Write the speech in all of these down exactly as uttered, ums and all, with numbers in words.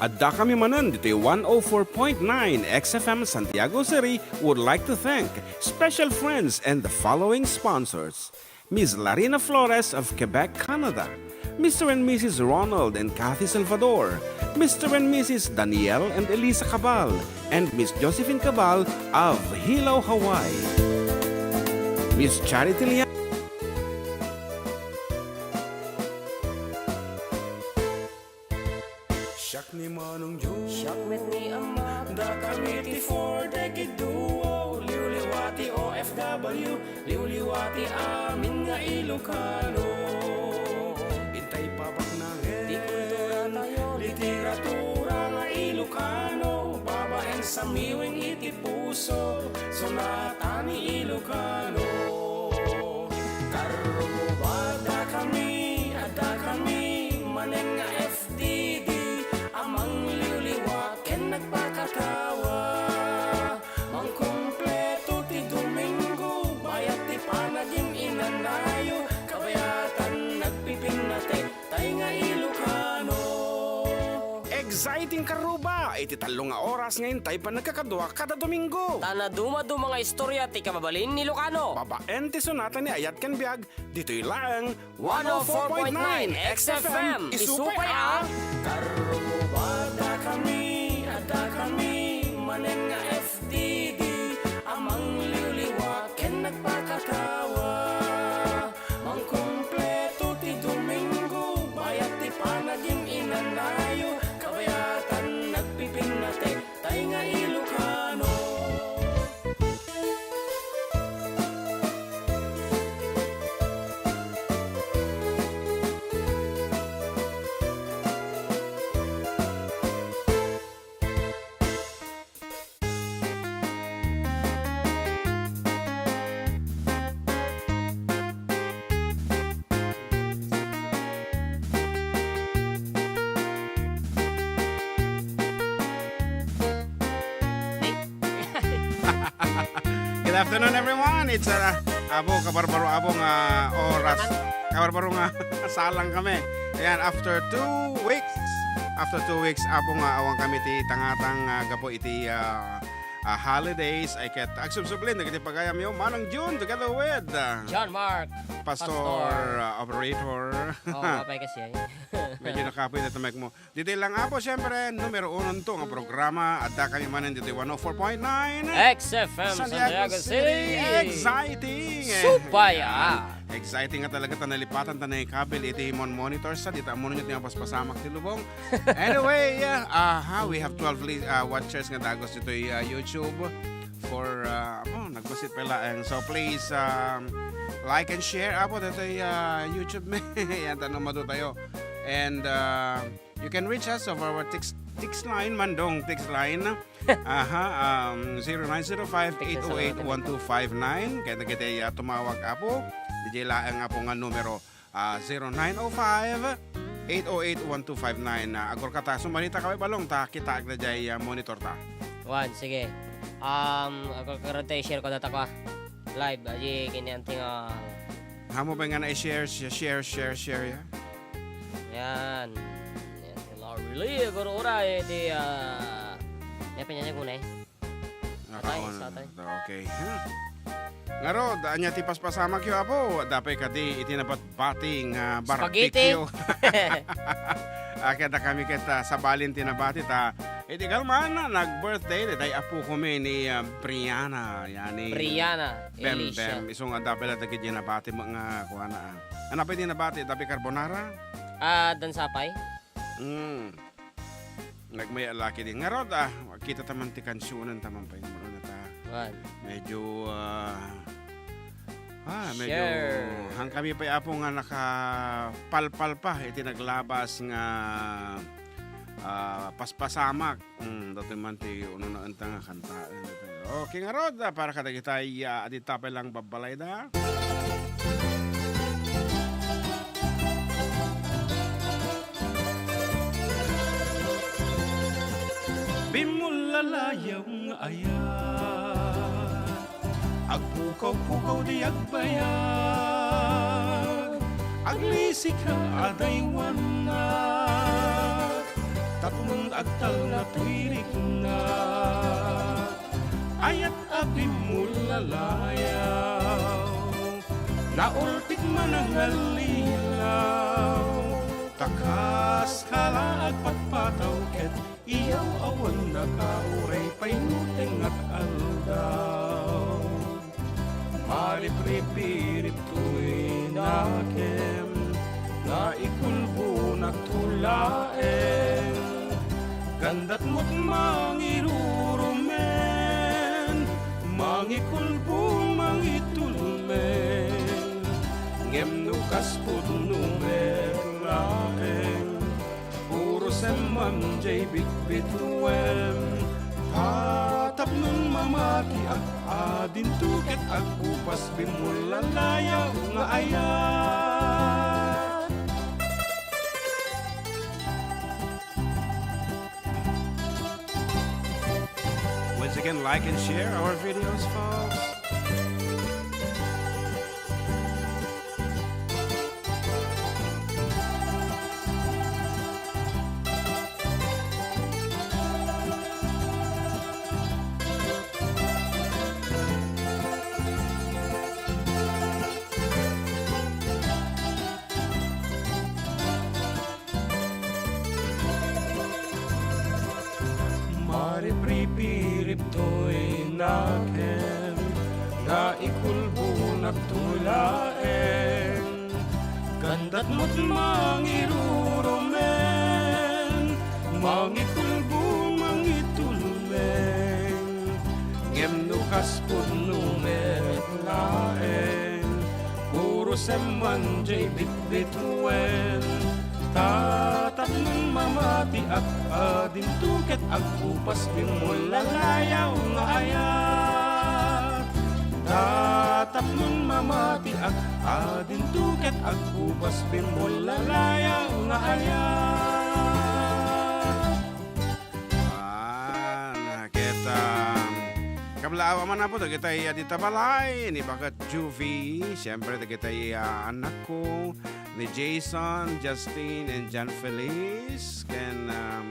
Addakami manen ditoy one oh four point nine X F M Santiago City would like to thank special friends and the following sponsors: Miss Larina Flores of Quebec, Canada, Mister and Missus Ronald and Kathy Salvador, Mister and Missus Daniel and Elisa Cabal, and Miss Josephine Cabal of Hilo, Hawaii. Miss Charity Lian. Siak ni Manong Jun. Siak met ni Ama. Dakami ti Four Decade Duo. Liwliwa ti O F W. Liwliwa ti amin nga Ilocano. Intay pabaknangen. Ti kultura tayo. Literatura nga Ilocano. Babaen samiwing iti puso. Sonata ni Ilocano. Karruba, dakami, addakami manen nga F D D a mangliwliwa ken nagpakatawa. Mangkumpleto ti Domingo, bayat ti panagin-inanayo, kabayatan nagpipinnatek, tay nga Ilocano. Exciting karruba! Iti tallo nga oras nga intay panagkakadua kada Domingo. Ta naduma-duma nga istorya ti kababalin ni Ilocano. Babaen ti sonata ni Ayat ken Biag, ditoy laeng one oh four point nine X F M, isupay a Karruba, dakami, addakami manen nga F D D a mangliwliwa ken nagpakatawa. Mangkumpleto ti Domingo, bayat ti panagin-inanayo, kabayatan nagpipinnatek, tay nga Ilocano. Good afternoon, everyone. It's, uh, Apo, kabarbaro, Apo, nga oras. Kabarbaro nga salang kami. Ayan, after two weeks, after two weeks, Apo, nga awan kami ti tangatang, uh, gapu iti, uh, uh, holidays. Ay ket agsubsublin dagiti pagayamyo, Manang June, together with, uh, John Mark, Pastor, Pastor. Uh, operator. Oo, apay kasi ay. Medyo nakapoy na tamay mo. Ditoy lang, Apo, siyempre, numero unonto nga programa. Adda kami manen ditoy one oh four point nine X F M Santiago City. Exciting! Supay, ah. Exciting nga talaga ta nalipatan ta naikabil iti mon monitor sa dita amuno ti mapaspasamak ti lubong. Anyway, uh, aha, we have twelve li- uh, watchers nga dagos ditoy, uh, YouTube for, uh, oh, nagbasit pa laeng. So please, um, like and share, Apo, ditoy, uh, YouTube me. Yan, tanong madu tayo. And, uh, you can reach us of our text, text line, Mandong text line. Aha, um, zero nine zero five, eight oh eight, one two five nine. Kaya na kita, uh, tumawag, Apo. Di jay laeng, Apo, nga numero, ah, zero nine oh five, eight oh eight, one two five nine. Ah, agor ka ta, sumanita ka, Balong, ta kita agda jay, ah, monitor ta. Wan, sige. Um, agor ka rente, share ko data ko, ah. Live, aji, kini anting, ah. Hamo ba nga na-share, share, share, share, ya? Yan. Yan, si Laurel Lee, guro ura, eh, di, ah, may pinyanyan ko na, eh. Nga Atay, kaon. Sa atay. Okay. Hmm. Ngarud, anya ti paspasamakyo, Apo? Dapay kadi iti nabatbati nga Spaghetti. Barbecue. Ah, kada kami ket, ah, sabalin ti nabati ta. Iti kalman, nag-birthday, daytay apo kami ni, ah, Brianna. Yani, Brianna, Bem, Alicia. Bem. Isu nga dapay la dagiti nabati mo nga kuana, ah. Ano pa iti nabati? Dapay carbonara? Ah, dansapay. Mm. Nagmaya laki din. Ngarud, ah, kita taman ti kansionan taman pa yung ano na ta. Wan. Medyo, ah, ah, medyo Sure. Hang kami pa, Apo, nga nakapalpal pa iti naglabas nga, ah, paspasamak. Mm, dati man ti uno na enta nga kanta. Okay, ngarud, ah, para kadagitay, ah, adi tapay lang babbalay da. Bimmulalayaw nga ayat, agpukaw-pukaw di agbayag, aglisik nga adaywannak, Agtalna toy rikna, ayat a bimmulalayaw. Naultik manangallilaw, ta kas kala agpatpataw ket iyaw awan nakauray pay no tengngat aldaw. Maripripirip toy nakem, nga ikulbonak to laeng. Gandat met mangirurumen, mangikulbo, mangitulmen. Ngem no kas pudno met laeng, puro semman jay bitbituem. Tatapnon mamatiak, adinto ket agbupas, bimmulalayaw nga ayat. Once again, like and share our videos, folks. Maripripirip toy nakem, nga ikulbonak to laeng. Gandat met mangirurumen, mangikulbo, mangitulmen. Ngem no kas pudno met laeng, puro semman jay bitbituen. Tatapnon mamatiak, adinto ket agbupas, bimmulalayaw nga ayat. Tatapnon mamatiak, adinto ket agbupas, bimmulalayaw nga ayat. Ah, ket, ah, kablaaw a man apo dagitay a dita balay, ni Baket Juvie, siyempre dagitay, ah, anakko, ni Jason, Justin, and John Feliz, ken, um,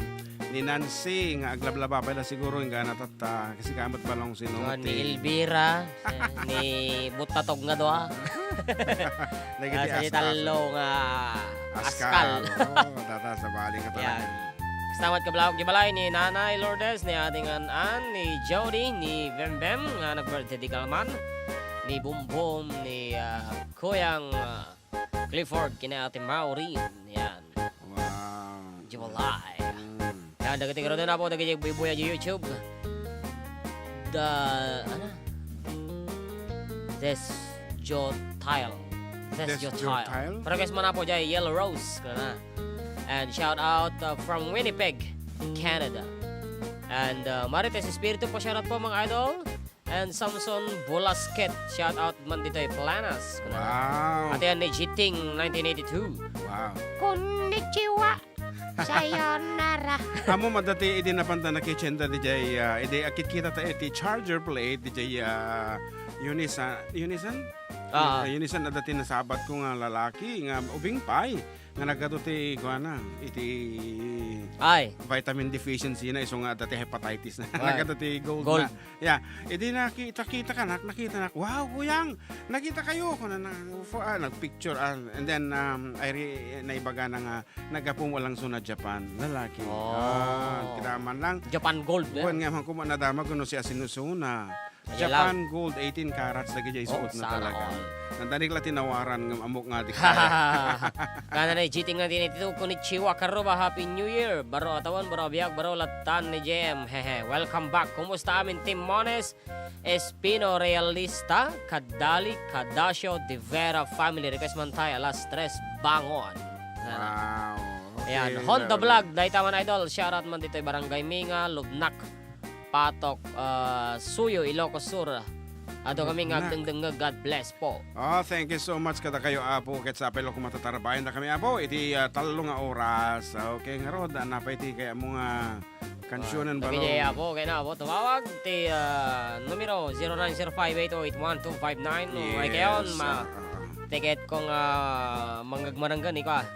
ni Nancy, nga aglablaba pay la siguro, inggana tatta, kasi kamot balong sino Kuan, ni ti Elvira, ni Butatog nga dua. Dagiti Ah, sa askal. Tallo nga askal. Askal. Oo, tata, sabali nga talaga. Yan. Salamat kablaaw, di balay ni Nanay Lourdes, ni Ate Ngan-an, ni Jody, ni Bem Bem, nga nag-birthday di kalman, ni Bum Bum, ni, ah, Kuyang, ah, Clifford, kina Ate Maureen. Yan. Wow. Di balay. Mm. Yan, dagiti garuden apo, dagiti buybuya di YouTube. The, ano? Desjotile. Desjotile. Desjotile? Request man apo, jay Yellow Rose, kana. And shout out, uh, from Winnipeg, Canada. And, uh, Marites Espiritu, pa-shout out po, mga idol. And Samson Bulasket, shout out man ditoy Planas. Wow. At yan ni Jiting nineteen eighty-two. Wow. Konnichiwa. Sayonara. Amo madati idi napanta nakitsenda dijay, ah, idi akitkita ta iti charger plate dijay, ah, Unisa-, Unisan? Ah. Ah, Unisan adati nasabat ko nga lalaki nga ubing pay. Nga nagadu ti kuana, iti Ay. vitamin deficiency na, isu nga adda ti hepatitis na. Ay. Nagadu ti gold Gold. na. Yeah, idi nakita, kita kanak, nakita nak, "Wow, kuyang, nakita kayo." Kuna na, fo-, ah, nagpicture, ah, and then, um, I re-, naibaga na nga, "Nagapu mo lang so na Japan, lalaki." Oh. Ah, kita man lang. Japan Gold, eh. Kuwan nga man kuma nadama kuno si Asinusuna. Kaya Japan lang. Gold, eighteen carats, dagiti Oh, isuot na sana talaga. all. Nandanig la tinawaran nga amok nga di kaya. Kana na G T nga din ito, "Konnichiwa, karuba, Happy New Year." Baro a tawen, baro a biag, baro lattan ni J M. Hehe, welcome back. Kumusta amin, Team Mones? Espino Realista, Kadali, Kadasio, De Vera family. Request man tayo, alas tres, bangon. Wow. Okay, Ayan, Honda very Vlog, dayta man idol. Shoutout man ditoy Barangay Minga, Lubnak. Patok, ah, Suyo, Ilocos Sur. Ato kami nga Nak. agdengdengngeg. God bless po. Oh, thank you so much kadakayo, Apo. Ket sa apelo kung matatarbayan na kami, Apo, iti, ah, tallo nga oras. Okay, ngarud, ah, napay ti kaya mo nga kansyonen Ah, balo. Kaya, Apo, kaya na, Apo. Tumawag ti, ah, numero zero nine zero five eight oh eight one two five nine. Yes, Ay, kayon, ma-, ah, ah. ticket kong, ah, manggagmaranggan, ikaw, ah.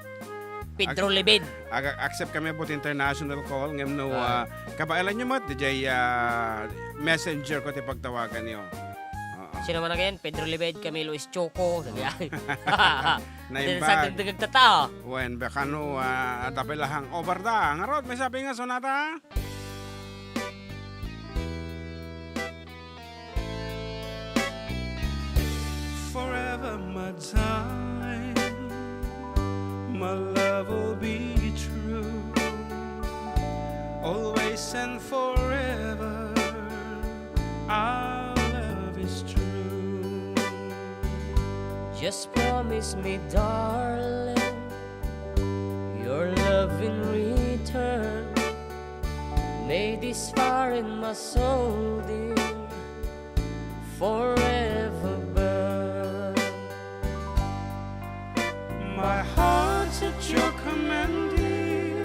Pedro Ac-, Lebed. Ag-, accept kami both international call, ngem no, Ah. ah, kabaelanyo met, diay, ah, messenger ko ti pagtawaganyo. Oo. Sino man again? Pedro Lebed, Camilo Estoco, sabi ay. Naimbag. Din sa dagdagan ta, oh. Wen, baka no, ah, adda pay la hangover da. Ngarud, maysa pay nga sonata? Forever, my darling, my love will be true. Always and forever, our love is true. Just promise me, darling, your love in return. May this fire in my soul, dear, forever burn. My heart's at your command, dear,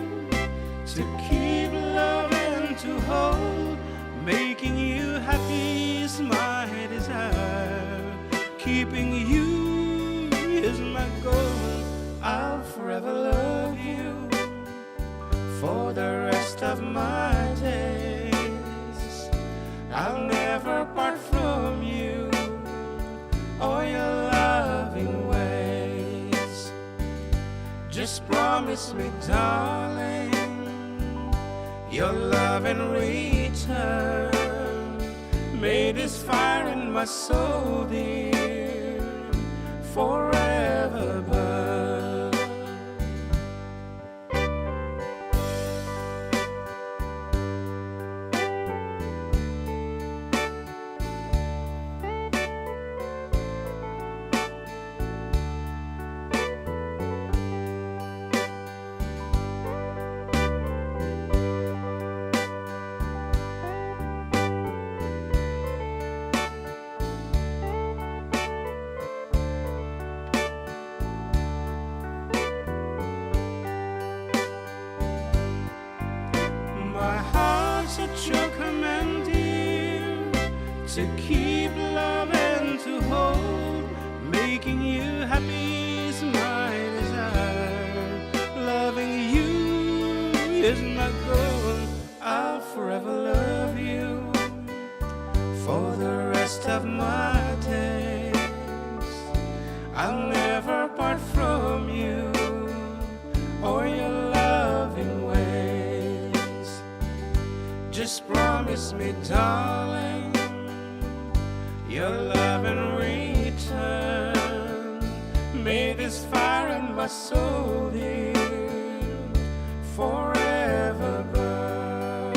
to keep, love and to hold. Making you happy is my desire. Keeping you is my goal. I'll forever love you for the rest of my days. I'll never part from you or your loving ways. Just promise me, darling, your love in return. May this fire in my soul, dear, forever burn. My heart's at your command, dear, to keep, love and to hold. Making you happy is my desire. Loving you is my goal. I'll forever love you for the rest of my days. I'll never part from you or your loving ways. Just promise me, darling, your love in return. May this fire in my soul, dear, forever burn.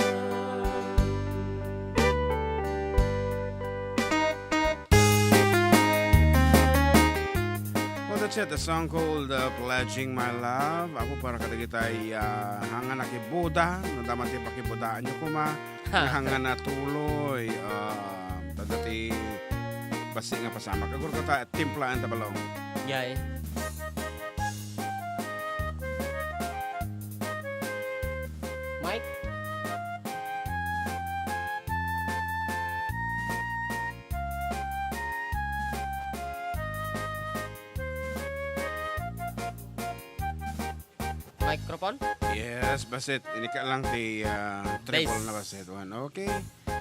Well, that's it. The song called, uh, Pledging My Love. Apo, para kadagitay, uh, hangan a kibuda. No, daman ti pakibudaanyo koma. Nga hangan a tuloy, ah, tadda ti bassit nga pasamak. Agur ko ta, timplaen ta balong. Yay. Mike? Microphone? Yes, bassit. Inika lang ti, ah, treble na bassit. One, okay.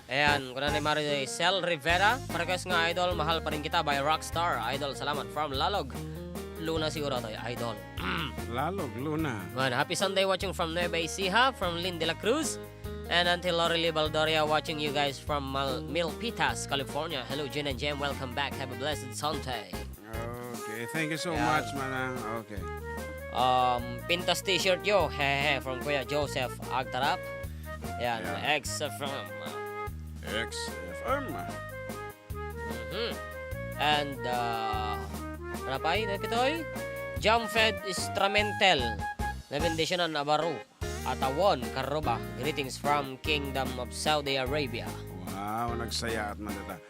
Ayan, kuna ni Maricel Rivera, pa-request nga Idol, Mahal Pa Rin Kita by Rockstar. Idol, salamat from Lalog. Luna siguro to, Idol. Lalog, Luna. Well, happy Sunday watching from Nueva Ecija, from Lynn de la Cruz. And Auntie Lorely Baldoria watching you guys from Mal-, Milpitas, California. Hello, Jin and Jem. Welcome back. Have a blessed Sunday. Okay, thank you so much, Manang. Okay. Um, pintas t-shirt yo, hehe, from Kuya Joseph Agtarap. Yan, X F M. X F M. Mhm. And, uh, ano pa, ano kitoy? Jam Fed Instrumental. Nabendisyonan a baro. Atawon, Karuba, greetings from Kingdom of Saudi Arabia. Wow, nagsayaat man dita.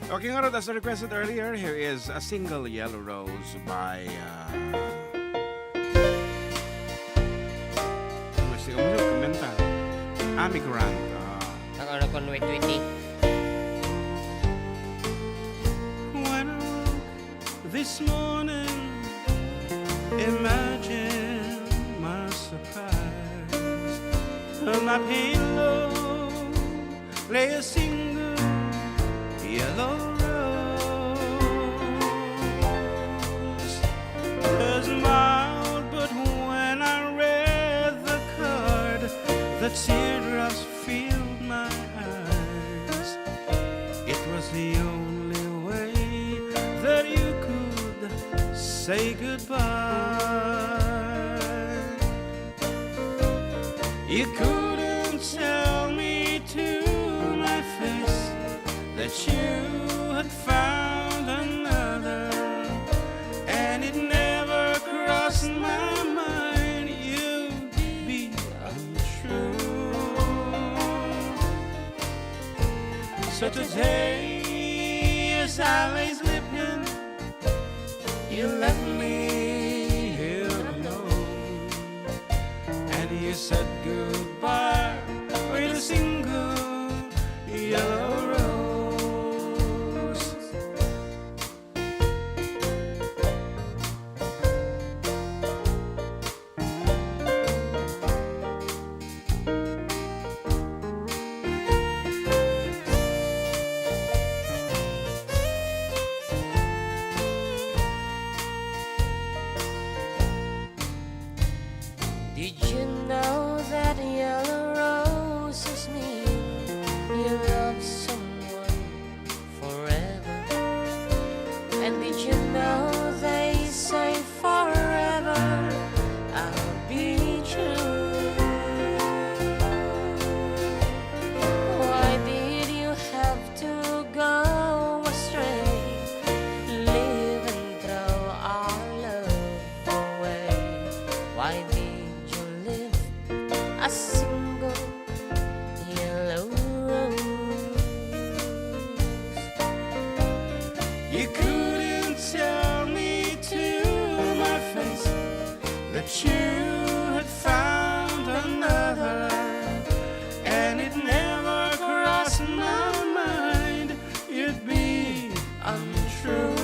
Okay, ngarud, as requested earlier, here is A Single Yellow Rose by, uh, mas ikaw mo kumanta. Amy Grant. Ah. Nang ano kon wait, wait, eh. When I woke this morning, imagine my On my pillow lay a single yellow rose. It smiled, but when I read the card, the teardrops filled my eyes. It was the only way that you could say goodbye. You couldn't tell me to my face that you had found another, and it never crossed my mind you'd be untrue. So today, as I lay sleeping, you left me here alone, and you said goodbye with a single yellow rose. Did you know that yellow roses mean you love someone forever? And did you know they say forever I'll be true? Why did you have to go astray, leaving throw our love away? Why did you leave a single yellow rose? You couldn't tell me to my face that you had found another, and it never crossed my mind you'd be untrue.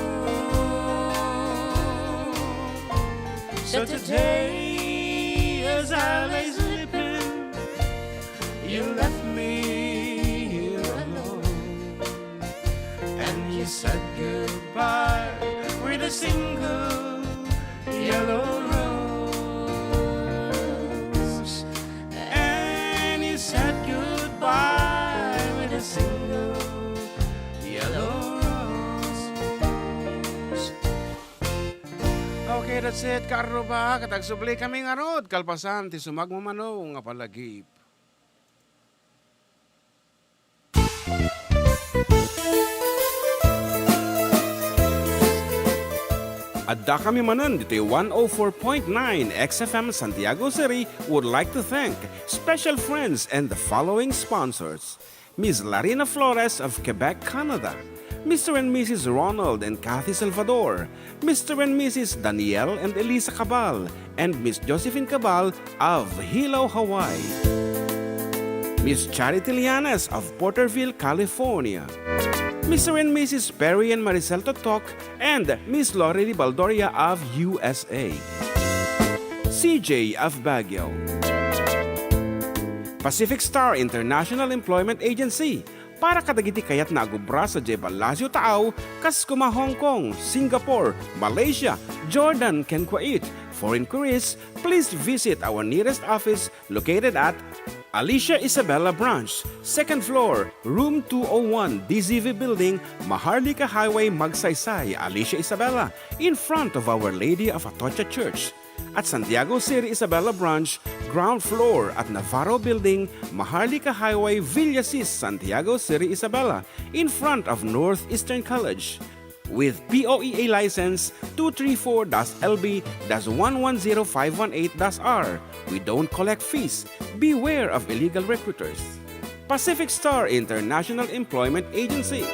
So today, as I lay sleeping, you left me here alone, and you said goodbye with a single yellow rose. And you said goodbye with a single yellow rose. Okay, that's it, kaarruba. Ket agsubli kami ngarud, kalpasan ti sumagmamano nga palagip. Adda kami manen ditoy one oh four point nine X F M Santiago City would like to thank special friends and the following sponsors: Miss Larina Flores of Quebec, Canada, Mister and Missus Ronald and Kathy Salvador, Mister and Missus Daniel and Elisa Cabal, and Miss Josephine Cabal of Hilo, Hawaii. Miss Charity Llanes of Porterville, California. Mister and Missus Perry and Maricel Totok and Miss Lorely Baldoria of U S A. C J of Baguio. Pacific Star International Employment Agency, para kadagiti kayatna a agubra sadiay Palacio Taaw, kas koma Hong Kong, Singapore, Malaysia, Jordan, ken Kuwait. For inquiries, please visit our nearest office located at Alicia Isabela Branch, second floor, room two oh one, D Z V Building, Maharlika Highway, Magsaysay, Alicia Isabela, in front of Our Lady of Atocha Church. At Santiago City Isabela Branch, ground floor at Navarro Building, Maharlika Highway, Villasis, Santiago City Isabela, in front of Northeastern College. With P O E A license two three four dash L B dash one one zero five one eight dash R. We don't collect fees. Beware of illegal recruiters. Pacific Star International Employment Agency.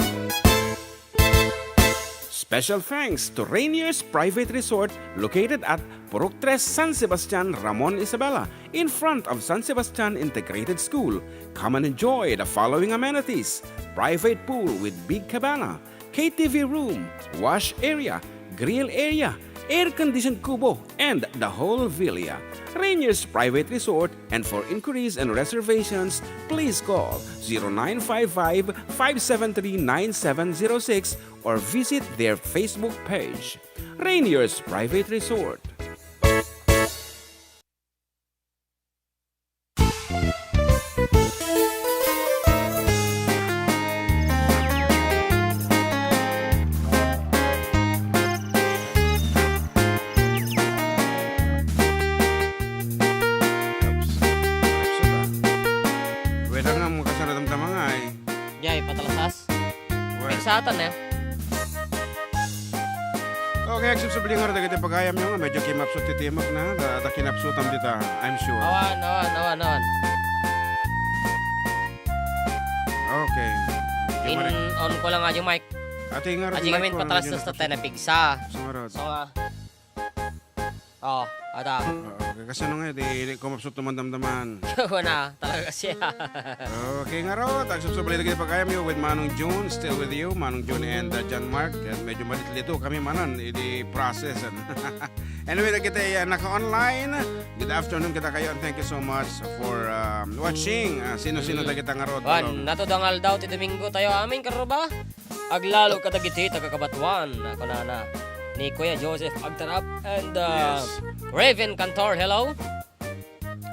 Special thanks to Rainier's Private Resort, located at Purok Tres, San Sebastian, Ramon, Isabela, in front of San Sebastian Integrated School. Come and enjoy the following amenities: private pool with big cabana, K T V room, wash area, grill area, air-conditioned kubo, and the whole villa. Rainier's Private Resort, and for inquiries and reservations, please call zero nine five five, five seven three, nine seven zero six or visit their Facebook page. Rainier's Private Resort. Weather nga, mo kasano damdama nga, eh. Jay, patalasas. Well. Pigsatan, eh. Okay, agsubsubli nga dagiti pagayamyo nga medyo kimapsut ti timek na, da, da kinapsutam dita, I'm sure. Awan, awan, awan, awan. Okay. Medyo In, mari- on ko lang nga yung mic. Ate nga, Aji mic kami ko, patalasas medyo tayo napigsa. So, nga rod. So, ah, Oh, ada. Oo, kasano nga, di, di ko mapsut man damdaman. Wala, talaga siya. Okay, nga ro, tagsubsubli dagiti pagayamyo with Manong June, still with you, Manong June and, uh, John Mark. And medyo malitlito kami manan, idi process. Anyway, dagiti, uh, naka-online, good afternoon kadakayo, and thank you so much for, um, watching. Uh, sino-sino Mm. dagiti nga ro, Wan, Balong? Natudangal daw ti Domingo tayo amin, karuba? Aglalo kadagiti taga-Cabatuan, kunana ni Kuya Joseph Agtarap and, uh, Yes. Raven Cantor, hello.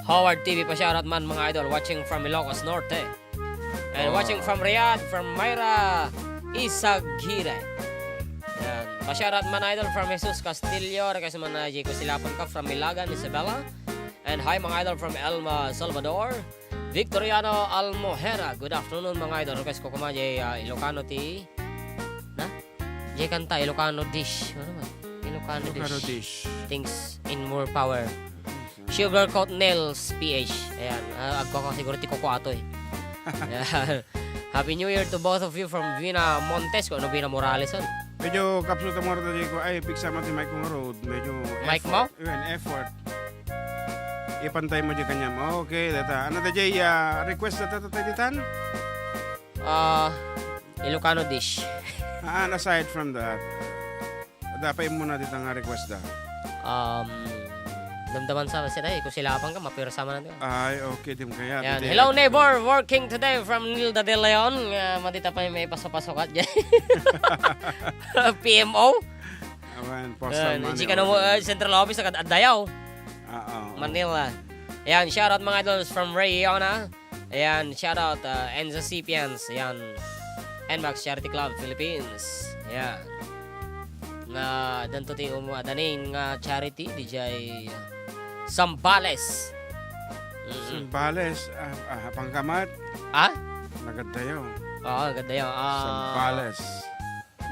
Howard T V, pa-shoutout man, mga idol, watching from Ilocos Norte. And Oh. watching from Riyadh, from Myra Isagire. Yan. Pa-shoutout man, idol, from Jesus Castillo, request man na Jay Kusilapan ka from Ilagan, Isabela. And hi, mga idol, from Elma, Salvador. Victoriano Almohera, good afternoon, mga idol. Request ko kuma jay, ah, Ilocano ti, na? Jay kanta, Ilocano dish. Ano ba? Ilocano Ilocano dish. dish. Things in more power. Sugar Coat Nails P H. Ayan, ah, agko ko siguro ti kuko ato eh. Ayan. Happy New Year to both of you from Vina Montes. Kung ano, Vina Morales, ano? Medyo kapsul ta mo rin, ay, pigsa mo ti mic ko nga rod. Medyo Mic effort. mo? Yun, effort. Ipantay mo di kanyam. Okay, data. Ano da, Jay? Ah, request na tayo tayo ditan? Ah, Ilocano dish. Ah, and aside from that, dapat mo na ditang nga request da. Um, damdaman sa sila eh, kung sila pang ka, mapirsa man natin. Ay, okay, di mo kaya. Yan. Di, Hello, di, neighbor. Working today from Nilda de Leon. Ah, madita pa may paso-paso ka dyan. P M O? Awan, postal Ayan, money si kano mo, order. Eh, central office, agad-adayaw. Ah, oo. Manila. Ayan, shoutout mga idols from Rayona. Ayan, shoutout, uh, Enzo Sapiens. Ayan, N max Charity Club Philippines. Ayan. Na, danto ti umu-, adaning nga charity, D J Sambales. Mm-mm. Sambales, ah, ah, pangkamat. Ah? Nagadayo. Oo, nagadayo. Ah, Sambales.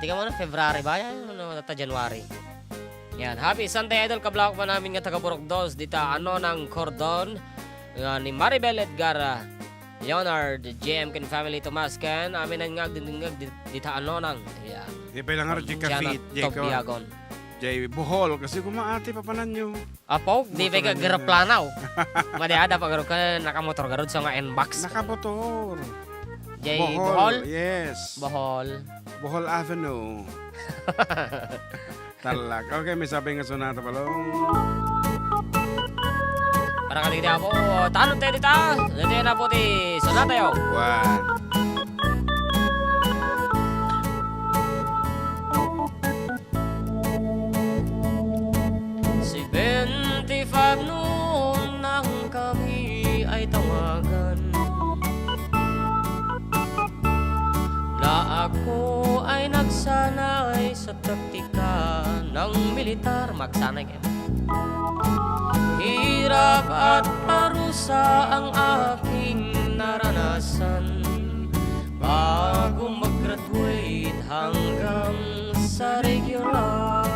Di ka mo na February ba? Yan, ano, ta January. Yan. Happy Sunday, idol. Kablak pa namin nga taga Burok Dos, dita, ano, ng Cordon. Nga ni Maribel Edgar, ah, Leonard, J M Ken family, Tomas Ken, amin ang ngag, din ngag, di-, dita, ano, nang. Yan. Di pa lang nga, From Jay Jana Kafit, Jay Kon. Tobiagon. Jay Bohol, kasi kumaati, papanan nyo. Apo, di ba Motor ka na. Garaplanaw? Madi ada pa garud ka nakamotor garud sa nga N-box. Nakamotor. Jay Bohol, Bohol? Yes. Bohol. Bohol Avenue. Tarlac. Okay, may sabi nga sonata, Balong. Para ka dito, Apo. Tanong tayo dito, ah. Dito na po ti sonata yo. One. Seventy-five noon nang kami ay tawagan. Na ako ay nagsanay sa taktika ng militar. Magsanay kayo. Hirap at parusa ang aking naranasan bago mag-graduate hanggang sa regular.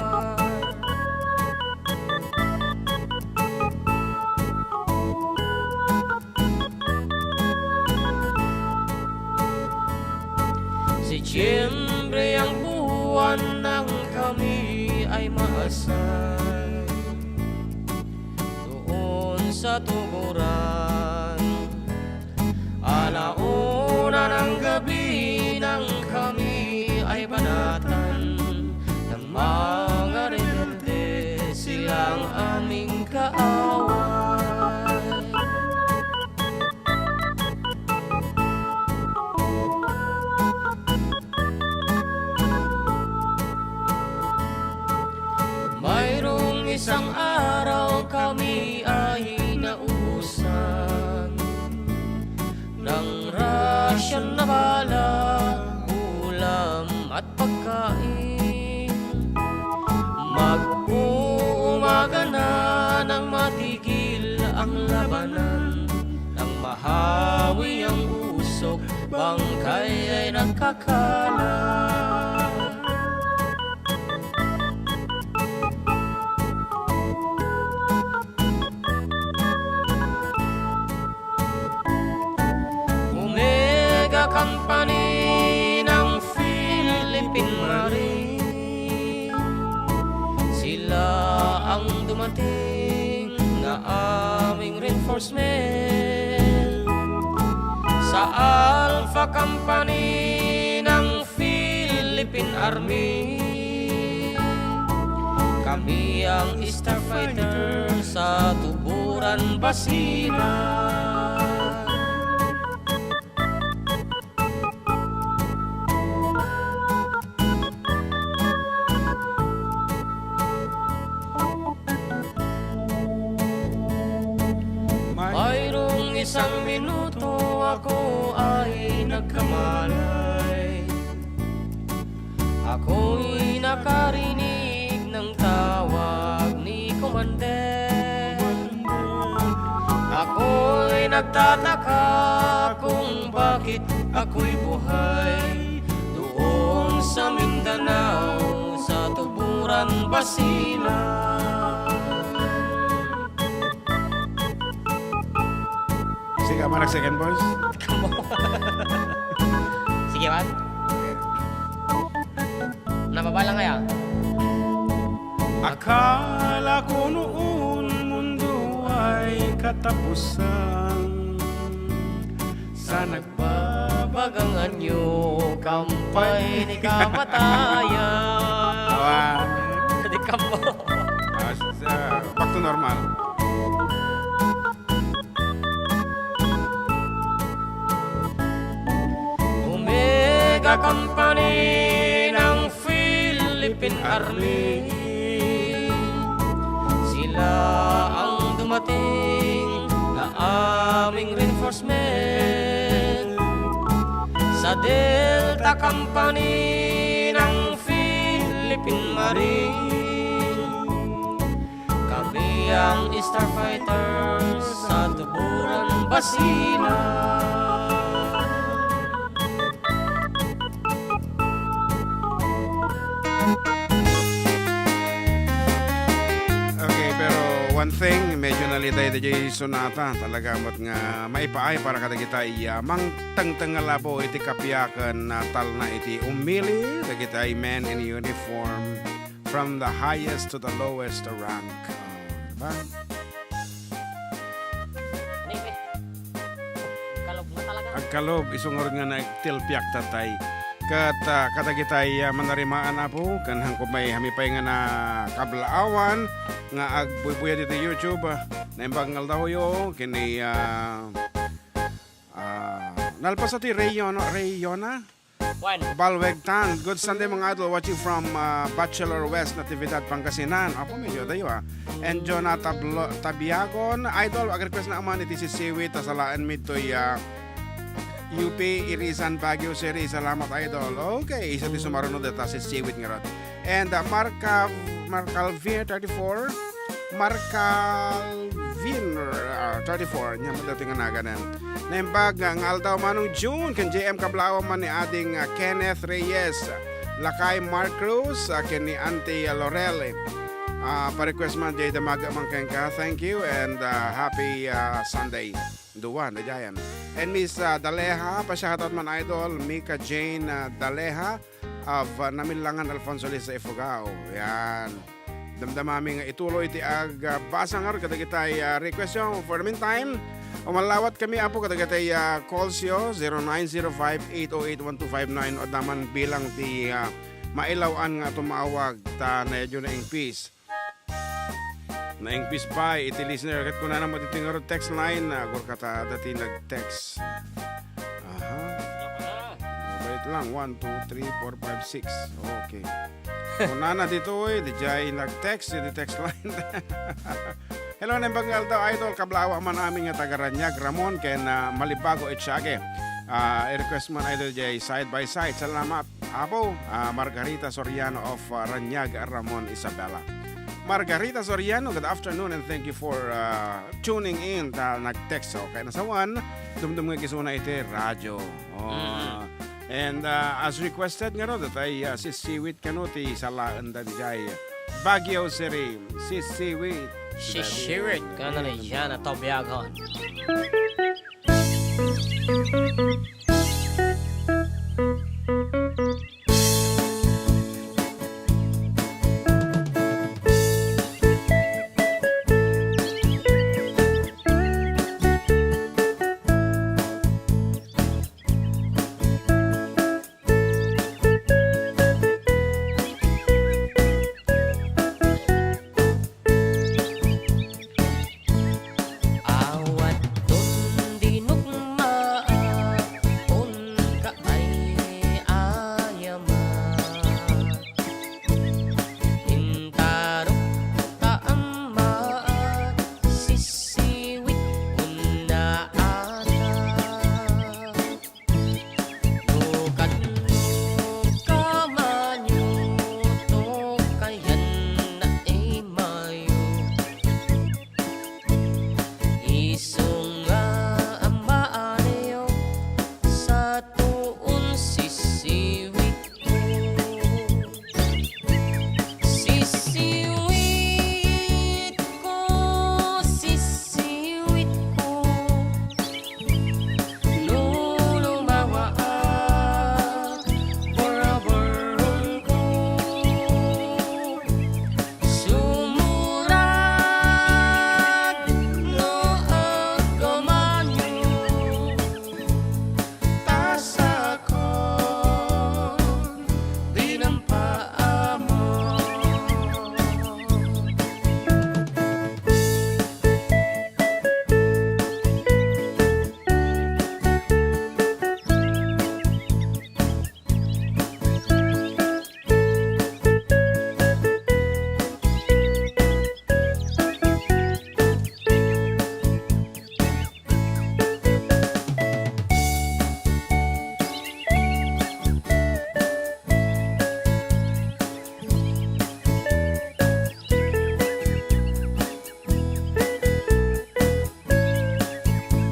Setyembre ang buwan nang kami ay maasal. Doon sa tuguran, ala una ng gabi nang kami ay banatan ng mga rebelde. Sang araw kami ay naubusan ng rasyonal na bala, ulam at pagkain. Mag-uumaga na nang matigil ang labanan, nang mahawi ang usok, bangkay ay nagkakalat. Omega Company ng Philippine Marine. Sila ang dumating na aming reinforcement. Sa Alpha Company ng Philippine Army. Kami ang starfighter sa Tuburan, Basilan. Mayroong isang minuto ako ay nagkamalay. Ako'y nakarinig ng tawag ni Commander. Ako'y nagtataka kung bakit ako'y buhay doon sa Mindanao, sa Tuburan, Basilan. Sige, manag second voice. Sige, man. Nababa lang kaya? Akala ko noon mundo ay katapusan. Sa nagbabagang anyo, kampay ni kamatayan. Awa. Di kampo. Ah, s-, ah, back to normal. Omega Company ng Philippine Army. Sila ang dumating na aming reinforcement. Sa Delta Company ng Philippine Marine. Kami ang starfighters sa Tuburan, Basilan. Okay, pero one thing, medyo nalitay ti sonata. Talaga met nga maipaay para kadagita iya mangtengteng nga labo iti kapiaken a talna iti ummili dagiti men in uniform. From the highest to the lowest rank. Diba? Kalog na talaga. Agkalog, isu ngarud nga nagtilpiak tatay. Ket, ah, kadagitay, ah, manarimaan, Apo, ken hangko may hamipay nga nakablaawan, nga agbuybuya ditoy YouTube, ah, naimbag nga aldawyo, ken ni, ah, ah, nalpas ti Rayona, Rayona? Juan. Balwegtan. Good Sunday, mga idol. Watching from, ah, Bachelor West, Natividad, Pangasinan. Apo, medyo dayo, ah. And Jonah Tablo-, Tabiagon. Idol, ag-request na man iti sisiwit, ta salaen mi toy, ah, U P, Irisan, Baguio City. Salamat, idol. Okay, isa ti sumaruno deta sisiwit ngarud. And, ah, Marca, Marcalvin, thirty-four. Marcalvin, ah, thirty-four, nia met daytoy nga naganan. Naimbag nga, nga aldaw, Manong June, ken J M, kablaawan man ni Ading, ah, Kenneth Reyes, Lakay Mark Cruz, ah, ken ni Auntie, ah, Lorel. Ah, pa-request man, jay damag man kenka. Thank you and, ah, happy, ah, Sunday. Dua, na dyan. And Miss, ah, Daleha, pa-shoutout man, idol, Mika Jane, ah, Daleha of, ah, Namillangan Alfonso Lisa Ifugao. Yan. Damdamami nga ituloy ti agbasa ngarud kadagitay, ah, request yo. For the meantime, umalawat kami, Apo, kadagitay, ah, calls yo, zero nine zero five eight oh eight one two five nine, o daman bilang ti, ah, mailaw-an nga tumawag ta nadyo naingpis. Naingpis pay iti listener. Ket kunana met iti ngarud text line, ah, agurkata dati nag-text. Aha. Wait lang. One, two, three, four, five, six. Okay. Kunana ditoy, dijay nag-text, iti text line. Hello, Nembang Aldaw, idol. Kablawa man amin nga taga Raniag, Ramon, ken, ah, Malibago, Etiague. Ah, i-request man, idol, jay Side by Side. Salamat, Apo. Ah, Margarita Soriano of, ah, Raniag, Ramon, Isabela. Margarita Soriano, good afternoon and thank you for, ah, tuning in. Ta nag-text, okay, nasawan, dumdum nga kisuna iti radyo. Oh, Mm. And, ah, as requested nga no, datay, ah, sisiwit kano ti salaen da dijay Baguio City. Sisiwit. Sisiwit, kano ni Jana Tobiagon. Awaton di nukmaa, onka ay ayama. Intarok ta ammaa, sisiwit unna ata. No kadno kamanyo, to kayan na imayo. Isu nga amaanyo, satoon sisiwitko. Sisiwitko, sisiwitko. No lumawaak, burburunko. Sumurag no agkamanyo, ta sakon di nampaammo.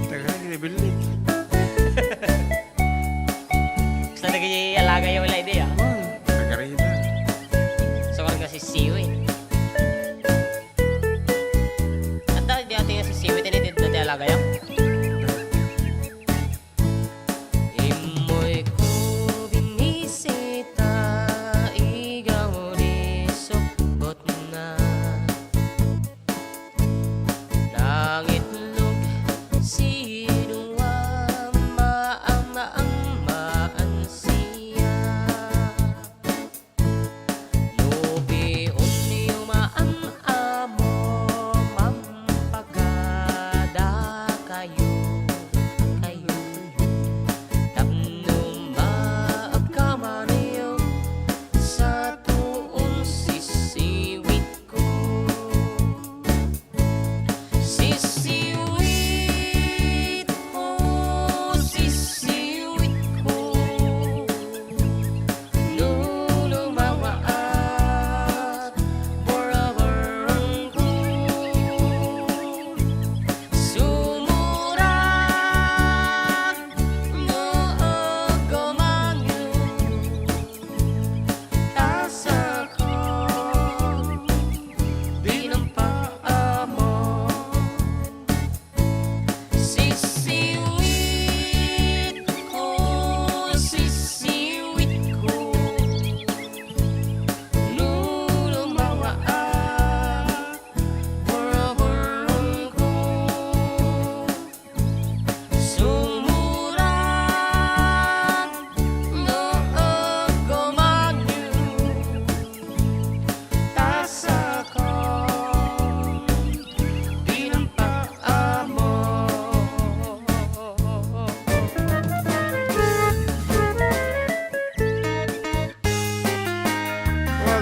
Taga Rebillig. Basta nag-ialaga yung lady, ah. Oh, taga Reyna. So, kung kasi siwi. At dahil di ating si siwi, tinitid na ti alaga yung. Immoy ko binisita, igaw di sukbot na. Nangitlog si Dua, maammaammaan siya.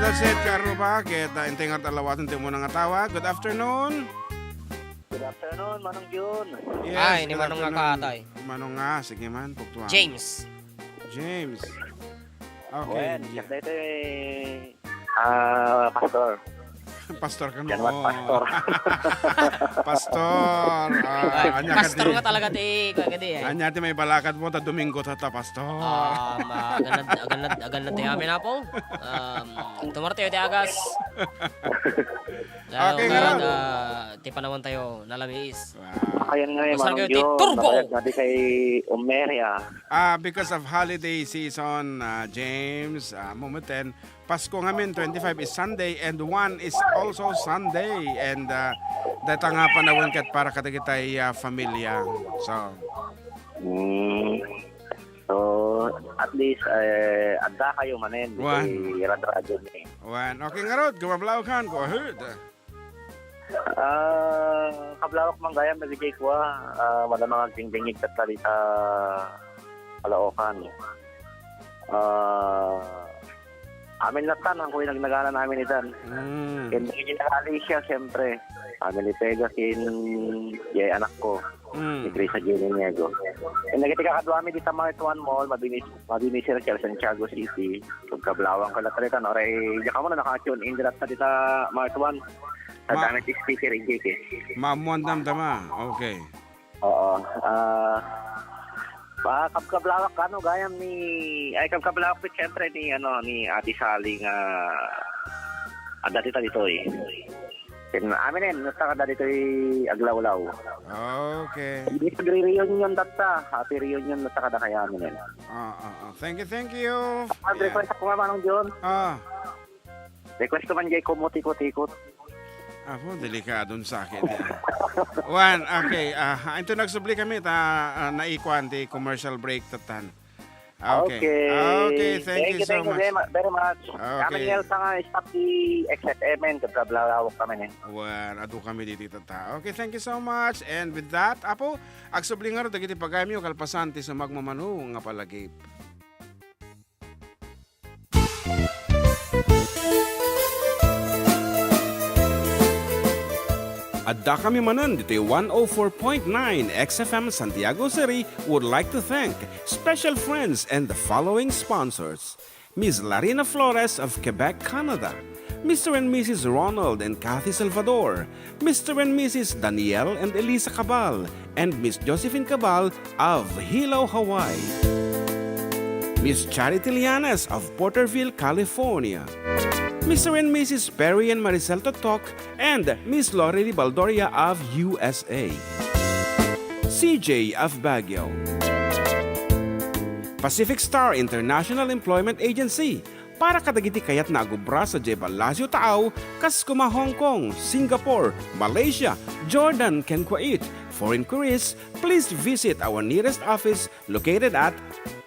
That's it, Karuba. Ket, ah, intay nga talawaten ti umuna nga tawag. Good afternoon. Good afternoon, Manong Jun. Yes, Ay, ni good Manong nga afternoon. Katay. Manong nga, sige man, puktuan. James. James. Okay, Wen, yeah. Siak daytoy, ah, pastor. Pastor ka, no? Yan, what, Oo. Pastor? Pastor. Ah, Ay, anya ka pastor di. Nga talaga ti, kuya, kadi, eh. Anya ti maibalakadmo, ta Domingo ta, ta, pastor. Ah, ma-, aganad, aganad, aganad ti amin, Apo. Um, tumorteo ti agas. Lalo Okay, nga, nga. Ah, ti panawan tayo, nalamiis. Wow. Ayan nga, eh, Masarap Manong kayo, ti Jun, turbo! Nakayag nga di kay Umeria. Ah, because of holiday season, ah, James, ah, moment ten, Pasko ngamin, twenty-five is Sunday, and one is also Sunday, and, ah, data nga panawen ket para kadagitay, ah, familia. So, Mm. So, at least, eh, adda kayo manen, Wan. Di radyo ni. Wan. Okay, ngarud, gumablaw kan, go ahead. Ah, kablawak man gayam dagiti kua, ah, madama nga agdingdingig tatta dita Caloocan. Ah, amin latta, nang kuy nagnagana namin itan. Mm. Ken dagiti Alicia, siyempre. Family Pega, ken, yay, anak ko. Mm. Ni Chris Jenny Niego. Ken dagiti kakaduami dita Mart One Mall, mabini-, mabini sir, Santiago City. Pagkablawang ka latta, no? Oray, diak ammo no naka-tune in dita, dita Mart One. Sa Ma- dami ti speaker, Enrique. Maammuan damdama. Okay. Oo. Ah, pa-, kabkablawak, ano, gayam ni, ay, kabkablawak, siyempre, ni, ano, ni Ate Sally nga, ah, dati ta ditoy. Ken aminen, no, ta ditoy aglawlaw. Okay. Hindi pagre-reunion tatta. Happy reunion, no, ta kada kaya aminen. Ah, ah, ah. Thank you, thank you. Mag-request Yeah. ako nga, Manong John. Ah. Request ko man jay kumutikot-ikot. Apo, delikadon sakit, eh. Wan, okay. Ah, ito nagsubli kami, ta, ah, naikuan ti commercial break, tatan. Okay. Okay. Okay, thank Thank you you, so thank you much. very mu-, very much. Okay. Kami nga sa nga staff ti X F M N, kablablawak kami, eh. Wan, adu kami diti, tata. Okay, thank you so much. And with that, apo, agsubli nga ro dagiti pagayamyo kalpasan ti sumagmamano nga palagip. Adda kami manen ditoy one oh four point nine X F M Santiago City would like to thank special friends and the following sponsors: Miss Larina Flores of Quebec, Canada, Mister and Missus Ronald and Kathy Salvador, Mister and Missus Daniel and Elisa Cabal, and Miss Josephine Cabal of Hilo, Hawaii. Miss Charity Lianes of Porterville, California. Mister and Missus Perry and Maricel Totok, and Miss Lori Baldoria of U S A. C J of Baguio. Pacific Star International Employment Agency, para kadagiti kayatna a gubra sadiay ballasiw taaw, kas kuma Hong Kong, Singapore, Malaysia, Jordan, ken Kuwait. For inquiries, please visit our nearest office located at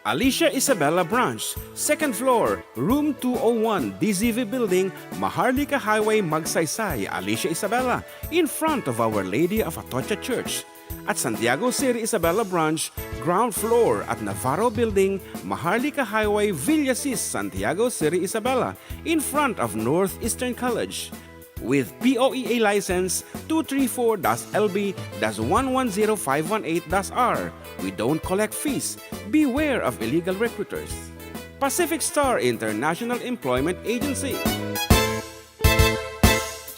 Alicia Isabela Branch, second floor, room two oh one, D Z V Building, Maharlika Highway, Magsaysay, Alicia Isabela, in front of Our Lady of Atocha Church. At Santiago City Isabela Branch, ground floor at Navarro Building, Maharlika Highway, Villasis, Santiago City Isabela, in front of Northeastern College. With P O E A license two three four dash L B dash one one zero five one eight dash R, we don't collect fees. Beware of illegal recruiters. Pacific Star International Employment Agency.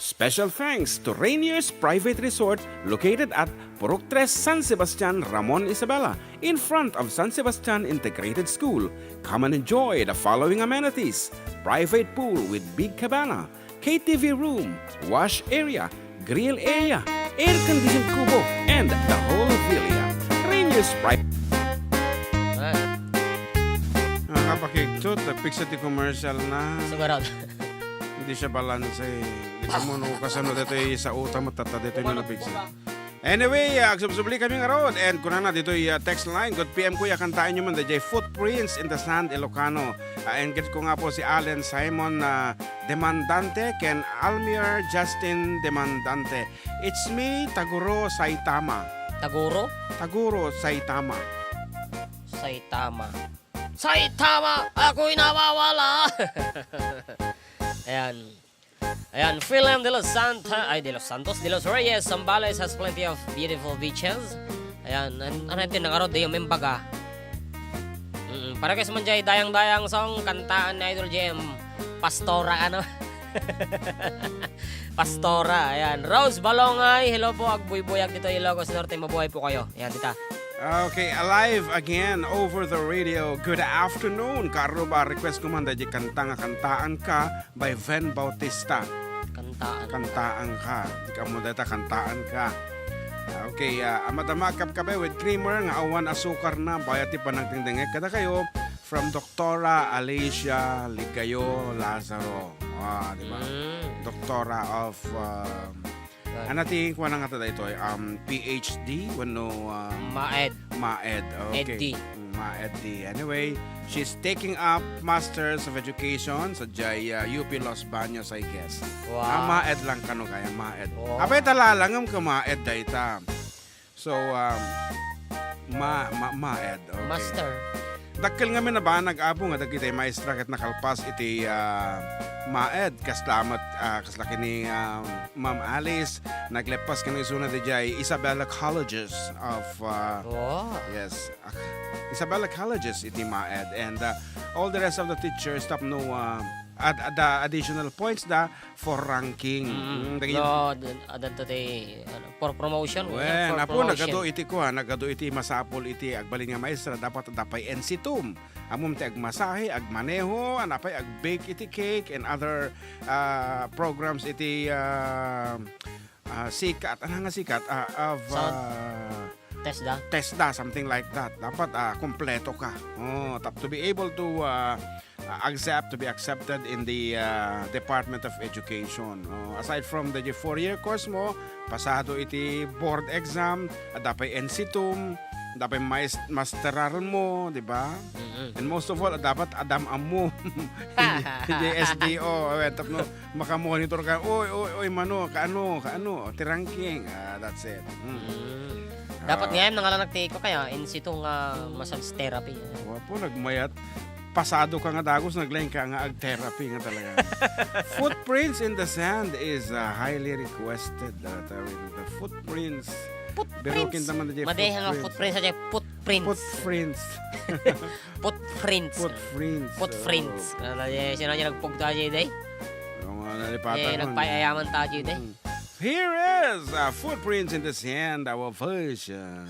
Special thanks to Rainier's Private Resort located at Purok Tres, San Sebastian, Ramon, Isabela, in front of San Sebastian Integrated School. Come and enjoy the following amenities: private pool with big cabana, K T V room, wash area, grill area, air-conditioned kubo, and the whole villa. Rainier's Private. Ah. Nakapakigtot, nagpiksa ti commercial na. Sigurado. Hindi siya balanse. Hindi ka mo no kasano dito sa utam at tata dito yung napiksa. Anyway, ah, agsubsubli kami ngarud. And kunana dito yung, ah, text line. Good P M, kuya, kantaen nyo man, D J Footprints in the Sand, Ilocano. Ah, and get ko nga po si Allen Simon, ah, Demandante, ken Almir Justin Demandante. It's me, Taguro Saitama. Taguro? Taguro Saitama. Saitama. Saitama! Ako'y nawawala! Ayan. Ayan, Philem de los Santa-, ay, de los Santos, de los Reyes, Zambales has plenty of beautiful beaches. Ayan, an-, ano ito, nangarod, di yung membaga. Mm, para guys man jay, dayang-dayang song, kantaan ni Idol J M. Pastora, ano? Pastora, ayan. Rose Balongay, hello po, agbuybuyag dito, Ilocos Norte, mabuhay po kayo. Ayan, dita. Okay, alive again over the radio. Good afternoon. Karuba, request ko man, daydi kanta nga kantaan ka by Ven Bautista. Kantaan. Kantaan ka. Di ka mo dayta, kantaan ka. Ah, okay, ah, amadama a kapkape with creamer nga awan asukar na, bayat ti panagdengdengngeg kadakayo from Doktora Alicia Ligayo Lazaro. Ah, di ba? Mm. Doktora of, um, Right. Ano ti kuana nga ta daytoy? Um, P H D wenno, um, Maed. Maed. Okay. Ed D. Mm, Maed D. Anyway, she's taking up Masters of Education sa jay, uh, U P Los Baños, I guess. Wow. Ah, Maed lang kano kaya, Maed. Wow. Apay ta lalangem ka Maed dayta. So, um, ma-, ma-, Maed. Okay. Master. Dakkel ngamin a banag, Apo, nga dagiti maestra ket nakalpas iti, ah, Maed, kasla met, ah, kasla ken ni, ah, Ma'am Alice, nagleppas ken isuna diay Isabela Colleges of, ah, Wow. yes, ah, Isabela Colleges iti Maed, and, ah, all the rest of the teachers tapno, ah, ad-, ada additional points da for ranking. Mm. Mm, dagiti No, ad-, adda ti, ano, for promotion, Wen, for apo, promotion. nagadu iti kuan, nagadu iti masapul iti agbalin nga maestra, dapat adda pay ensitum. Ammom ti agmasahe, agmaneho, ano pay, ag-bake iti cake and other, ah, programs iti, ah, ah, sikat. Ano nga sikat? Ah, of, Sound. ah, TESDA? TESDA, something like that. Dapat, ah, kompleto ka. Oh, tap-, to be able to, ah, ah, accept, to be accepted in the, ah, Department of Education. Oh, aside from the four-year course mo, pasado iti board exam, adda pay ensitum, adda pay mais-, masteral mo, di ba? Mm-mm. And most of all, dapat addam ammo. Iti S D O, eh, tapno makamonitor ka, "Oy, oy, oy, mano, kaano, kaano, ti ranking." Ah, that's it. Mm. Mm. Dapat Ah. ngayon, nangalanak ti iko kaya, ensitum nga massage therapy. Wa po, nagmayat. Pasado ka nga dagus, naglaing ka nga ag-therapy nga talaga. Footprints in the Sand is, uh, highly requested. Uh, tawag ito, footprints. Footprints. Birukin naman na dyan, Madeha nga footprints. Footprints, at footprints. Footprints. Footprints. Footprints. Footprints. Oh. Ano, eh, sino yung nagpugta dyan, day? Yung, uh, nalipatan Eh, ko, nagpayayaman ano? tayo, day. Mm. Here is, uh, Footprints in the Sand, our version.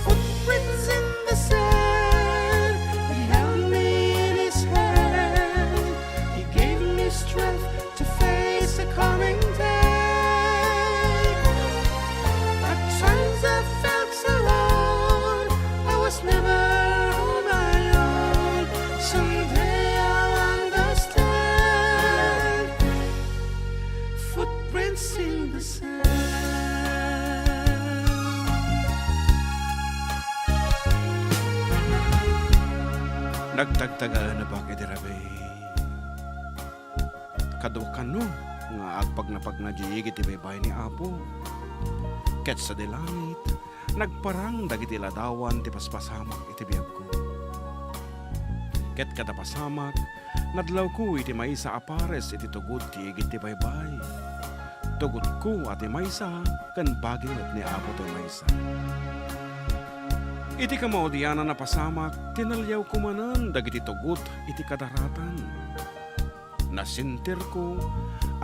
Footprints in the sand, he held me in his hand, he gave me strength to face the coming day. At times I felt so alone, I was never on my own. Someday I'll understand. Footprints in the sand. Nagtagtagaan a bak iti rabii. Kadu kano nga agpagnapagna diay iti baybay ni Apo. Ket sadi langit, nagparang dagiti ladawan ti paspasamak iti biagko. Ket kada pasamak, nadlawko iti maysa a pares iti tugot ti igid ti baybay. Tugotko a ti maysa ken baget ni Apo ti maysa. Iti kamaudianan a pasamak, tinaliawko manen dagiti tugot iti kadaratan. Nasentirko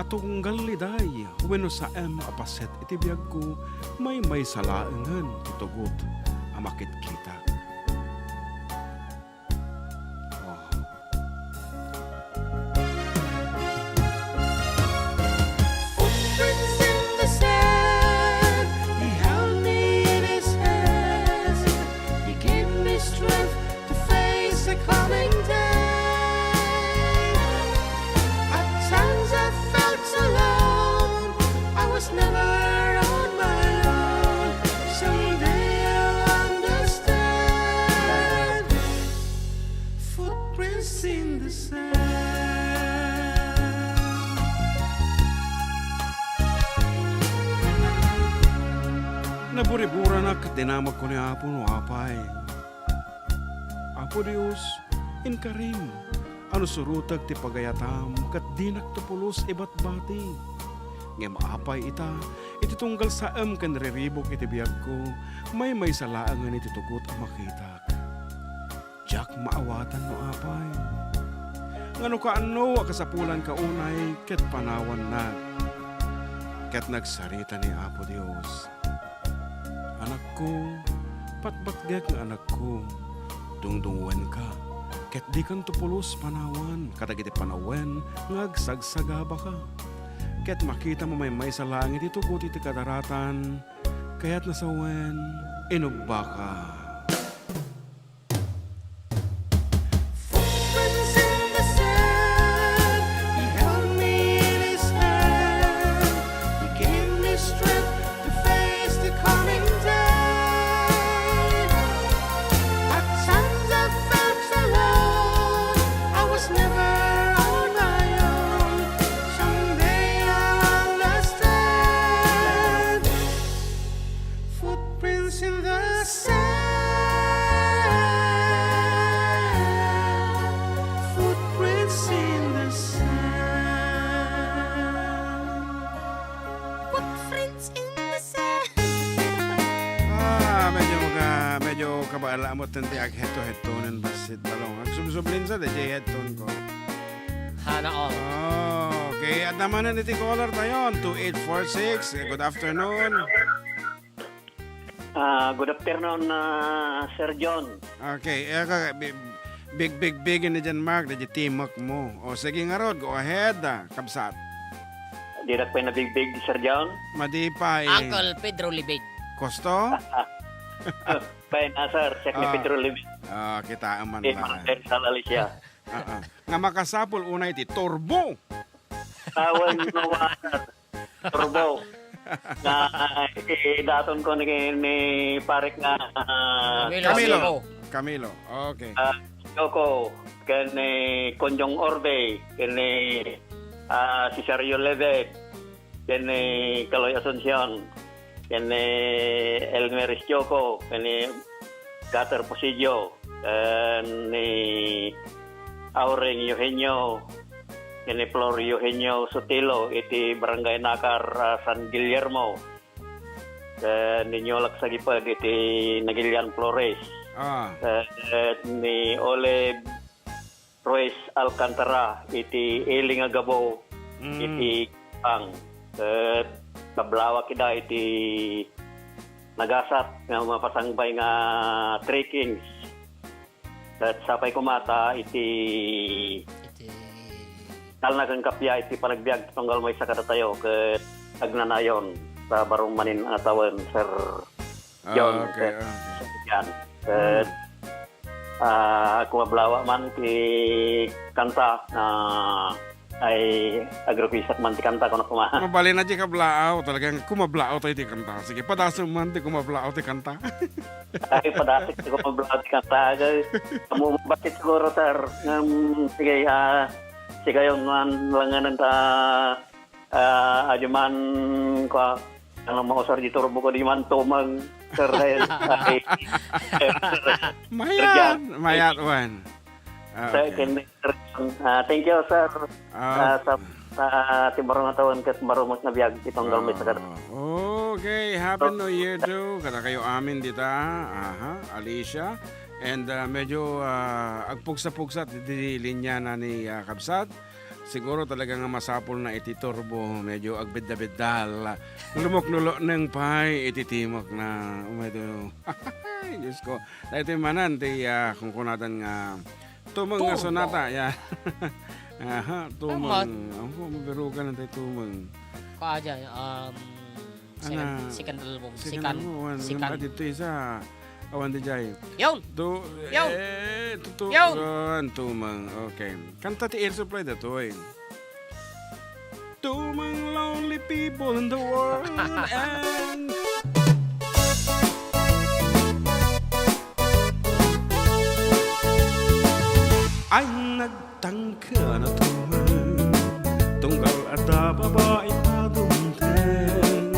a tunggal liday wenno saem a paset iti biagko, maymaysa laengen ti tugot a makitkitak. Oh. Footprints in the sand, he held me in his hands, he gave me strength to face the coming day. At times I felt so alone, I was never on my own. Someday I'll understand. Footprints in the sand. Naburiburanak ket dinamagko ni Apo no apay. Apo Dios, inkarim a no surotek ti pagayatam ket dinakto pulos ibatbati. Ngem apay ita, iti tunggal saem ken riribuk iti biagko, maymaysa laengen iti tugot a makitak. Diak maawatan no apay. Ngano kaano a kasapulanka unay ket panawannak? Ket nagsarita ni Apo Dios, "Anakko, patpatgek nga anakko, dungdungoenka, ket dikanto pulos panawan kadagiti panawen nga agsagsagabaka. Ket makitam a maymaysa laeng iti tugot iti kadaratan, kayatna sawen, inubbaka." Footprints in the sand. He held me in his hand. He gave me strength to face the coming day. At times I felt alone. I was never on my own. Someday I'll understand. Footprints in the sand. Footprints in the sand. Footprints in the sand. Ah, medyo ka, medyo kabaala mo ti agheadto-headtonen bassit balong. Agsubsublin sa, di headtone ko. Hana all. Oh, okay. Adda manen iti caller tayo, two eight four six. Good afternoon. Ah, good afternoon, ah, Sir John. Okay, eh, ka-, bi-, big, big, big ni John Mark, di timek mo. O, sige ngarud, go ahead, ah, kabsat. Dinak pay nabigbig, Sir John? Madi pay. Uncle Pedro Libig. Kosto? Pay na, sir. Check ni Ah. Pedro Libig. Ah, kita man Eh, ba? Marcel Salalicia. Ah, ah. Nga makasapul unay ti turbo. Tawag mo, ah, turbo. Na, eh, daton ko ni, ni parik nga, ah, Camilo. Camilo. Camilo. Camilo. Okay. Ah, Joko, ken ni Konyong Orbe, ken ni, ah, Cesario Levet, ken ni Kaloy Asuncion, ken ni Elmer Joko, ken ni Gater Presidio, ken ni Aureng Eugenio, ken ni Flor Eugenio Sotelo iti Barangay Nakar, ah, San Guillermo, ken ni Niolak Sagiped iti Nagilian Flores, Ah. ken ni Olive Ruiz Alcantara iti ili nga gabo Mm. iti Pang. Ket nablawak ida iti nagasat nga mapasangbay nga Three Kings. Ket sapay koma ta iti Iti talna ken kappia iti panagbiag ti tunggal maysa kadatayo ket agnanayon ta baro manen a tawen, Sir John, Ah, okay, ket okay. Yan. Ket, Hmm. ah, kumablawak man ti kanta, ah, ay agrupisak man ti kanta, kunak koma. Mabalin a di kablaaw, talagang kumablaaw tayo ti kanta. Sige, padasem man ti kumablaaw ti kanta. Ay, padasek ti kumablaaw ti kanta. Ay, ammom bassit siguro, sir. Ngem, sige, ah, sigayon man langen ta, ah, adu man, kua, ano, mausar di turbo ko di man tumeng, sir, ay, ay, sir, sir, Mayat, Jan. Mayat, wan. Ah, Sir, okay. Ken, ah, thank you, sir. Ah, Ah, sa, sa ti baro nga tawen ket baro met nga biag ti tunggal met sa kada. Ah, okay. Happy New Year to kadakayo amin dita. Aha, Alicia. And, ah, medyo, ah, agpugsa-pugsa ti, ti linya na ni, ah, Kabsat. Siguro talaga nga masapul na iti turbo. Medyo agbidda-biddal. Lumuknulukneng pay iti timek na. Medyo, Diyos ko. Daytoy manen ti, ah, kunkunadan nga tumeng nga Turbo. Sonata, ya. Aha, tumeng. Tama. Ako, mabirugan na tayo tumeng. Kaya dyan, um, second, Ana, second album. Second Second, album, awan, second. Awan dito isa, awan di jay. Yun! Tu-, Yun! Eh, tutu-, Yun! Yun, tumeng. Okay. Kanta ti Air Supply da to, eh. Tumeng lonely people in the world and Ay, nagtangken a tumeng, tunggal adda babai a dumteng.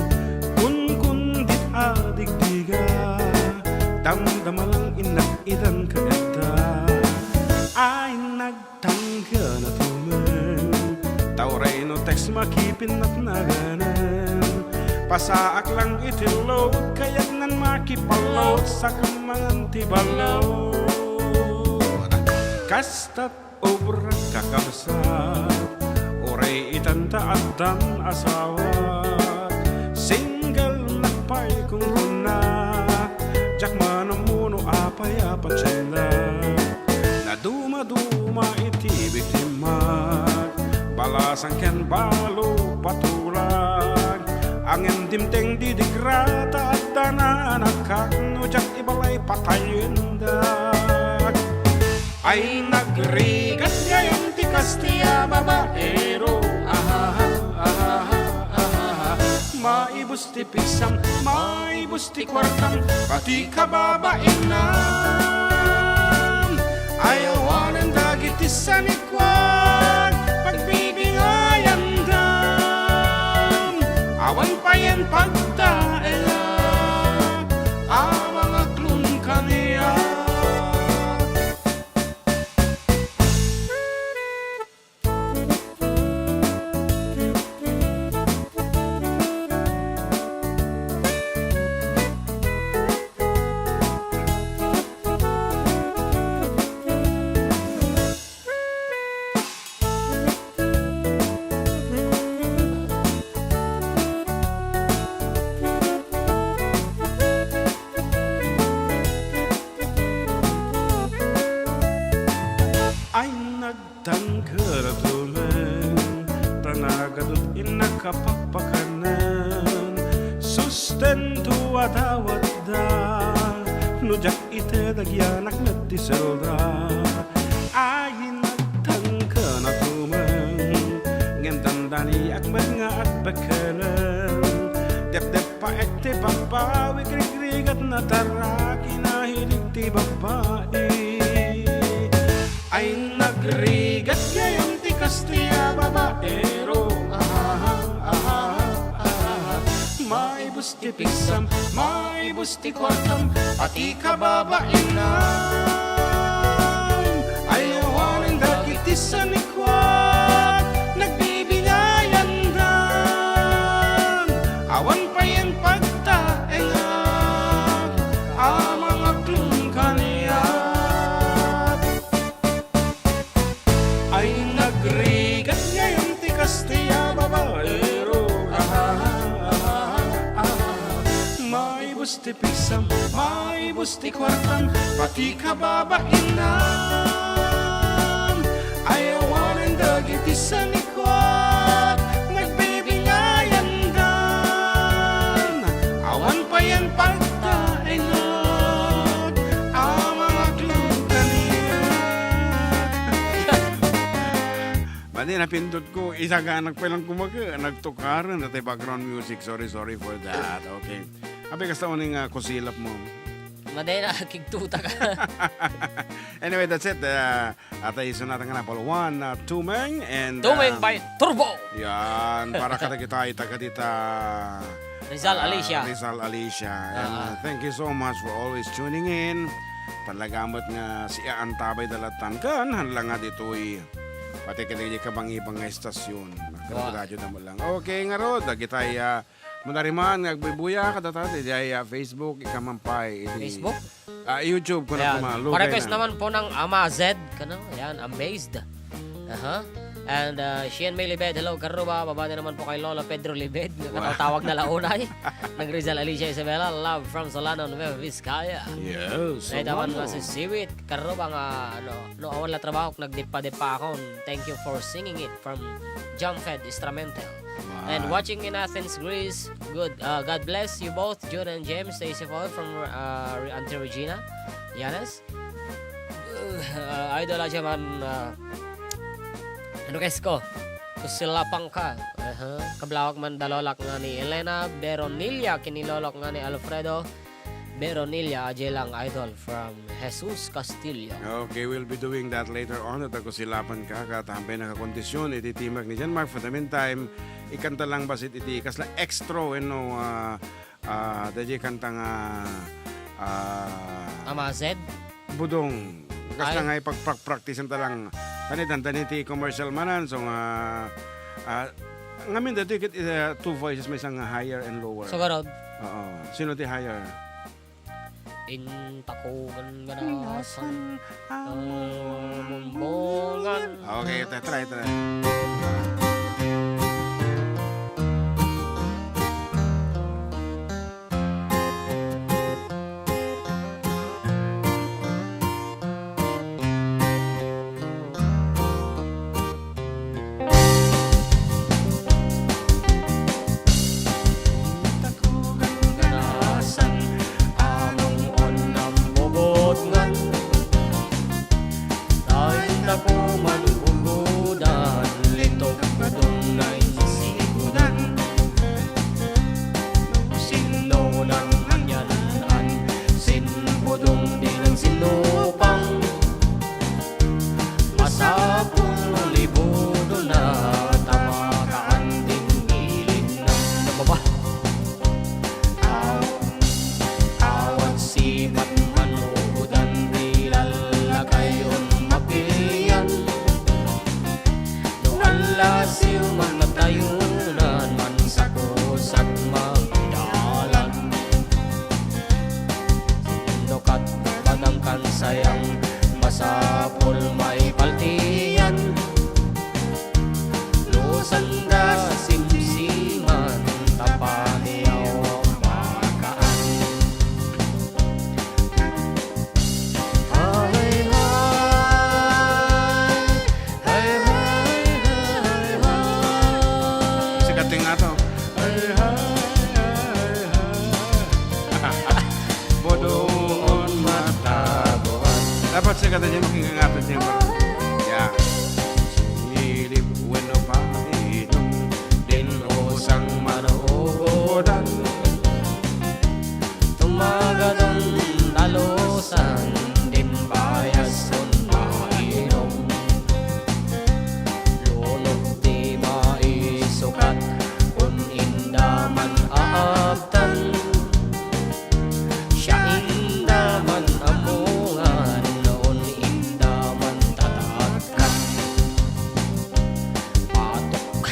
Kunkundit a digdiga, damdama lang innak idan ka etta. Makipinnatnaganen, pasaak lang iti lod, kayatnan makipallod, sakam mangan ti balod. Kasta obrak, kakabsat, uray itan ta addan asawa. Single nak pay kunkunna, diak manammuno apay a patiendak. Nadumaduma iti biktimak, balasan ken balo patulag. Ngem dimteng didigra ta adda naanakak, no diak ibalay patayendak. Ay, nagrigat gayam ti Kastia babaero. Ahaha, ahaha, ahaha. Maibus ti pigsam, maibus ti kuartam, pati kababainam. Ay, awanen dagiti sanikuan, pagbibingayandam. Awan payen pagtaenga, a mangaklon kaniak. Ay, nagtangkad a tumeng, ta nagadut innak a pakpakanen. Sustento a dawatda, no diak ited, agyanak met ti selda. Ay, nagtangkad a tumeng, ngem dandaniak met nga agbekkelen. Depdep Paek ti babbawi, grigrigat na tara, kinahirig ti babbai. Ay, nagrigat gayam ti Kastia babaero. Ahaha, ahaha, ahaha. Maibus ti pigsam, maibus ti kuartam, pati kababainam. Ay, awanen dagiti sanikuan, nagbibingayandan. Awan payen pagtaenga, a mangaklon kaniak. Ay, nagrigat gayam ti Kastia babaero. Ahaha, ahaha, ahaha. Maibus ti pigsam, maibus ti kuartam, pati kababainam. Ay, awanen dagiti sanikuak, nagbibingayandan. Awan payen pagtaengan, a mangaklon kaniak. Madi, napindot ko, isaganak pa lang kumaga, nagtukaren, natay background music, sorry, sorry for that, okay. Abi, kasta uning, ah, kusilap mo. Maday na, kigtuta ka. Anyway, that's it. Ah, at ay sunatan nga napal. One, ah, Tumeng and, Tumeng ah, by Turbo. Yan, para kadagita, taga dita, Rizal, ah, Alicia. Rizal, Alicia. And, ah, ah, thank you so much for always tuning in. Talaga met nga siaantabay dalatan kan, hanla nga ditoy. Pati kadagiti kabangibang nga estasyon. Wow. Radyo na mo lang. Okay, ngarud, dagitay, ah, Manariman nga agbuybuya kadata idiay, ah, Facebook, ikaman pay iti, Facebook? Ah, YouTube, kuno. Ayan. Kuma, lugay. Pa-request na naman po ng Ama Zed, kano? Ayan, amazed. Aha. And, uh, Shien May Libed, hello, Karuba, babati naman po kay Lolo Pedro Libed, wow, nakatawag na launay. Ng Rizal, Alicia Isabela, love from Solano, Nueva Vizcaya. Yes, Solano. Naitaman nga si Siwit, Karuba nga, ano, no, awan la trabaho, nagdipa-dipa akon. Thank you for singing it from John Fed Instrumental. And watching in Athens, Greece. Good. Uh, God bless you both, June and James. Stay safe all from, uh, Re-, Auntie Regina Yanes. Uh, idol aja man, uh, ano, kesko? Kusilapang ka. Aha. Kablawak man dalolak nga ni Elena Beronilla, kinilolok nga ni Alfredo Beronilla, aja lang, idol, from Jesus Castillo. Okay, we'll be doing that later on. At ako silapan ka, katampay nakakondisyon, iti timak ni Jan Mark. For the meantime, ikanta lang basit iti kasla extra, wenno, ah, ah, daydi kanta nga, ah, Ama Zed? Budong. Kasla nga ipagprak-practice ta lang. Tani, dandan iti commercial manan, so nga, ah, Ngamin daytoy ket, eh, two voices, maysa nga higher and lower. Sa garod? Oo. Sino ti higher? Intakugan ganasan. Ganasan. Ang bumbungan. Okay, ta-, try, try. Takugan ganasan, anong on nambubutngan. Dahil takuman bugudan, litog budong na insigudan. Sindonan manyanan, sinbudong di nang sinupang. Masapul libudona, tamakaan din gilidna. Ano ba ba? Aw-, awan sipat manudan, di lalakayon mapilian. No allasiw man matayunan, mansakusak magdalan. Sinno kat manangkan sayang, masapul maipaltian. No sanda simsiman, tapani a makaan. Hay, hay. Hay, hay, hay, hay. Sikat nga to. Hay, hay, hay, hay. Budong on matabuan. Dapat sikat nga makinggan natin siya. Yeah. Silip wenno painom, din usang manugudan. Tumagadon dalusan, din bayas on mainom. Lunod ti maisukat, kun inda man aabtan. Siya inda man ammuan, kun inda man tatakkan. Patok,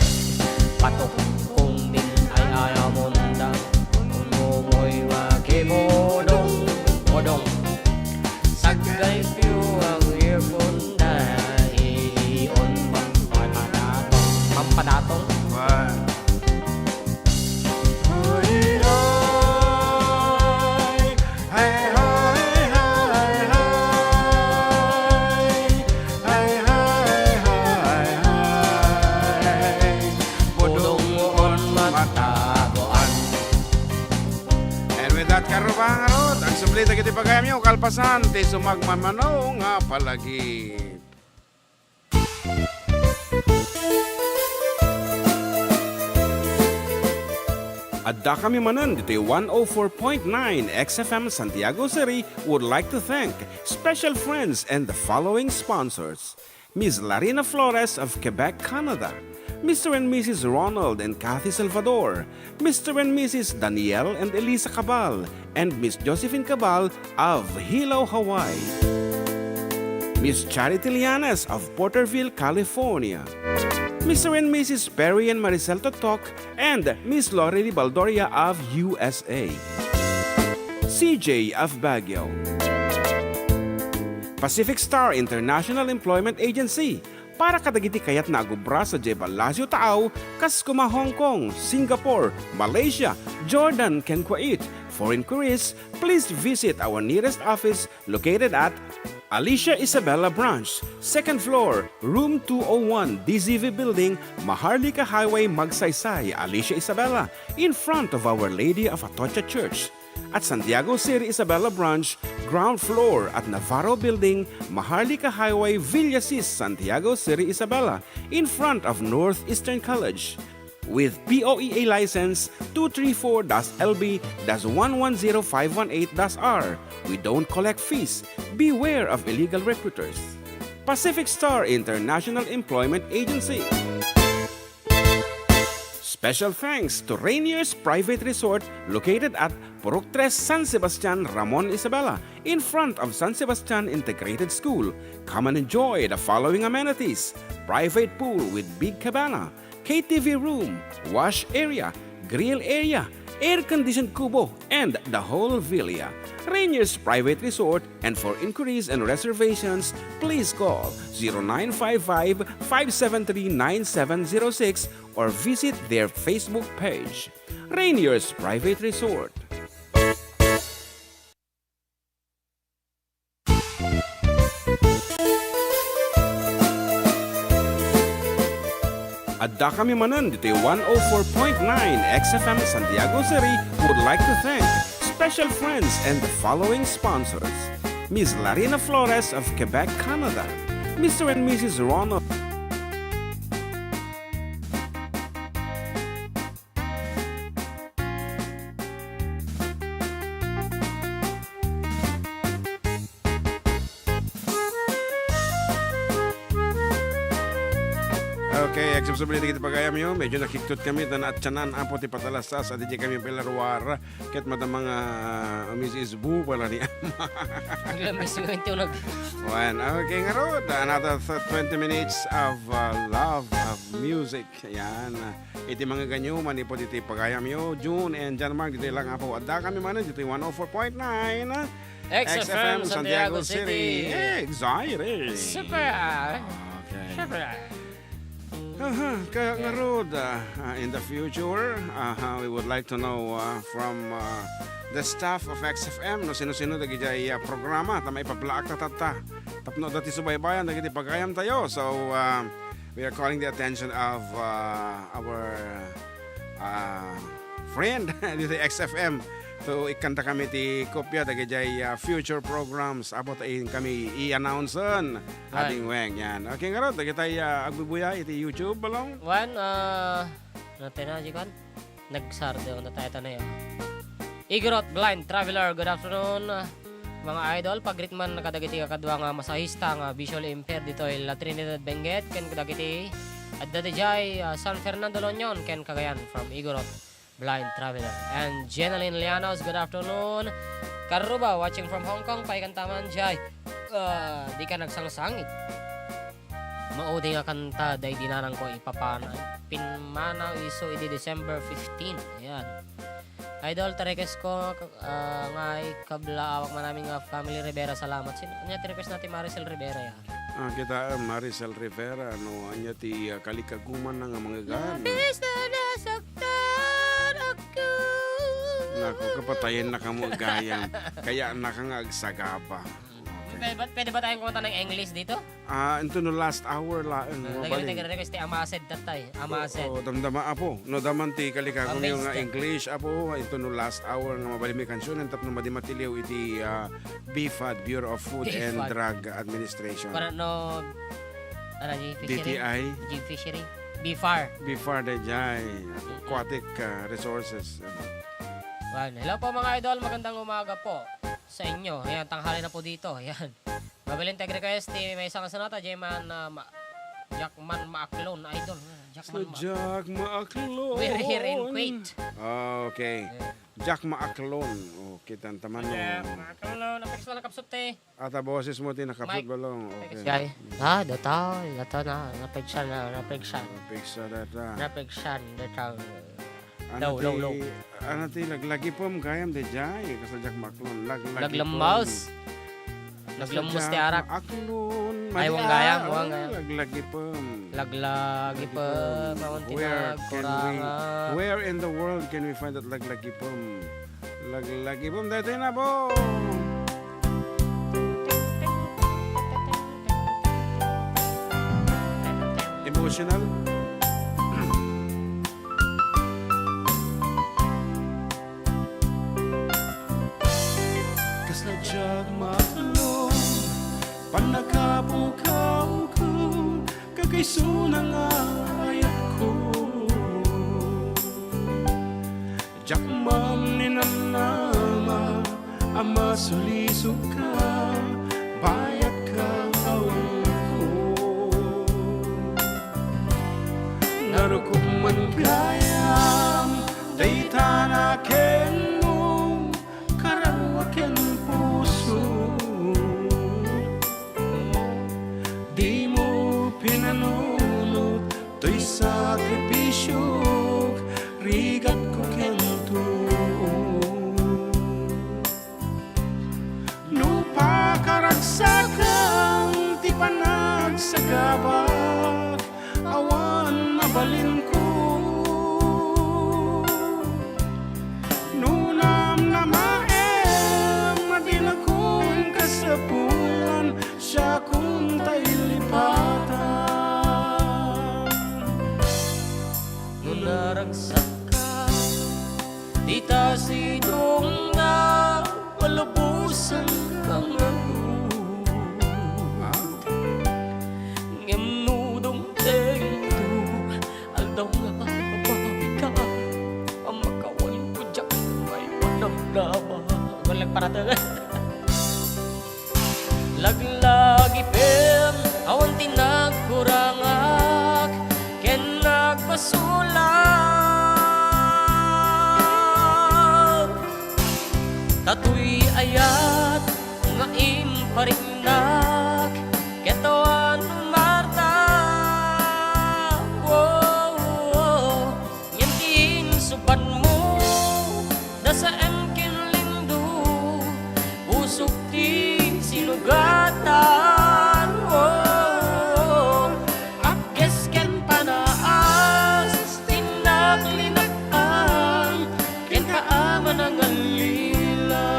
patok, kung din ay ayamonda, kung momoy makibodong, bodong. Sagay piyo ang earphone da, iyon pampadatong. Pampadatong? Wow. Hay, hay, hay, hay. Hay, hay, hay, hay. Budong on matabuan. And with that, karubang arot, agsubli dagiti pagayamyo, kalpasan ti sumagmamano nga palagi. Addakami manen ditoy one oh four point nine X F M Santiago City would like to thank special friends and the following sponsors: Miss Larina Flores of Quebec, Canada, Mister and Missus Ronald and Kathy Salvador, Mister and Missus Daniel and Elisa Cabal, and Miss Josephine Cabal of Hilo, Hawaii. Miss Charity Lianes of Porterville, California. Mister and Missus Perry and Maricel Totok and Miss Lorely Baldoria of U S A. C J of Baguio. Pacific Star International Employment Agency, para kadagiti kayatna agubra sadiay Palacio Taaw, kas kuma Hong Kong, Singapore, Malaysia, Jordan, ken Kuwait. For inquiries, please visit our nearest office located at Alicia Isabela Branch, second floor, room two oh one, D Z V Building, Maharlika Highway, Magsaysay, Alicia Isabela, in front of Our Lady of Atocha Church. At Santiago City Isabela Branch, ground floor at Navarro Building, Maharlika Highway, Villasis, Santiago City Isabela, in front of Northeastern College. With P O E A license two three four dash L B dash one one zero five one eight dash R, we don't collect fees. Beware of illegal recruiters. Pacific Star International Employment Agency. Special thanks to Rainier's Private Resort, located at Purok Tres, San Sebastian, Ramon Isabela, in front of San Sebastian Integrated School. Come and enjoy the following amenities: private pool with big cabana, K T V room, wash area, grill area, air-conditioned kubo, and the whole villa. Rainier's Private Resort, and for inquiries and reservations, please call zero nine five five, five seven three, nine seven zero six or visit their Facebook page. Rainier's Private Resort. Adda kami manen ditoy one oh four point nine X F M Santiago City would like to thank special friends and the following sponsors: Miss Larina Flores of Quebec, Canada, Mister and Missus Ronald. Okay, agsusublian dagiti pagayamyo, medyo nakiktot kami, ta naatianan, Apo, ti patalastas, a diay kami pilaruar, ket madama nga, ah, umis-isbu pala ni Ama. Aglamis mo yung tunog. Wen, okay, ngarud, another th-, twenty minutes of, uh, love, of music. Ayan. Iti mga ganyo, manipud iti pagayamyo, June and John Mark, ditoy lang, Apo. Adda kami manen ditoy one oh four point nine X F M Santiago City. Excited. Super. Okay. Super. Aha, kaya ngarud, ah, ah, in the future, aha, we would like to know, ah, from, ah, the staff of X F M, no, sino-sino dagidiay, ah, programa, ta maipablaak ta tatta. Tapno adda ti subaybayan dagiti pagayam tayo. So, ah, we are calling the attention of, ah, our, ah, friend dito X F M. So, ikkanta kami ti kopia dagidiay, ah, future programs. Apo ta in kami i-announce-en. Wen. Ading Weng, yan. Okay, ngarud, dagitay, ah, agbubuya iti YouTube, balong? Wen, ah, ano tayo na, Jikan? Nagsardo na tayo, tayo na yan. Igorot Blind Traveler, good afternoon. Mga idol, pag-greet man kadagiti kakadua nga masahista nga visually impaired ditoy La Trinidad, Benguet, ken kadagiti adda dijay, ah, San Fernando, La Union, ken Cagayan from Igorot Blind Traveler. And Jenaline Llanos, good afternoon. Karuba, watching from Hong Kong, paikan taman jay. Ah, di ka nagsangsangit. Maudi nga kanta, daydi nanang ko ipapana-, pinmanaw isu idi December fifteen. Ayan. Idol, ti request ko, ah, nga ikablaawak man amin nga family Rivera, salamat. Sino, ania ti request na ti Maricel Rivera, ya? Ah, kita, ah, Maricel Rivera, no, ania ti, ah, kalikaguman na nga manggagan? Labis na nasaktan ako. Naku, kapatayen na kamo, gayam. Kaya naka nga agsagaba. Okay. Pwede ba, pwede ba tayong kumanta ng English dito? Ah, into no last hour laeng. Ah, mabalin. Taga-, taga-request ti Amased, tatay. Amased. Oo, damdama, apo. No, daman ti kalikagom nga English, apo, into no last hour nga mabalin mi kansionen tapno madi matiliw iti, ah, BFAD, Bureau of Food and Drug Administration. Para no, ano, G fishery? D T I? G fishery? BFAR. BFAR dayjay. Aquatic, ah, Resources. Ano. Wan, hello po, mga idol. Magandang umaga po sa inyo. Ayan, tanghali na po dito. Ayan. Mabalin ti ag-request ti maysa nga sonata, Jackman, ah, Ma-, Jackman Maaklon, idol. Jackman Ma-, Jack Maaklon. We're here in Kuwait. Ah, okay. Yeah. Jack Maaklon. Oh, kita taman, Jack Maaklon. Napiksa na kapsut, eh. Ata boses mo ti nakapsut, balong. Okay. Jay. Ah, data, data na, napigsa na, napigsa. Napigsa data. Napigsa data. Ano ti, ano ti laglagipem gayam dayjay? Kasla Jack Maaklon, laglagipem. Naglemmos. Naglemmos ti arak. Aklon. Ay, madi gayam, ah, gayam. Laglagipem. Laglagipem, awan ti nagkurang. Where in the world can we find that laglagipem? Laglagipem, daytoy na po. Emotional. Kasla Jack Maaklon, pannakapukawko, kakaisuna nga ayatko. Jackman ni nanama a masulisoka, bayatka awanko. Narukop man gayam dayta nakenmo, kararua ken puso. Dimo pinanunot toy sakripisio. Sagabak, awan mabalinko. No namnamaem, madinakon kasapulan, siakon ta ilipatan. No naragsak ka, dita sidongna, malubosan kang agumat. Ngem no dumtengto, aldaw nga mababika, a makawan ko diak, may panamnama. Walang paratang. Laglagipen, awan ti nagkurangak ken nagbasolak. Tatoy ayat nga impariknak ket awan umarta. Oh, oh, oh. Ngem ti insubadmo, dasaem ken lindo, pusok ti sinugatan. Oh, agges ken panaas, tinnak, linak-am, kenka a manangallilaw.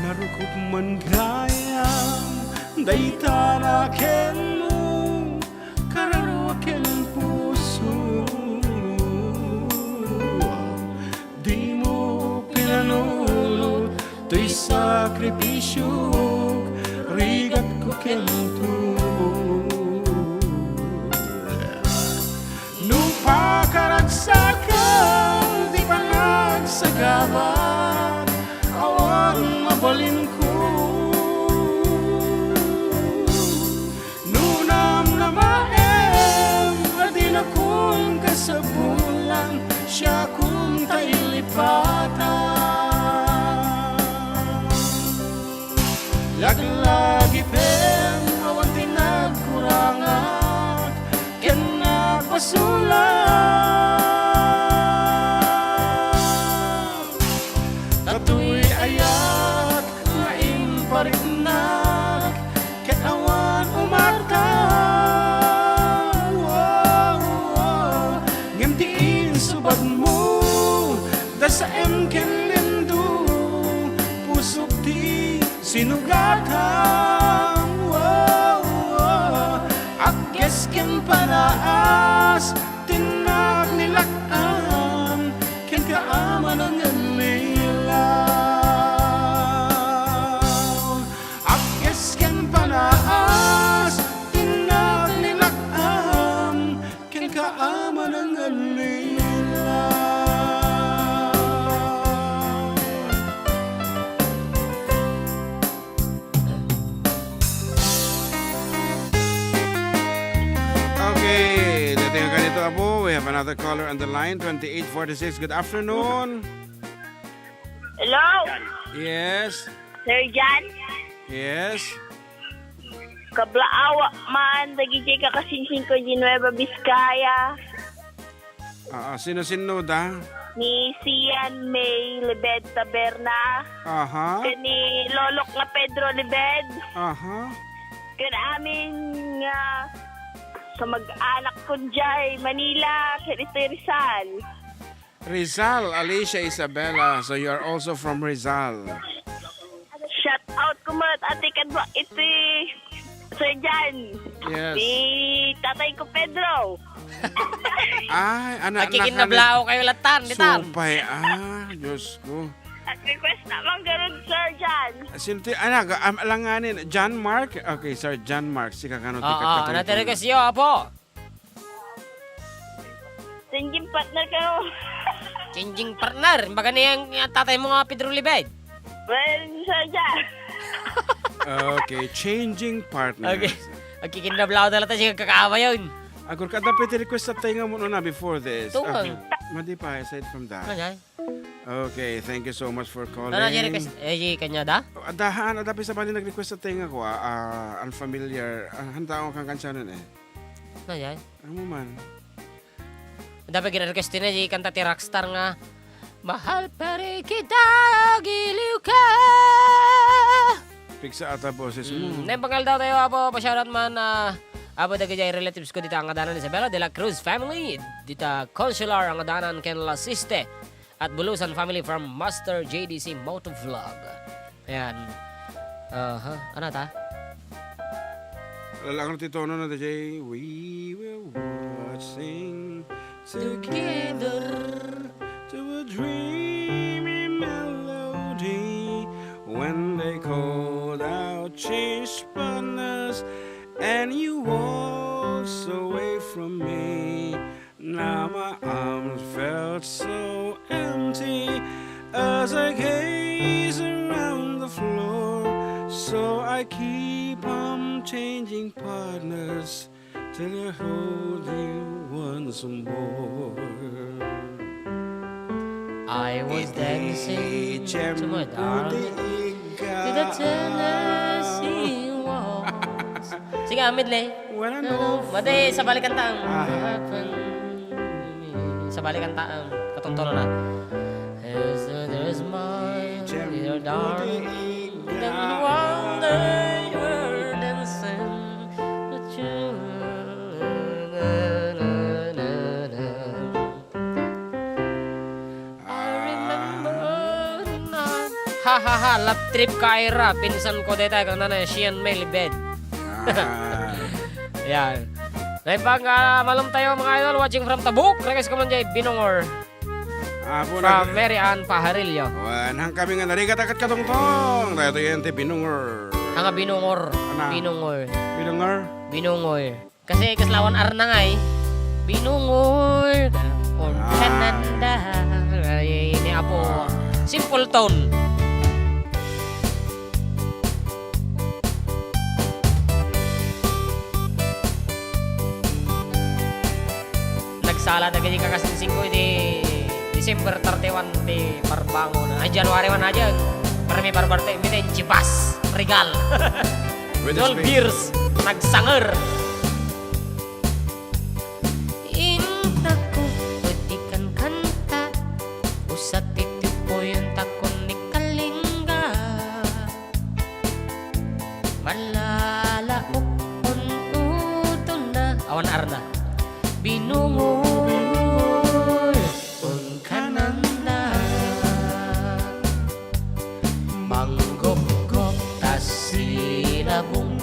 Narukop man gayam dayta nakenmo, kararua ken puso. Dimo pinanunot toy sakripisiok, rigatko ken tubo. No pakaragsakan ti panagsagaba, awan mabalinko. No namnamaem a dinakon kasapulan, siakon ta ilipatan. Laglagipen, awan ti nagkurangak ken nagbasolak. Datoy ayat nga impariknak ket awan umarta. Ngem ti insubadmo, dasaem ken lindo, pusok ti sinugatan. Agges ken panaas, tinnak, nilak-am, kenka a manangallilaw. Agges ken panaas, tinnak, nilak-am, kenka a manangallilaw. Okay, dating ka nito, Apo. We have another caller on the line, twenty-eight forty-six. Good afternoon. Hello? Yes. Sir John? Yes. Kablaaw man, dagiti kakasinsin ko di Nueva Vizcaya. Ah, sino-sino da? Ni Sian May Lebed Taberna. Aha. Ken ni Lolok nga Pedro Lebed. Aha. Ken amin nga kamag-anak ko jay Manila, ken iti Rizal. Rizal, Alicia Isabela. So you are also from Rizal. Shout out ko met ati kadua iti Sir John. Yes. Ni tatay ko Pedro. Ay, anak, Agkikinnablaaw kayo latan, ditan. Supay, ah, Diyos ko. Nag-request na man garud, Sir John. Sinti, anak, am, alanganin, John Mark? Okay, Sir John Mark, sika kano ti Oo, kakatungtong. Ano ti request yo, Apo? Changing partner kayo. Changing partner? Baga ni ang, ang tatay mo nga Pedro Libed? Well, Sir John. Okay, changing partners. Okay. Agkikinnablaaw na lang tayo sa kakaama yun. Agor ka, dapat request sa tayo nga muna na before this. Ito nga. Okay. Madi pa, aside from that. Ano yan? Okay, thank you so much for calling. Ano, yung request? Eh, yung kanya da? Oh, adahan, ada pa sa bali nag-request sa tayo nga ko, ah, ah, unfamiliar. Ah, handa ako kang kansyanan eh. Ano yan? Ano man? Dapat gina-request din eh, yung kanta ti Rockstar nga. Mahal pa rin kita, giliw ka. Piksa ata boses mo. Mm, naimbag nga aldaw tayo, Apo, pa-shoutout man, ah, Apo, dagiti relatives ko dita angadanan Isabela de la Cruz family, dita Consular angadanan ken La Siste, at Bulusan family from Master J D C Motovlog. Ayan. Aha. Ano ta? Lalang ti tono na, D J. We were waltzing together to a dreamy melody when they called out, "Change partners," and you walked away from me. Now my arms felt so empty as I gaze around the floor. So I keep on changing partners till I hold you once more. I was dancing to my darling with a Tennessee waltz. Sige, ah, medley. Wala, no. Madi, sabali kanta. Ah. Sabali kanta, um, katungtono na. There's, there's my dear darling, the one that you're dancing with. I remember na. Ha, ha, ha, love trip ka, Ira. Pinsan ko deta, kang nanay, Sian Melibed. Ah. Yan. Naimbag, ah, malem tayo, mga idol, watching from Tabuk. Request ko man jay, Binungor. Apo, from nag- Mary Ann Pajarillo. Wen, han kami nga narigat a ket katungtong. Daytoy ti Binungor. Anga Binungor. Ana. Binungor. Binungor? Binungor. Kasi kasla awan R na nga eh. Binungol. Or Ah. Kananda. Ay, ni Apo. Simple tone. Nagsala dagiti kakasinsinko iti December thirty-one ti parbangon. Ay, January one na dyan. Para may barbarte, may tayo chibas. Regal. With the twelve space. Years, nagsanger. Intako, pwede kan kanta, usa ti tipuyon takon ni Kalinga. Malalaok on utona. Awan arna. Binungol. Unkananda. Manggopgop ta si Labong,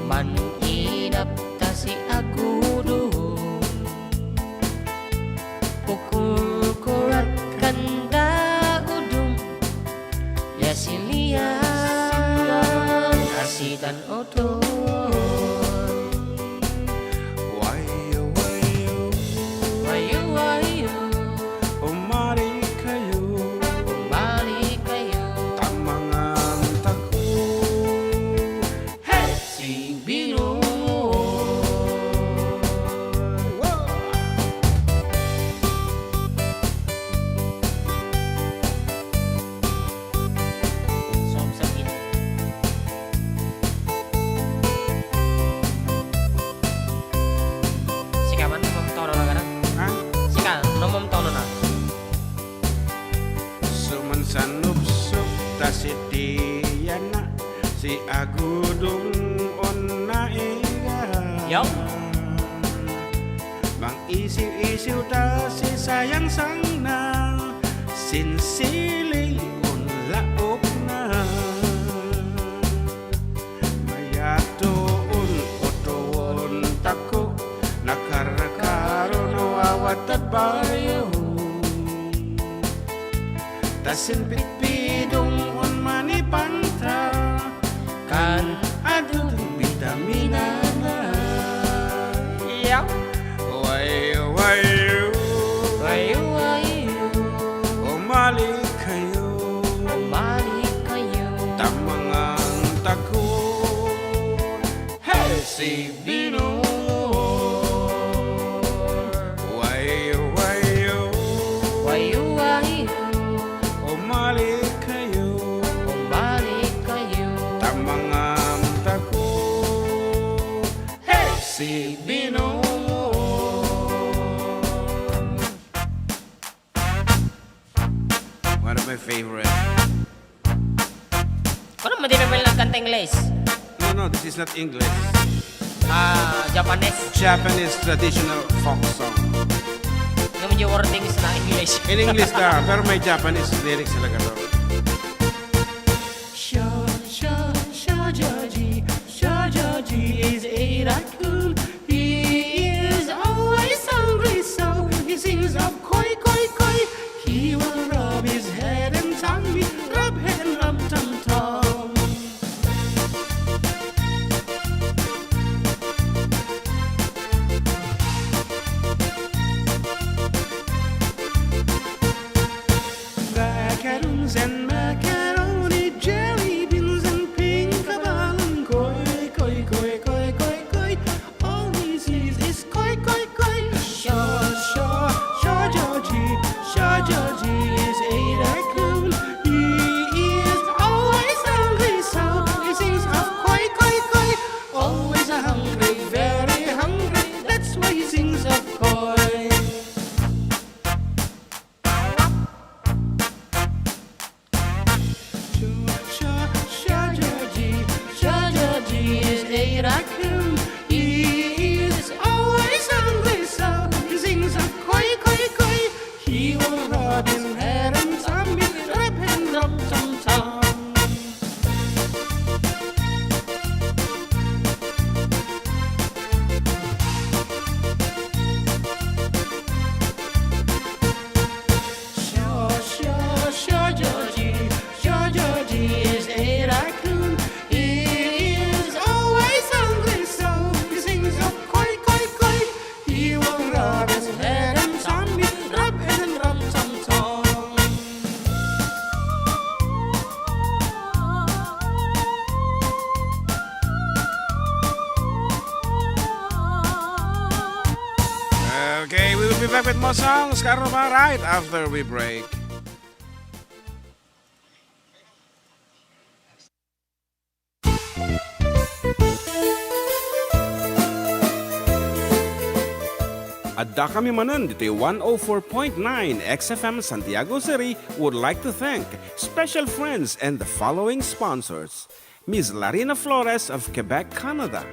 man-inap ta si Agudong. Pukulkurat kanda Udong, ya si Liang, asitan Udong. Wayo, wayo. Wayo, wayo. Umali kayo. Umali kayo. Ta mangan tako. Hey! Si Binong. Wow! Som sakit. Sika man, no, mom tono na ka na? Ha? Sika, no, mom tono na? Sumansanupsop ta si Tiana, si Agudong on naiga. Yaw. Mang-isiw-isiw ta si Sayang Sangna, sinsiling on laokna. Mayat to on utoon tako, nakarkaro no awattad bayo. Ta sinpitpidong on manipanta, kan adu bitaminana. Iya. Wayo, wayo. Wayo, wayo. Umali kayo. Umali kayo. Ta mangan tako. Hey, si Binong. Wayo, wayo. Wayo, wayo. Umali kayo. Umali kayo. Ta mangan tako. Hey, si Binong. My favorite. Kunam, madi pay nagkanta English. No, no, this is not English. Ah, Japanese. Japanese traditional folk song. Ngem diay wordings na English. In English na, pero may Japanese lyrics talaga to. Sho, sho, shojoji, shojoji is a raccoon. He is always hungry, so he sings of koi, koi, koi. He will rub his head and tummy, rub head and rub tum tum. Macaroons and macaroni, jelly beans and pink abalone, koi, koi, koi, koi, koi, koi. All he sees is koi, koi, koi. Sho, sho, shojoji, shojoji is a raccoon. He is always hungry, so he sings of koi, koi, koi. Always hungry, very hungry, that's why he sings of koi. Sho, sho, shojoji, shojoji is a raccoon. He is always hungry, so he sings of koi, koi, koi. He will rub his head and tummy, rub and rub tum tum. Sho, sho, shojoji, shojoji is a raccoon. He is always hungry, so he sings of koi, koi, koi. He will rub his head and tummy, rub and rub tum tum. Okay, we will be back with more songs, Karoma, right after we break. Adda kami manen ditoy one oh four point nine X F M Santiago City would like to thank special friends and the following sponsors: Miss Larina Flores of Quebec, Canada,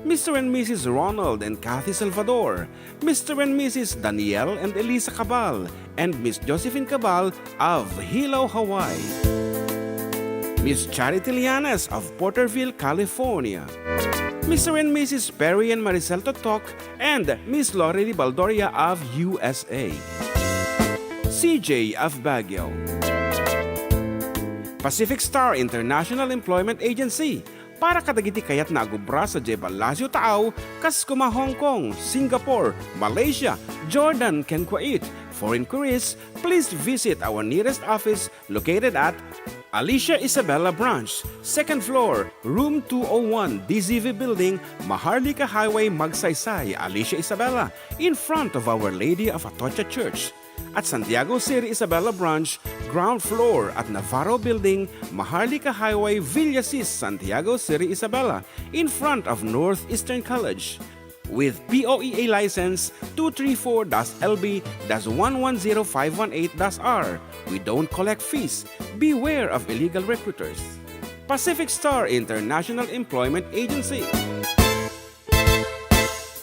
Mister and Missus Ronald and Kathy Salvador, Mister and Missus Daniel and Elisa Cabal, and Miss Josephine Cabal of Hilo, Hawaii. Miss Charity Lianes of Porterville, California. Mister and Missus Perry and Maricel Totok and Miss Lorely Baldoria of U S A. C J of Baguio. Pacific Star International Employment Agency, para kadagiti kayatna a gubra sadiay Palacio Taaw, kas koma Hong Kong, Singapore, Malaysia, Jordan, ken Kuwait. For inquiries, please visit our nearest office located at Alicia Isabela Branch, second floor, room two oh one, D Z V Building, Maharlika Highway, Magsaysay, Alicia Isabela, in front of Our Lady of Atocha Church. At Santiago City Isabela Branch, ground floor at Navarro Building, Maharlika Highway, Villasis, Santiago City Isabela, in front of Northeastern College. With P O E A license two three four dash L B dash one one zero five one eight dash R, we don't collect fees. Beware of illegal recruiters. Pacific Star International Employment Agency.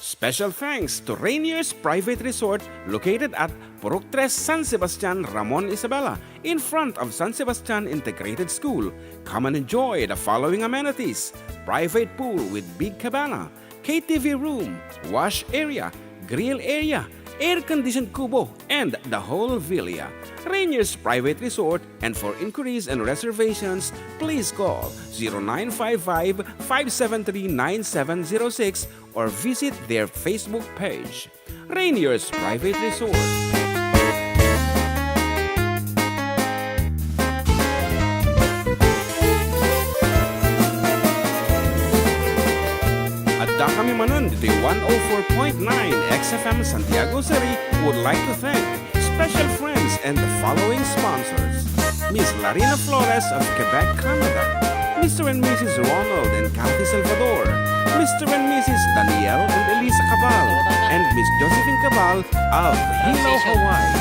Special thanks to Rainier's Private Resort located at Purok Tres, San Sebastian, Ramon, Isabela, in front of San Sebastian Integrated School. Come and enjoy the following amenities: private pool with big cabana, K T V room, wash area, grill area, air-conditioned kubo, and the whole villa. Rainier's Private Resort, and for inquiries and reservations, please call zero nine five five, five seven three, nine seven zero six or visit their Facebook page, Rainier's Private Resort. Adda kami manen ditoy one oh four point nine X F M Santiago City would like to thank special friends and the following sponsors: Miss Larina Flores of Quebec, Canada, Mister and Missus Ronald and Kathy Salvador, Mister and Missus Daniel and Elisa Cabal, and Miss Josephine Cabal of Hilo, Hawaii.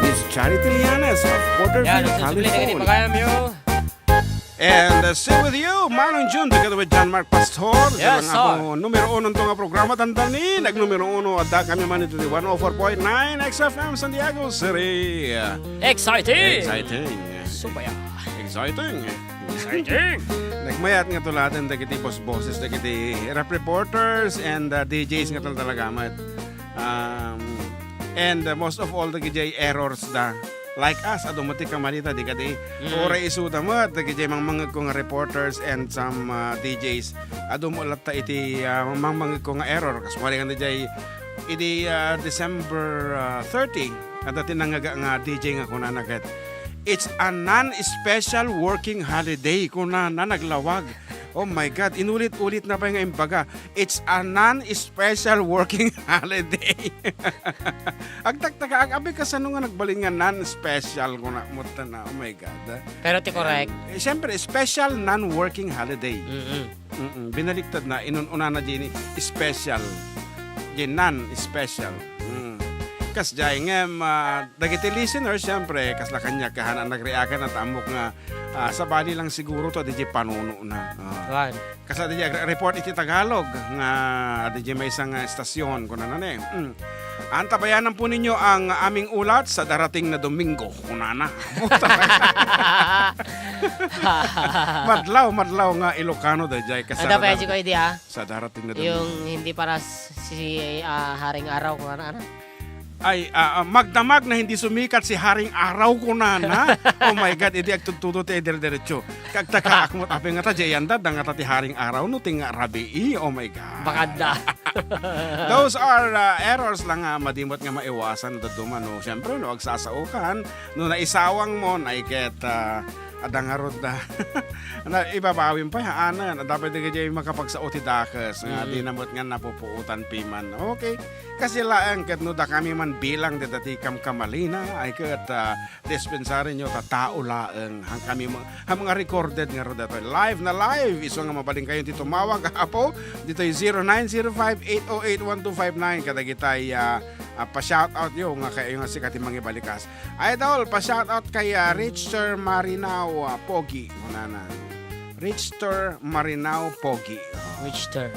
Miss Gary Tilianes of Porterville, Yan, ang susublin na California. Kagayam, yo. And, uh, still with you, Manong Jun, together with John Mark Pastor. Yes, sir. Ang ako numero uno nito nga programa, dandani, nag numero uno, adda kami man ito di one oh four point nine X F M San Diego City. Exciting! Exciting. Supaya. Exciting. Exciting! Nagmayat nga tuladen dagiti bos-boses, dagiti rap reporters and, uh, D Js nga tal-, talaga met. Um, and, uh, most of all, dagiti errors da. Like us, adu met ti kamalita, di kadi? Mm. Uray isuda met, dagiti mangmangegko nga reporters and some, uh, D Js. Adu met latta iti, uh, mangmangegko nga error. Kas mali nga di jay, idi, uh, December, uh, thirty, adda ti nangaga nga D J nga kunana ket, "It's a non-special working holiday," kunana, naglawag. Oh my God, inulit-ulit na pay nga imbaga, "It's a non-special working holiday." Agtaktaka, ag-, abi kasano nga nagbalin nga non-special, kuna, mutta na, oh my God. Pero ti correct. Eh, siyempre, special non-working holiday. Mm-mm. Mm-mm. Binaliktad na, inun-unana diay ni special. Diay non-special. Mm. Kas diay ngem, ah, dagiti listeners, siyempre, kasla kaniak, kahan a nagreact-an, at ammok nga, ah, sabali lang siguro to, di diay panuno na. Ah. Wan. Kas a di diay agre-, report iti Tagalog, nga di diay maysa nga estasyon, kunana ni. Mm. Antabayanan po ninyo ang aming ulat sa darating na Domingo, kunana. Madlaw, madlaw nga Ilocano daydiay. Kasarap Ada pa na- yung ko idea? Sa darating na Domingo. Yung hindi para s-, si, ah, Haring Araw, kung ano, ano? Ay, ah, ah, magdamag na hindi sumikat si Haring Araw, kunana. Oh my God, idi agtudtudo ti dire-diretso. Kagtaka, akmo, apay ngata, diay anda, dangata ti Haring Araw, no, ti nga rabii. Oh my God. Bakanda. Those are, uh, errors lang nga madimot nga maiwasan no dadduma, no. Siyempre, no, agsasaokan, no, naisawang mo, na iket, uh, adda ngarud da. Na, ibabawim pay, ha, anan, adda pay dagiti makapagsao ti dakes, nga Mm. di na met nga napupuotan piman. Okay. Kasi laeng ket no dakami man bilang dita ti kamkamalina, ay ket, uh, dispensarinyo ta tao laeng. Haan kami ma-, haan mga recorded ngarud daytoy. Live na live. Isu nga mabalinkayo ti tumawag, apo. Ditoy zero nine zero five eight oh eight one two five nine. Kadagitay, ah, ah, pa-shoutoutyo nga kayatyo nga sika ti mangibalikas. Idol, pa-shoutout kay, ah, Richter Marinao, ah, Pogi. Kunana. Richter Marinao Pogi. Richter.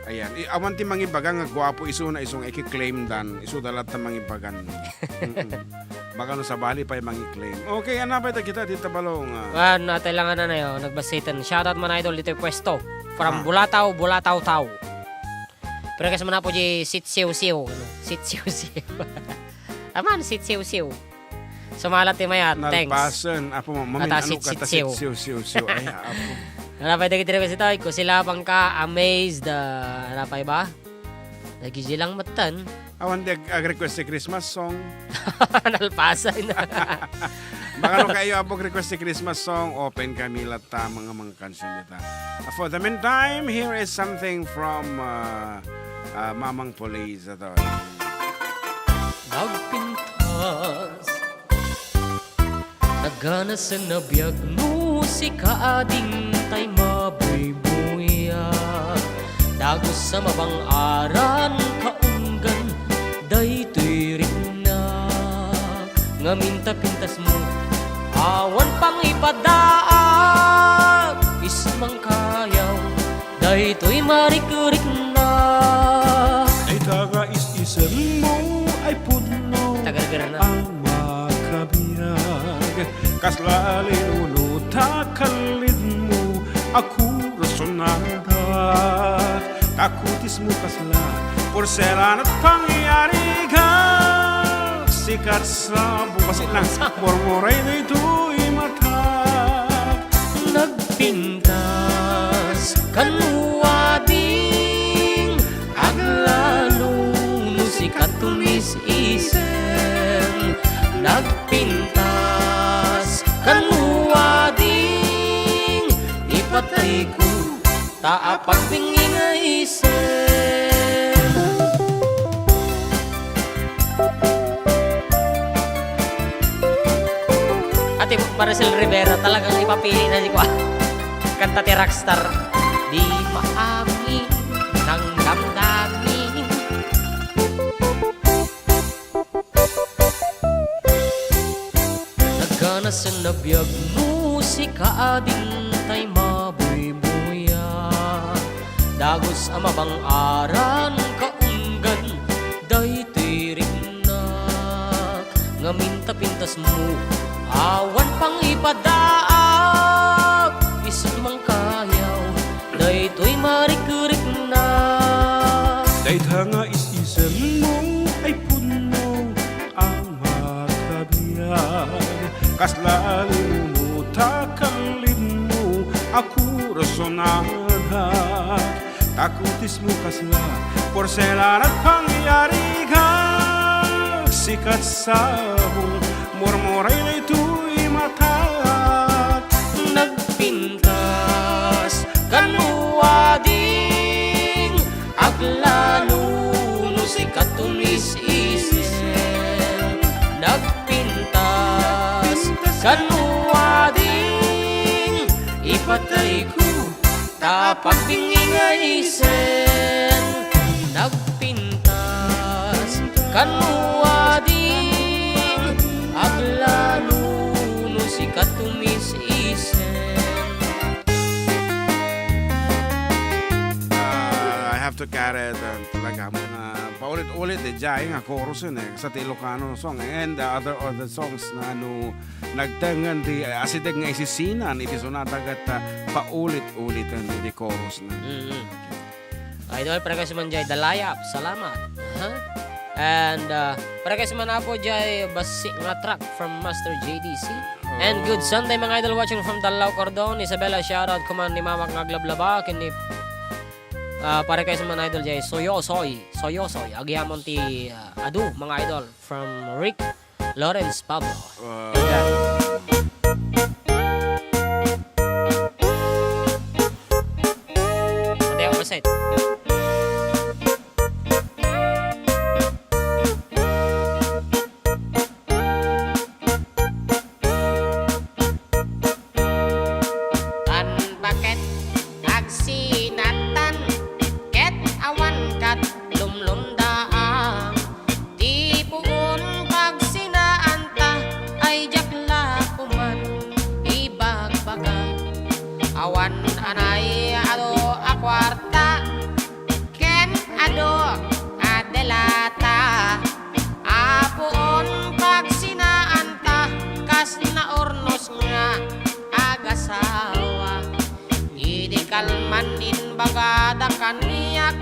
Ayan. I-, awan ti mangibaga nga guapo isuna, isu nga iki-claim dan. Isuda latta mangibagan. Mm-mm. Baka no sabali pay mangi-claim. Okay, ania pay dagita ti tabalong, ah? Wan, natay lang, ano na yun, nagbasiten. Shoutout man, idol, ditoy pwesto. From Ah. Bulataw, Bulataw Tao. Pero kas man po di sitsiw-siw. Sitsiw-siw. Aman, sitsiw-siw. Sumalat ti mayat. Thanks. Nalpasen. Apo, ma-, mamin-, Ata ano ka ta sitsiw-siw. Sitsiw-siw-siw. Ay, apo. Ano pa yung dagiti request ito? Kusila pang ka, amazed, ah, ano pa ba? Nagiji lang matan. Awan di ag-, ag-request ti Christmas song. Nalpasen. Baka no kayo abog request ti Christmas song, open kami latta mga, mga kansion dita. Uh, for the meantime, here is something from, uh, uh, Mamang Police. Ito. Nagpintas, naganasen a biag no sika a dintay mabuybuyag. Dagus a mabang-aran kaunggan daytoy riknak. Ngamin ta pintasmo, awan pangipadaag, ismang kayaw, daytoy marikriknak. Dayta nga is-isemmo ay pudno Tagargar na. Ang makabiag. Kasla linuno ta kallidmo a kurasonadak. Ta kutismo kasla porselana't pangyarigak. Sikat sa bukas lang, murmuray daytoy matak. Nagpintas kano ading aglalo no sika tumis-isem. Nagpintas kano ading ipatayko ta apagbingi nga isem. Ate Maricel Rivera, talagang ipapili na si Kwa. Kanta ti rockstar. Di maamin ang damdamin. Sen nabiag no sika ading tay mabuybuya. Dagus a mabang-aran kaunggan daytoy riknak. Ngamin ta pintasmo, awan pangipadaak. Isut' mangkayaw, daytoy marikriknak. Dayta nga is-isemmo ay punno a makabiag. Kasla limumo ta kallimmo a korasonanak. Ta kutismo kasla porselanat pangyarigak. Sikat sabong murmuray daytoy matak. Nagpintas kano ading aglalo no sika tumis-isem. Nagpintas kano ading ipatayko ta pagbingi nga isen. Nagpintas kano ading aglalo no sika tumis-isem. Ah, I have to carry it, uh, talaga, mga paulit-ulit, eh, jay nga chorus yun, eh, sa Ilocano song, eh, and the other, other songs na, ano, nagtengen ti, eh, asideg nga isisinan iti sonata ket, ah, paulit-uliten ti chorus na. Mm. Idol, parekas man jay, The Layap, salamat. Ha? And, uh, parekas man apo jay, bassit nga track from Master J D C. And good Sunday, mga idol, watching from Dalao, Cordon. Isabela, shoutout kuman ni Mamak nga aglablaba, ken ni, uh, parekas man, idol, jay, Soyosoy, Soyosoy, agyamon ti, uh, adu, mga idol, from Rick Lawrence Pablo. Wow. Ayan. Ate, ako, set. Tan baket agsinatan ket awan kat lumlumdaang. Ti puon pagsinaanta ay diak la koman ibagbaga. Awan anay adu a kuarta ken adu a delata. Apuon pagsinaanta kas naurnos nga agasawa. Idi kalman inbagada kaniak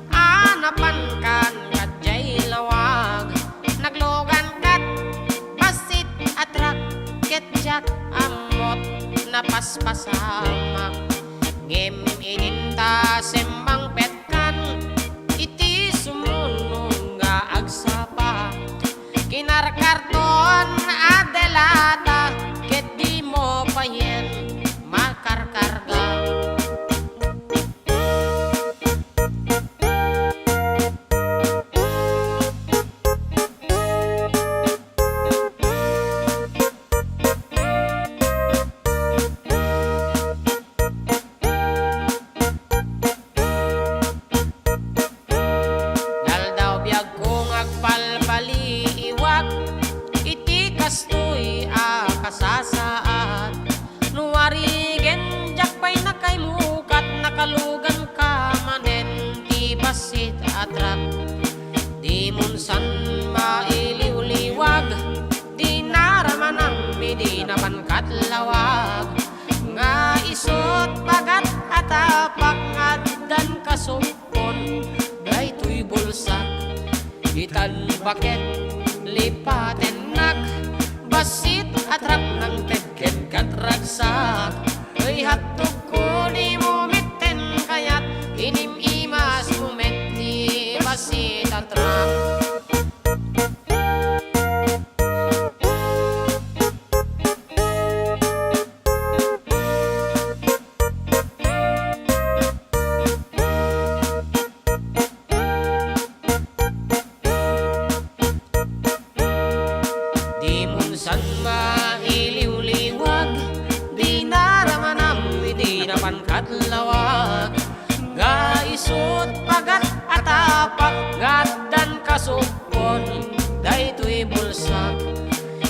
a napankan kat jay lawag. Naglugankat bassit a trak ket diak ammot napaspasamak. Ngem idinta semmangpet kan iti sumulong nga agsapa. Kinarkarton a delata ket dimo payen makarkarga. Naldaw biagko nga agpalpaliiwak iti kastoy a kasasaad. No arigen diak pay nakaimukat, nakaluganka manen ti bassit a trak. Dimon san mailiwliwag, di naramanam idi napankat lawag. Nga isut' pagat a tapak nga addan kasupon daytoy bulsak. Itan baket lipatennak, bassit a trak nangted ken kat ragsak. Ay hattogko dimo metten kayat, inim-imasmo met ti bassit a trak. Dimon san mailiwliwag, di naramanam idi napankat lawag. Nga isut' pagat a tapak nga addan kasupon daytoy bulsak.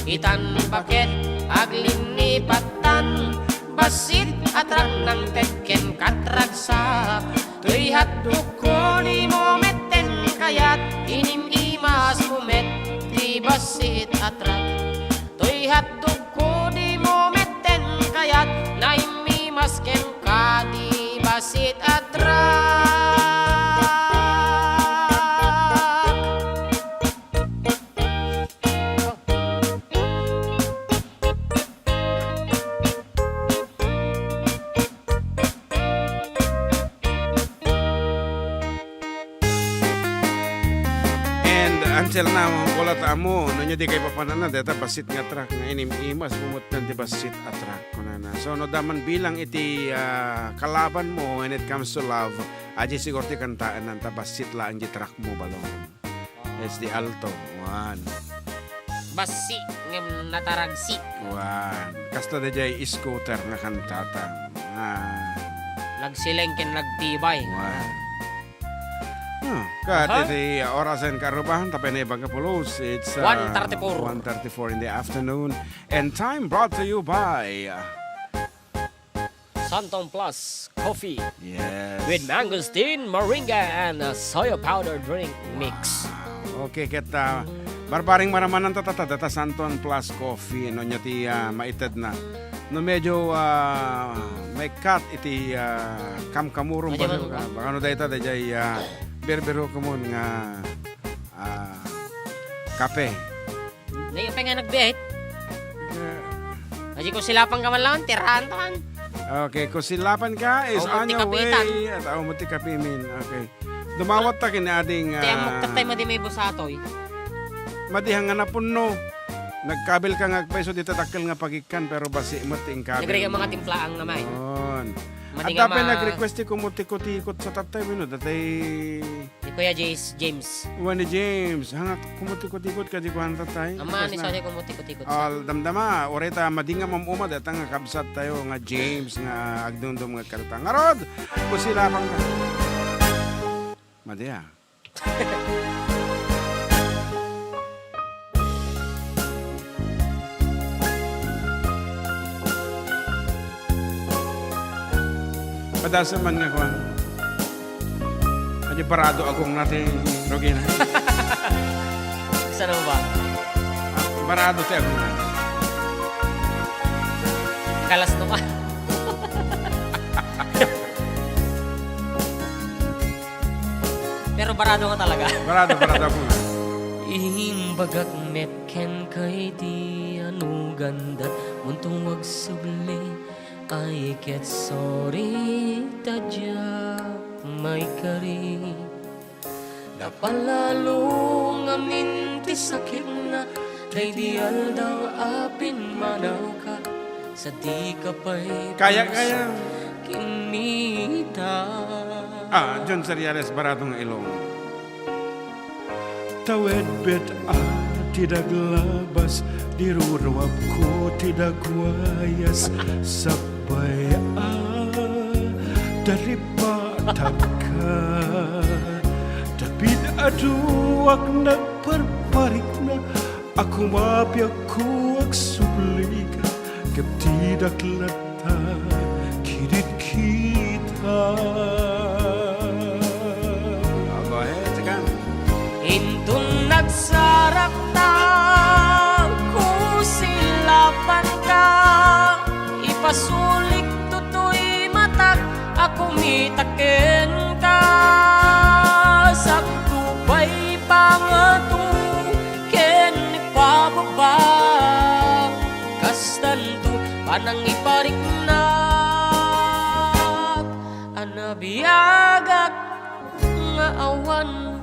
Itan baket Aglinnipattan, bassit a truck nangted ken katragsak. Toy hotdogko dimo metten kayat, inim-imasmo met ti bassit a truck. Toy hotdogko dimo metten kayat, naim-imas kenka ti bassit a truck. And until now, wala ta ammo no ania ti kaipapananna dayta bassit nga truck nga inim-imasmo met ti bassit a truck, kunana. So, no adda man bilang iti, ah, kalabanmo when it comes to love, adi siguro ti kantaenna ta bassit laeng di truckmo, balong. It's the Alto. One. Bassi ngem nataragsi. One. Kasta daydiay scooter nga kantata. Ah. Nagsileng ken nagtibay. One. Hmm. Kat Aha. iti orasen karubahan, tapay na ibang kapulos. It's, uh, One thirty-four. one thirty-four in the afternoon. And time brought to you by, uh, Santon Plus Coffee Yes. with mangosteen, moringa, and, uh, soya powder drink mix. Okay, ket, ah, barbareng maramananta, dayta Santon Plus Coffee, no, ania ti, ah, maitedna. No, medyo, ah, maikkat iti, ah, kamkamurong Medyo bas-, man- baka no dayta, daydiay, ah, birbiro komon nga, ah, kape. Nay, apay nga nagbiit? Eh. Adi, kung silapan ka man lang, tirahan to, man. Okay, kung silapan ka is Aw, on your way. At aw mo ti kapimin. Okay. Dumawat ta ken ading, Ti amok ah, tatay madi may busatoy. Madi nga napunno. Nagkabil ka nga agpayso, dita dakkel nga pagikkan, pero basi mo ti inkabil Nagriga mo. mga timplaang naman. On. Madi At nga tapay ma- nag-request ti kumutikot-ikot sa tatay, wenno, datay Ni Kuya Jace, James. Wen ni James, hanga kumutikot-ikot kadi kuan tatay. Ama, ni Request na. Sonia kumutikot-ikot. Al, damdama, uray ta madi nga mam-uma, dayta nga kabsat tayo nga James nga agdumdum nga karta. Ngarud, kusilapan ka. Madi, ah. Padasem man nga kuan. Adi barado agongna ti rugina. Saan mo ba? Ah, barado ti agongna. Kalas to ka. Pero barado ka talaga. Barado, barado ako nga. Imbagak met kenka iti anugandat, muntong agsubli, ay ket sorry ta diak maikari. Napalalo ngamin ti sakitna, daydi aldaw a pimmanawka, sadika pay Kaya, kaya. kinita. Ah, John Seriales, Baratong Ilong. Tawedbet a ti daglabas, di ruruapko ti dagwayas, sakbay a daripatakka. Tapid aduak nagparparikna, a kumapiakko agsublika, ket ti daklata kididkita. Ah, go ahead, sige. Inton nagsarakta, kusilapanka, ipasulik toy matak a kumita kenka. Sakto pay pangato ken ipababa, kastanto panangipariknak a nabiagak nga awanka.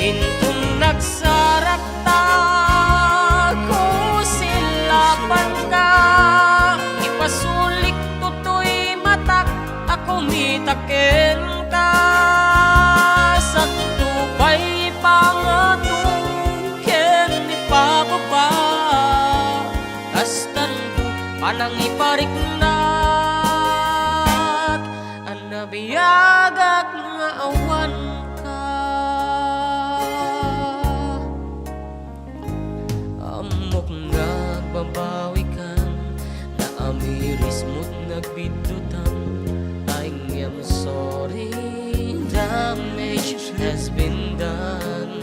Inton nagsarakta, Pangato ken ipababa, kastan panangipariknak, a nabiagak nga awan ka. Ammok nga agbabawikan, naamirismo't nagbiddutan. I am sorry, damage has been done.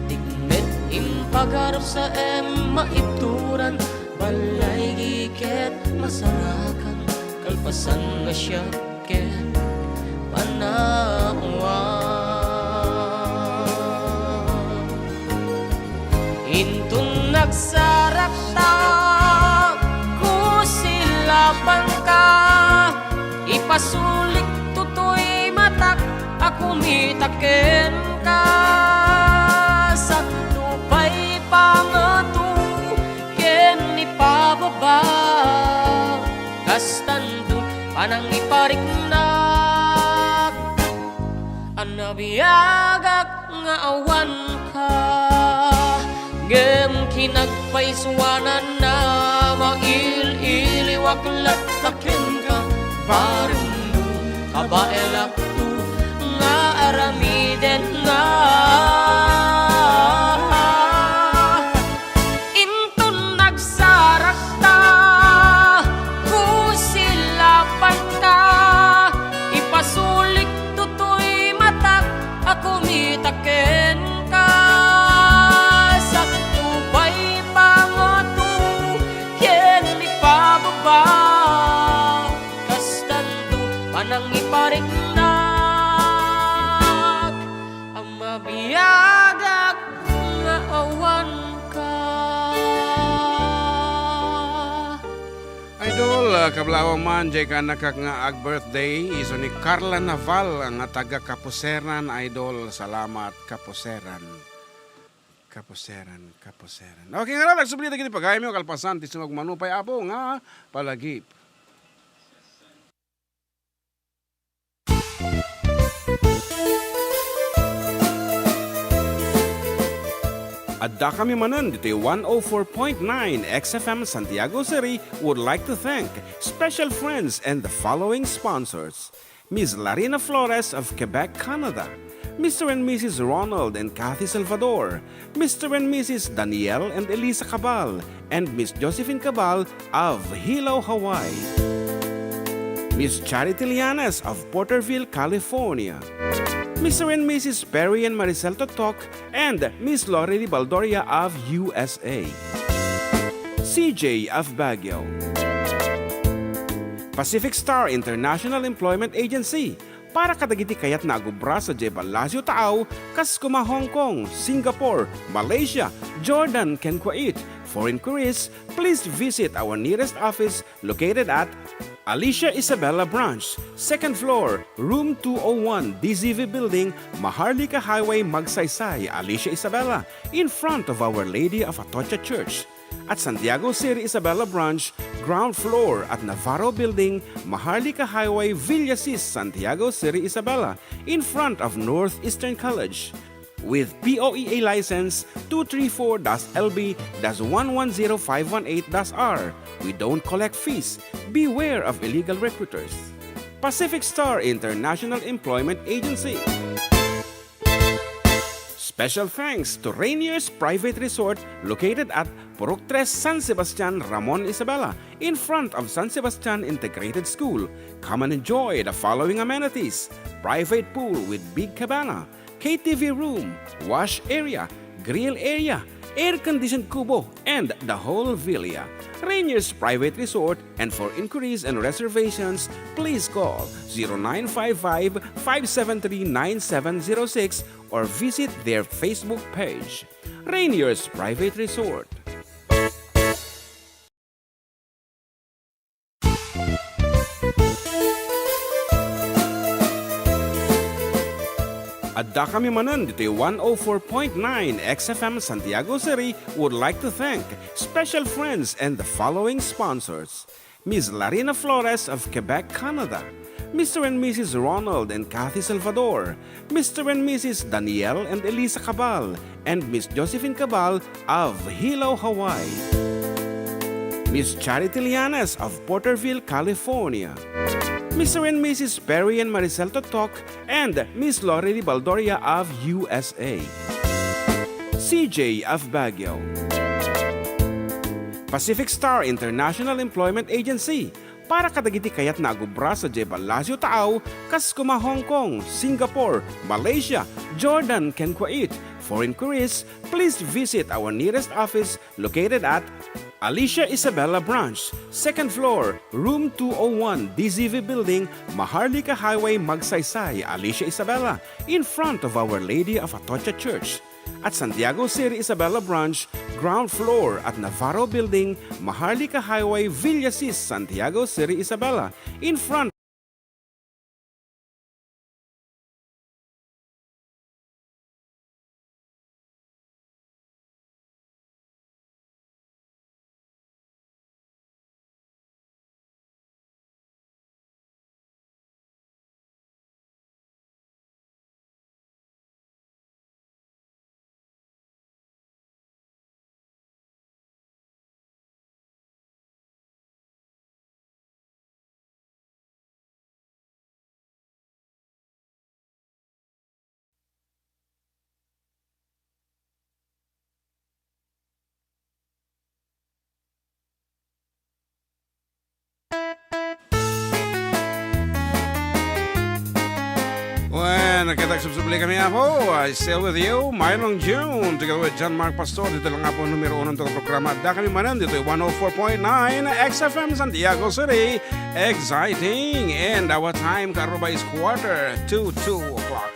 Dikmet impagarupsa em maibturan, balay giket masarakan, kalpasan nga siak ket panawan. Inton nagsarakta, kusilapanka, ipasulik toy matak a kumita kenka. Sakto pay pangato ken ipababa, kastan panangipariknak, a nabiagak nga awan ka. Ngem kinagpaysuanan na mail-iliwak latta kenka, barengmo, kabaelakto nga aramidenna. Inton nagsarakta, kusilapanka, ipasulik toy matak a kumita kenka. Sakto pay pangato ken ipababa, kastan panangipariknak, a mabiagak nga awan ka. Idol, ah, kablaawak man, diay kaannakak nga ag-birthday, isu ni Carla Naval nga taga Kapuseran, Idol. Salamat, Kapuseran. Kapuseran, Kapuseran. Okay, ngarud, agsubli dagiti pagayamyo, kalpasan ti sumagmamano pay, Apo, nga palagip. Addakami manen ditoy one oh four point nine X F M Santiago City would like to thank special friends and the following sponsors: Miss Larina Flores of Quebec, Canada, Mister and Missus Ronald and Kathy Salvador, Mister and Missus Daniel and Elisa Cabal, and Miss Josephine Cabal of Hilo, Hawaii. Miss Charity Lianes of Porterville, California. Mister and Missus Perry and Maricel Totok and Miss Lorely Baldoria of U S A. C J of Baguio. Pacific Star International Employment Agency, para kadagiti kayatna a agubra sadiay Palacio Taaw, kas koma Hong Kong, Singapore, Malaysia, Jordan, ken Kuwait. For inquiries, please visit our nearest office located at Alicia Isabela Branch, second floor, room two oh one, D Z V Building, Maharlika Highway, Magsaysay, Alicia Isabela, in front of Our Lady of Atocha Church. At Santiago City Isabela Branch, ground floor at Navarro Building, Maharlika Highway, Villasis, Santiago City Isabela, in front of Northeastern College. With P O E A license two three four dash L B dash one one zero five one eight dash R, we don't collect fees. Beware of illegal recruiters. Pacific Star International Employment Agency. Special thanks to Rainier's Private Resort located at Purok Tres, San Sebastian, Ramon Isabela, in front of San Sebastian Integrated School. Come and enjoy the following amenities: private pool with big cabana, K T V room, wash area, grill area, air-conditioned kubo, and the whole villa. Rainier's Private Resort, and for inquiries and reservations, please call zero nine five five, five seven three, nine seven zero six or visit their Facebook page. Rainier's Private Resort. Addakami manen ditoy one oh four point nine X F M Santiago City would like to thank special friends and the following sponsors: Miss Larina Flores of Quebec, Canada, Mister and Missus Ronald and Kathy Salvador, Mister and Missus Daniel and Elisa Cabal, and Miss Josephine Cabal of Hilo, Hawaii. Miss Charity Lianas of Porterville, California. Mister and Missus Perry and Maricel Totok and Miss Lorely Baldoria of U S A. C J of Baguio. Pacific Star International Employment Agency, para kadagiti kayatna a agubra sadiay ballasiw taaw, kas kuma Hong Kong, Singapore, Malaysia, Jordan, ken Kuwait. For inquiries, please visit our nearest office located at Alicia Isabela Branch, second floor, room two oh one, D Z V Building, Maharlika Highway, Magsaysay, Alicia Isabela, in front of Our Lady of Atocha Church. At Santiago City Isabela Branch, ground floor at Navarro Building, Maharlika Highway, Villasis, Santiago City Isabela, in front. Well, nakita subsuble kami, Apo. I still with you, Mylon June, together with John Mark Pastor. Dito lang, Apo, numero uno ng programa. Da kami manen dito, one oh four point nine X F M Santiago City. Exciting. And our time, Karuba, is quarter to two o'clock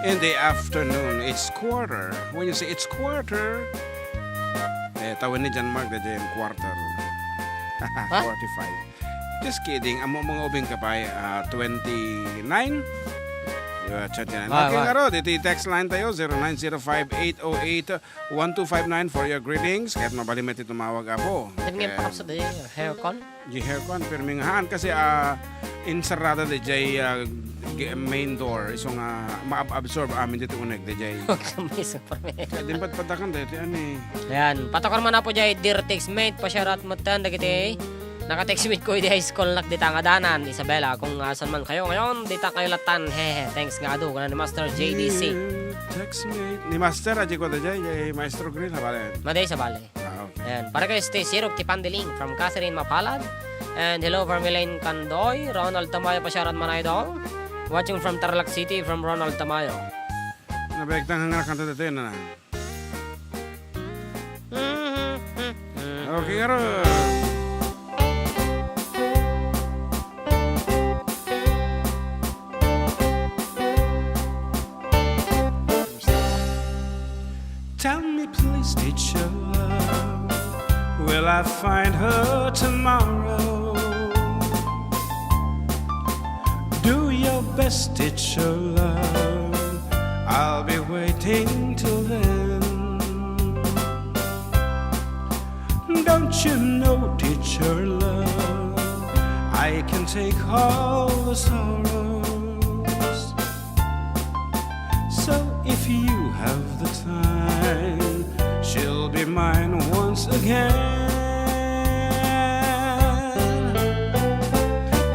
in the afternoon. It's quarter. When you say it's quarter, eh, tawen ni John Mark, da yung quarter. Huh? Forty-five. Just kidding. Amo mga ubing ka pa, ah, twenty-nine? Diba, twenty-nine. Wa, okay, wa. Ngaro, dito yung text line tayo, zero nine zero five, eight oh eight, one two five nine for your greetings. Kahit mabali met tumawag, Apo. Dami nga Okay. pakapsat, eh, aircon. Di aircon, pirmi nga haan kasi, ah, insarada di jay, ah, g-, main door. Isu nga maab-absorb amin dito uneg di jay. Huwag ka may super. Kaya din ba't patakan dito, ani? Ayan, patakar man na po jay, dear textmate, pasyarat mo tan, dagiti. Naka-textmate ko, idi high school nak dita nga danan, Isabela, kung asan man kayo ngayon, dita kayo latan, hehe, thanks nga adu, kuna ni Master J D C. Dear textmate, ni Master, aji ko da jay, jay Maestro Grill, ha, balen? Maday sa bale. Ah, okay. Ayan. Para kay Stay Sirok ti Pandiling from Catherine Mapalad. And hello from Elaine Candoy, Ronald Tamayo, pasyarat man idol. Watching from Tarlac City from Ronald Tamayo. Nabegtang nga kanta dito yun, na. Okay, aro. Tell me, please, teacher love, will I find her tomorrow? Do your best, teacher love, I'll be waiting till then. Don't you know, teacher love, I can take all the sorrows. So if you have the time, she'll be mine once again.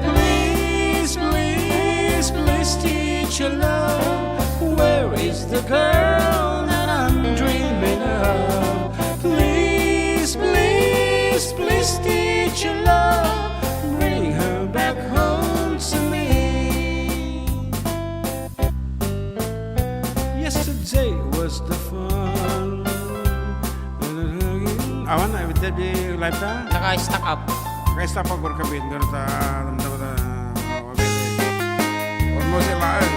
Please, please, please, teacher love, where is the girl that I'm dreaming of? Please, please, please, teacher love, bring her back home to me. Yesterday was the fun. Awan, ay, with that, di live ta? Naka-stack up. Naka-stack up, work a bit. Ganun ta, damdam ta, okay. Almost ilaan.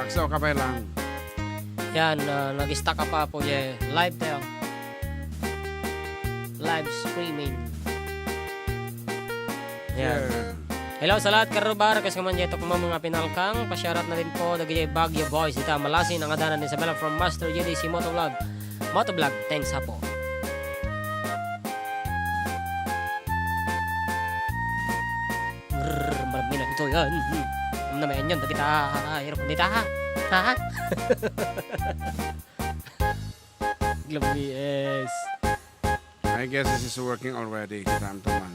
Aksaw ka pa lang. Yan, ah, nag-stack up pa po, yeah. Live tayo. Live streaming. Yan. Yeah. Hello sa lahat, karubar. Kas ka man dito, kung mga pinalkang, pasyarat na din po, dagiti Baguio Boys, dita, Malasin, ang adanan ni Isabela from Master J D C Motovlog. Motovlog, thanks ha po. Grrr, marami na ito, Yan. Hmm. Ano naman yun? Dagita, ha, ha, ha, hirap dita, ha? Ha? Glorious. I guess this is working already. Kita naman.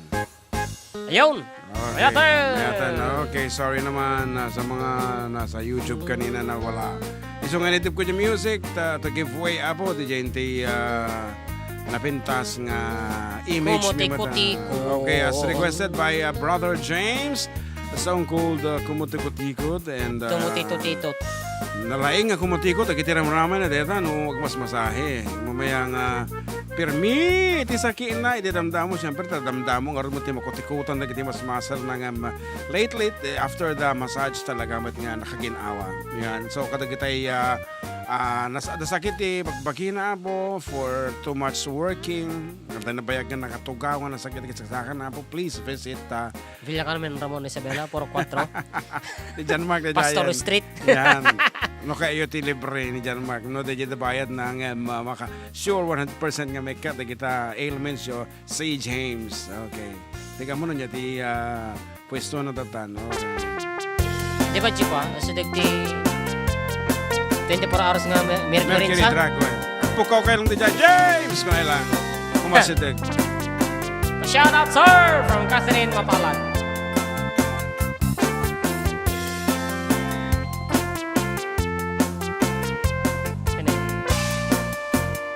Ayun! Okay. Mayatan! Mayatan. Okay, sorry naman, ah, sa mga nasa YouTube kanina na wala. Isu nga initib ko di music, ta, to give way, apo, di dyan ti, ah, napintas nga image ni mata. Kumutikutiko. Okay, as requested by, ah, Brother James, a song called, ah, Kumutikutiko, and, ah, Kumutikutiko. Nalaing nga kumutikot, dagiti ramramay na deta, no, agmasmasahe. Mamaya nga, pirmi ti sakina, iti damdamo, siyempre, ta damdamo, ngarud mo ti makutikutan, dagiti masmasarna nga, ma-, late, late, eh, after the massage, talaga met nga nakaginawa. Yan. So, kadagitay, ah, ah, nas-, nasakit ti bagbagina, apo, for too much working. Kada nabayag nga nakatugaw nga nasakit ti saksakan, apo, please visit, ah, Villa Carmen, Ramon Isabela, four oh four. Ni John Mark, ni Pastor Giant. Street. Yan. No, kayo ti libre ni John Mark. No, di dyan bayad na nga, ma-, maka-, sure one hundred percent nga may cut, dagita ailments yo, si James. Okay. Teka mo na niya, ti, ah, pwesto na tatan. Okay. Di ba, Chico, ah? Kasi dagiti twenty-four hours nga mer-, Mercury Mercury sa? Drag, eh. Pukaw kayo lang di dyan, James! Kung lang. Kumasideg. Shout out, sir, from Catherine Mapalad.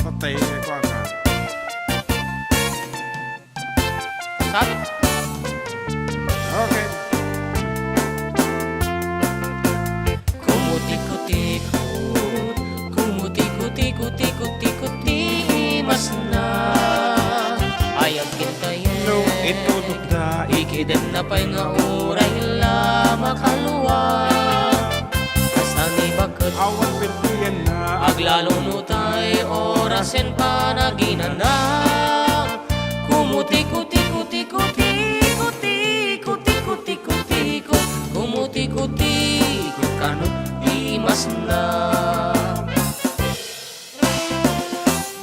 Patay, eh, kuha ka. Sabi. Okay. Kumutikot-ikot, kumutikot-ikot, tikot-tikot ti imasna. Ay, agkintayen. No, itudok da. Ikidenna pay nga uray la makalwa. Kasta ni baket. Awan pintuyan na. Aglalo no tay orasen panaginana. Kumutikot-ikot, tikot-tikot, tikot-tikot, tikot-tikot, kumutikot-tikot kano imasna.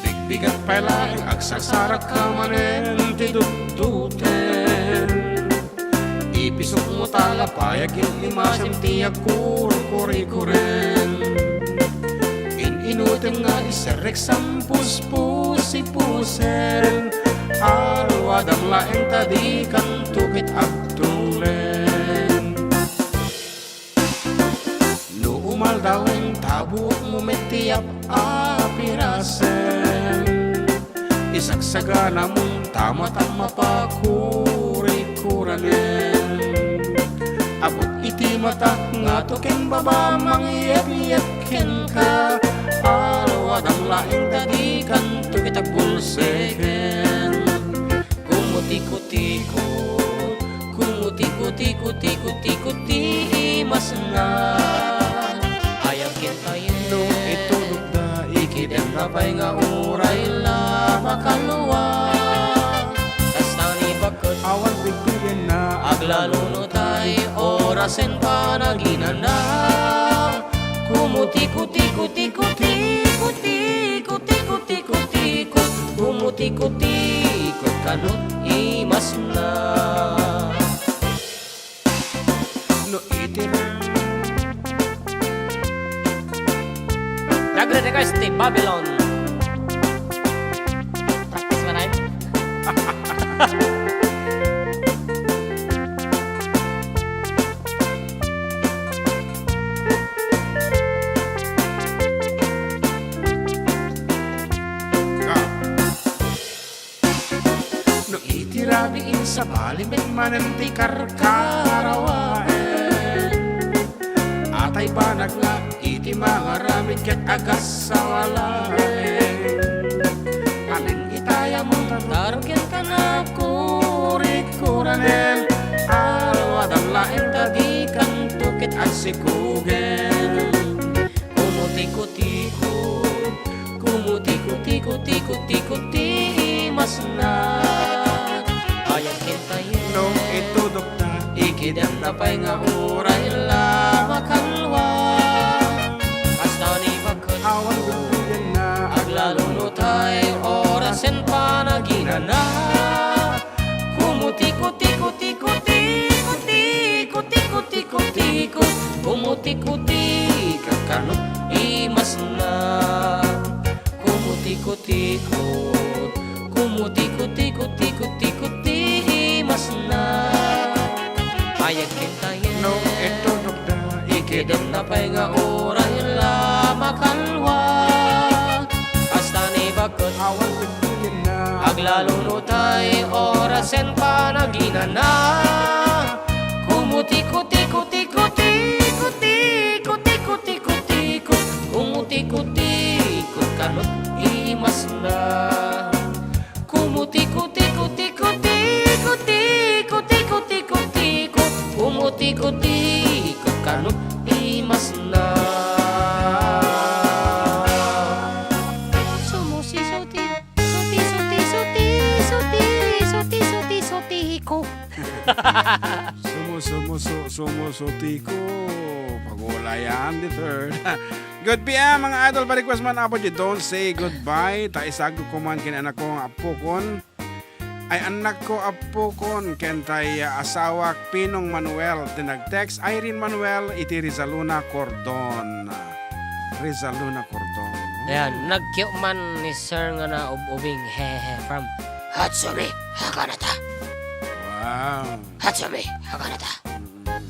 Bigbigat pay laeng agsarsarak ka manen ti dutduten. Ipisok mo ta la pay agin-imasem ti agkurkurikuren. In-inutem nga iserrek sampuspusipusen. Aruadam laeng ta dikanto ket agtunglen. No umaldawen, tabuok mo met ti ap-, apirasem. Isagsaganamon ta matam mapakurikuranen. Abut iti matak ngato ken baba mangyepyep kenka. Aruadam laeng ta dikanto ket agbulseken. Kumutikotiko, kumutikotiko, tikotiko ti imasna. Ay, agkintayen. No itudokda, ikidenna pay nga uray la makalwa. Kasta ni baket. Awan bigbigenna. Aglalo no tay orasen panaginana. Kumutikotiko, tikotiko, tikotiko, tikotiko, tikotiko, kumutikotiko kano imasna. No iti nagre-request ti Babylon. Practice man ay. Ka. No iti rabii, sabali met manen ti karkarawaen. Atay banag nga iti mangaramid ket agasawalaen. Amin itayam, tarong kenka nakurikuranen. Aruadam laeng ta dikanto ket agsikugen. Kumutikotiko, kumutikotiko, tikotiko ti imasna. Ay, agkintayen. No itudokda, ikidenna pay nga uray la makalwa. Kasta ni baket. Awan gugguyenna. Aglalo no tay orasen panaginana. Kumutikotiko, tikotiko, tikotiko, Tikot, kumutikot, tikot, tikot, tikot ti imasna. Ayat ken tayen. No, ito, dokda. Ikidem na pay nga uray la makalwa. Asta ni baket. Awan ket kuyenna. Aglalo no tay orasen panaginana. Kumutikot, tikot, tikot, tikot, tikot, tikot, tikot, tikot. Kumutikot, tikot, kanot imasna. Kumutikot, tikot, tikot, tikot, tikot, tikot, tikot, tikot. Kumutikot, tikot, kanot imasna. Sumusi, suti, suti, suti, suti, suti, suti, suti, suti, ko. Sumu-, sumusu-, sumusutiko. Pagulayan the third. Good P M, mga idol. Pa-request man, Apo G, Don't Say Goodbye. Ta isagko man ken anakko nga apokon. Ay, anakko, apokon, ken tay, ah, asawak, Pinong Manuel, ti nag-text. Irene Manuel, iti Rizaluna Cordon. Rizaluna Cordon. Ayan, nagkiyo man ni Sir nga na ub-ubing. Hehehe, from Hatsumi Haganata. Wow. Hatsumi Haganata. Mm-mm.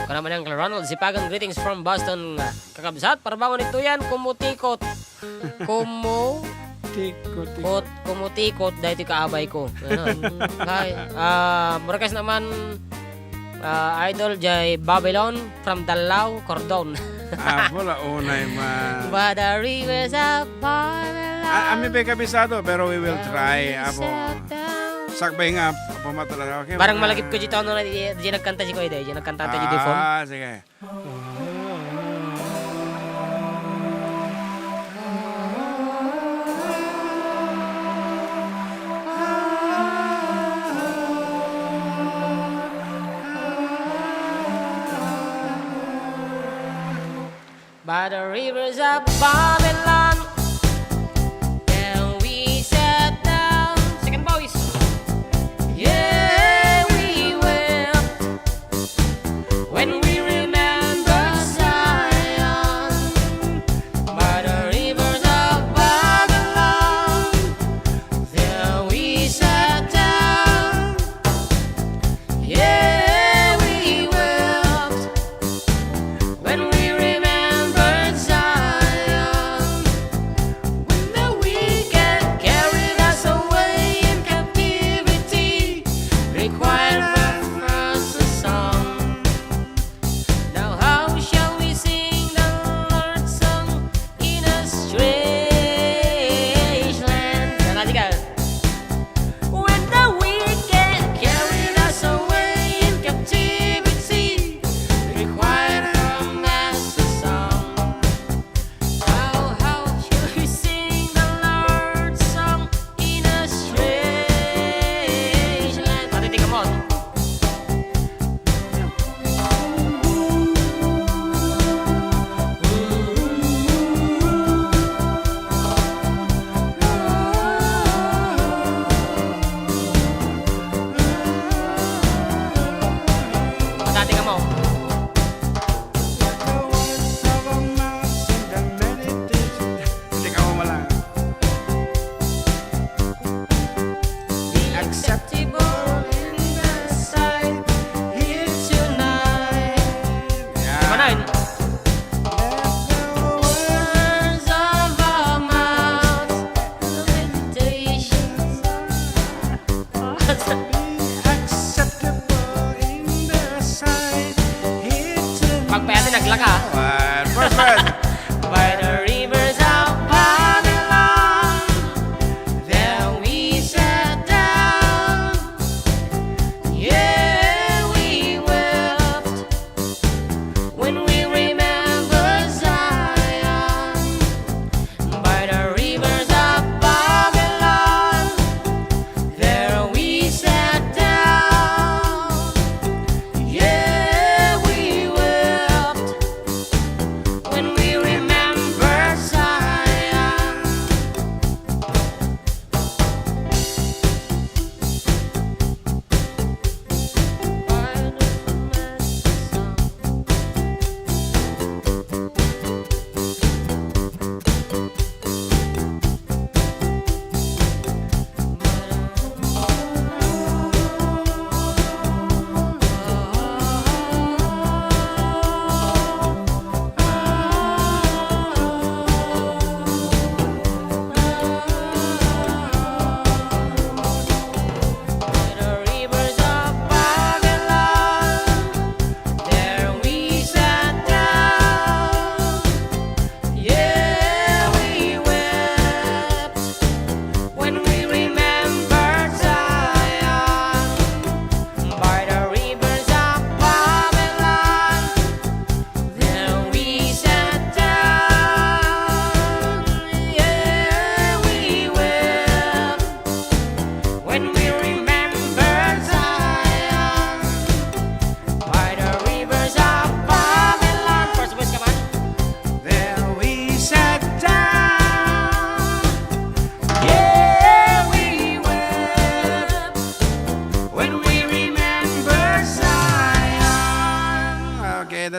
Kana man ni Uncle Ronald Zipagan, greetings from Boston. Kakabsat, parbangon ito yan, kumutikot. Kumu-, Tikot, tikot. Kot-, kumutikot, dahil ito kaabay ko. Ano? Hi. Ah, request naman, ah, idol, jay Babylon from Dalao, Cordon. Ah, wala, unay man. By the rivers of Babylon. Ah, ami pa'y kabisado, pero we will try, Apo. Sakbay nga, Apo, matala. Okay, Barang ah. Malagip ko dito, ano na, di, di nagkanta si Kuya Day, di nagkanta tayo dito, phone. Ah, sige. By the rivers of Babylon, can we sit down? Second voice. Yeah, we will. When we remember Zion, by the rivers of Babylon, there we sat down. Yeah, we wept. When we remember Zion,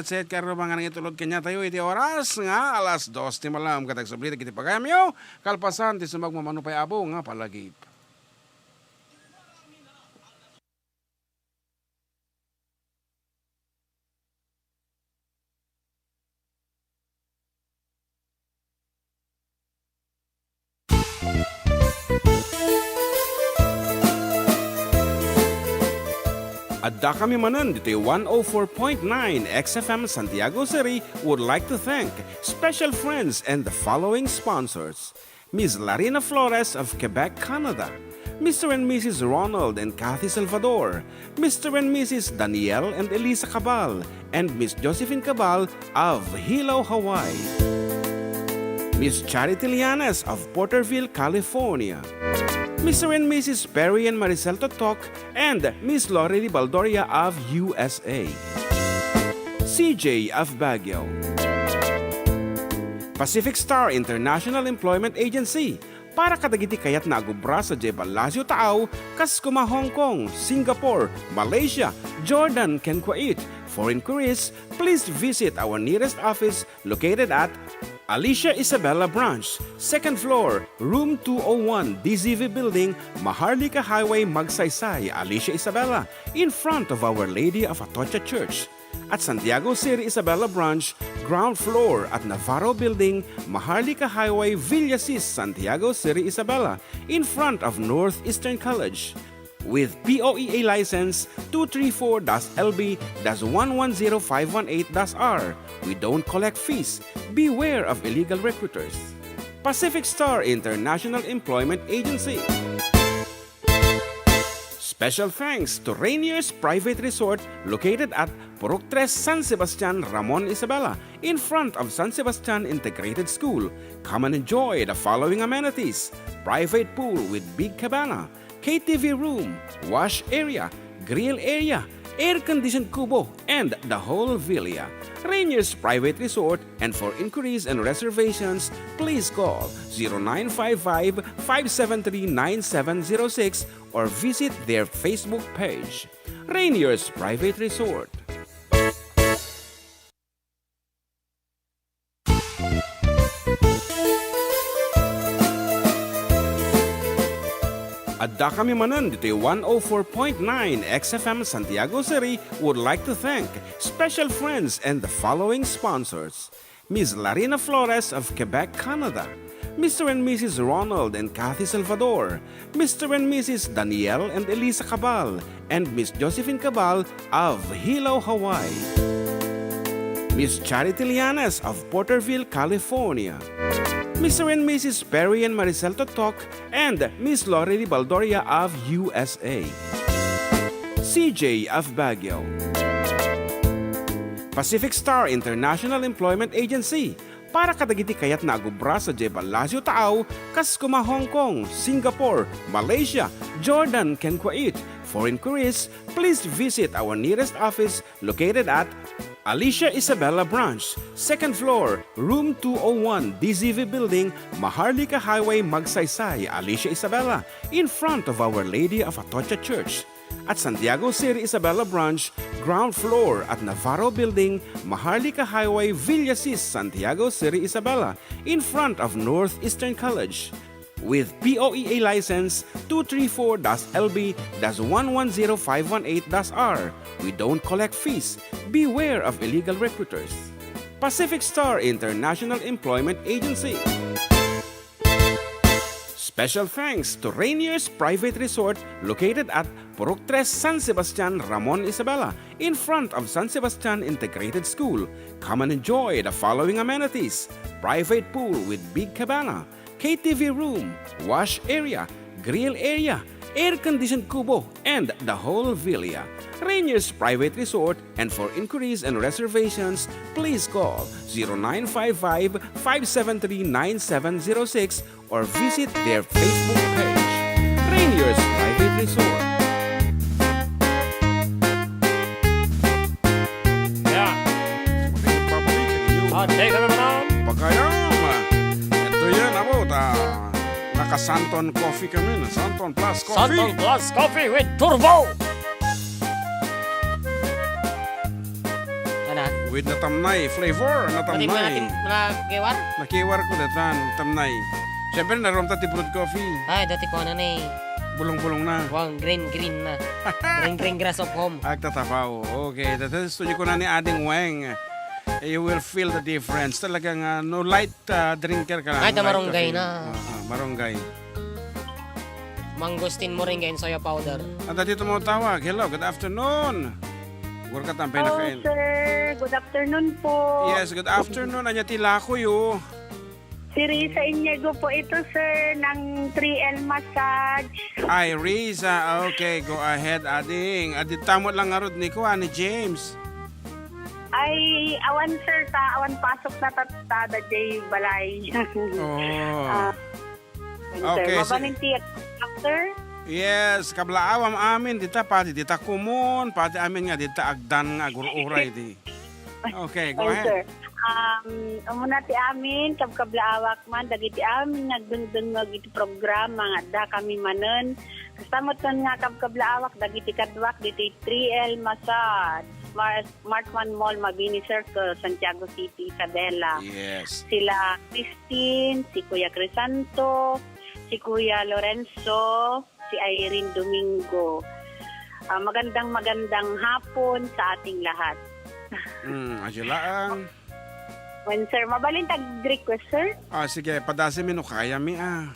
Set karon nga nangitulod kaniatayo iti oras nga alas dos ti malam. Ket agsubli dagiti pagayamyo, kalpasan ti sumagmamano pay, Apo, nga palagip. Addakami manen ditoy one oh four point nine X F M Santiago City would like to thank special friends and the following sponsors: Miss Larina Flores of Quebec, Canada, Mister and Missus Ronald and Kathy Salvador, Mister and Missus Daniel and Elisa Cabal, and Miss Josephine Cabal of Hilo, Hawaii. Miss Charity Lianes of Porterville, California. Mister and Missus Perry and Maricel Totok and Miss Lorely Baldoria of U S A. C J of Baguio. Pacific Star International Employment Agency, para kadagiti kayatna a agubra sadiay Palacio Taaw, kas koma Hong Kong, Singapore, Malaysia, Jordan, ken Kuwait. For inquiries, please visit our nearest office located at Alicia Isabela Branch, second floor, room two oh one, D Z V Building, Maharlika Highway, Magsaysay, Alicia Isabela, in front of Our Lady of Atocha Church. At Santiago City Isabela Branch, ground floor at Navarro Building, Maharlika Highway, Villasis, Santiago City Isabela, in front of Northeastern College. With P O E A license two three four dash L B dash one one zero five one eight dash R. We don't collect fees. Beware of illegal recruiters. Pacific Star International Employment Agency. Special thanks to Rainier's Private Resort, located at Purok Tres, San Sebastian, Ramon, Isabela, in front of San Sebastian Integrated School. Come and enjoy the following amenities: private pool with big cabana, K T V room, wash area, grill area, air-conditioned kubo, and the whole villa. Rainier's Private Resort, and for inquiries and reservations, please call zero nine five five, five seven three, nine seven zero six or visit their Facebook page. Rainier's Private Resort. Addakami manen ditoy one oh four point nine X F M Santiago City would like to thank special friends and the following sponsors: Miss Larina Flores of Quebec, Canada, Mister and Missus Ronald and Kathy Salvador, Mister and Missus Daniel and Elisa Cabal, and Miss Josephine Cabal of Hilo, Hawaii. Miss Charity Lianes of Porterville, California. Mister and Missus Perry and Maricel Totok and Miss Lorely Baldoria of U S A. C J of Baguio. Pacific Star International Employment Agency, para kadagiti kayatna a agubra sadiay Palacio Taaw, kas koma Hong Kong, Singapore, Malaysia, Jordan, ken Kuwait. For inquiries, please visit our nearest office located at Alicia Isabela Branch, second floor, room two oh one, D Z V Building, Maharlika Highway, Magsaysay, Alicia Isabela, in front of Our Lady of Atocha Church. At Santiago City Isabela Branch, ground floor at Navarro Building, Maharlika Highway, Villasis, Santiago City Isabela, in front of Northeastern College. With P O E A license two three four dash L B dash one one zero five one eight dash R. We don't collect fees. Beware of illegal recruiters. Pacific Star International Employment Agency. Special thanks to Rainier's Private Resort, located at Purok Tres, San Sebastian, Ramon, Isabela, in front of San Sebastian Integrated School. Come and enjoy the following amenities: private pool with big cabana, K T V room, wash area, grill area, air-conditioned kubo, and the whole villa. Rainier's Private Resort, and for inquiries and reservations, please call zero nine five five, five seven three, nine seven zero six or visit their Facebook page, Rainier's Private Resort. Yeah. Babalik ang inyong Ah, teka naman. Pagayam. Ito yan, amo, ta, naka Santon Coffee kami, na Santon Plus Coffee. Santon Plus Coffee with Turbo. Ano? With natamnay, flavor, Pati natamnay. mga nakim-, nakiwar? Nakiwar ko datan, tamnay. Siyempre, naruam ta ti brewed coffee. Ay, dati ko na ni. Bulong-bulong na. Wang, green, green na. Green, green grass of home. Agtatapaw. Okay, datan studio ko na ni Ading Weng. You will feel the difference. Talagang, ah, no light, ah, drinker ka lang. Ay, ta Light marunggay coffee. na. Ah, ah, marunggay. Mangosteen moringa and soya powder. Anta ti tumawag. Hello, good afternoon. Welcome, Hello, pinakain. sir. Good afternoon po. Yes, good afternoon. Anya ti lakoy, oh. Si Risa Inigo po ito, sir, ng three L Massage. Ay, Risa. Okay, go ahead, ading. Adit tamot lang ngarud ni kuan, ni James. Ay, awan, sir, ta awan pasok na tatta, da jay balay. Oh. Ah, Sir, Okay, si mabalin ti, sir? Yes, kablaawam amin dita, pati dita komon, pati amin nga dita agdan nga agur-uray di. Okay, go Ay, ahead. sir. Um, umuna ti amin, kabkablaawak man, dagiti amin nga agdengdengngeg iti programa nga adda kami manen. Kasta met nga kabkablaawak, dagiti kaduak, diti three L Massage, Smart, Smart One Mall, Mabini Circle, Santiago City, Isabela. Yes. Sila Christine, si Kuya Crisanto, si Kuya Lorenzo, si Irene Domingo. Ah, magandang, magandang hapon sa ating lahat. Mm, ayo laang. Wen, sir, mabalin tag request, sir? Ah, sige, padasimi no kayami, ah.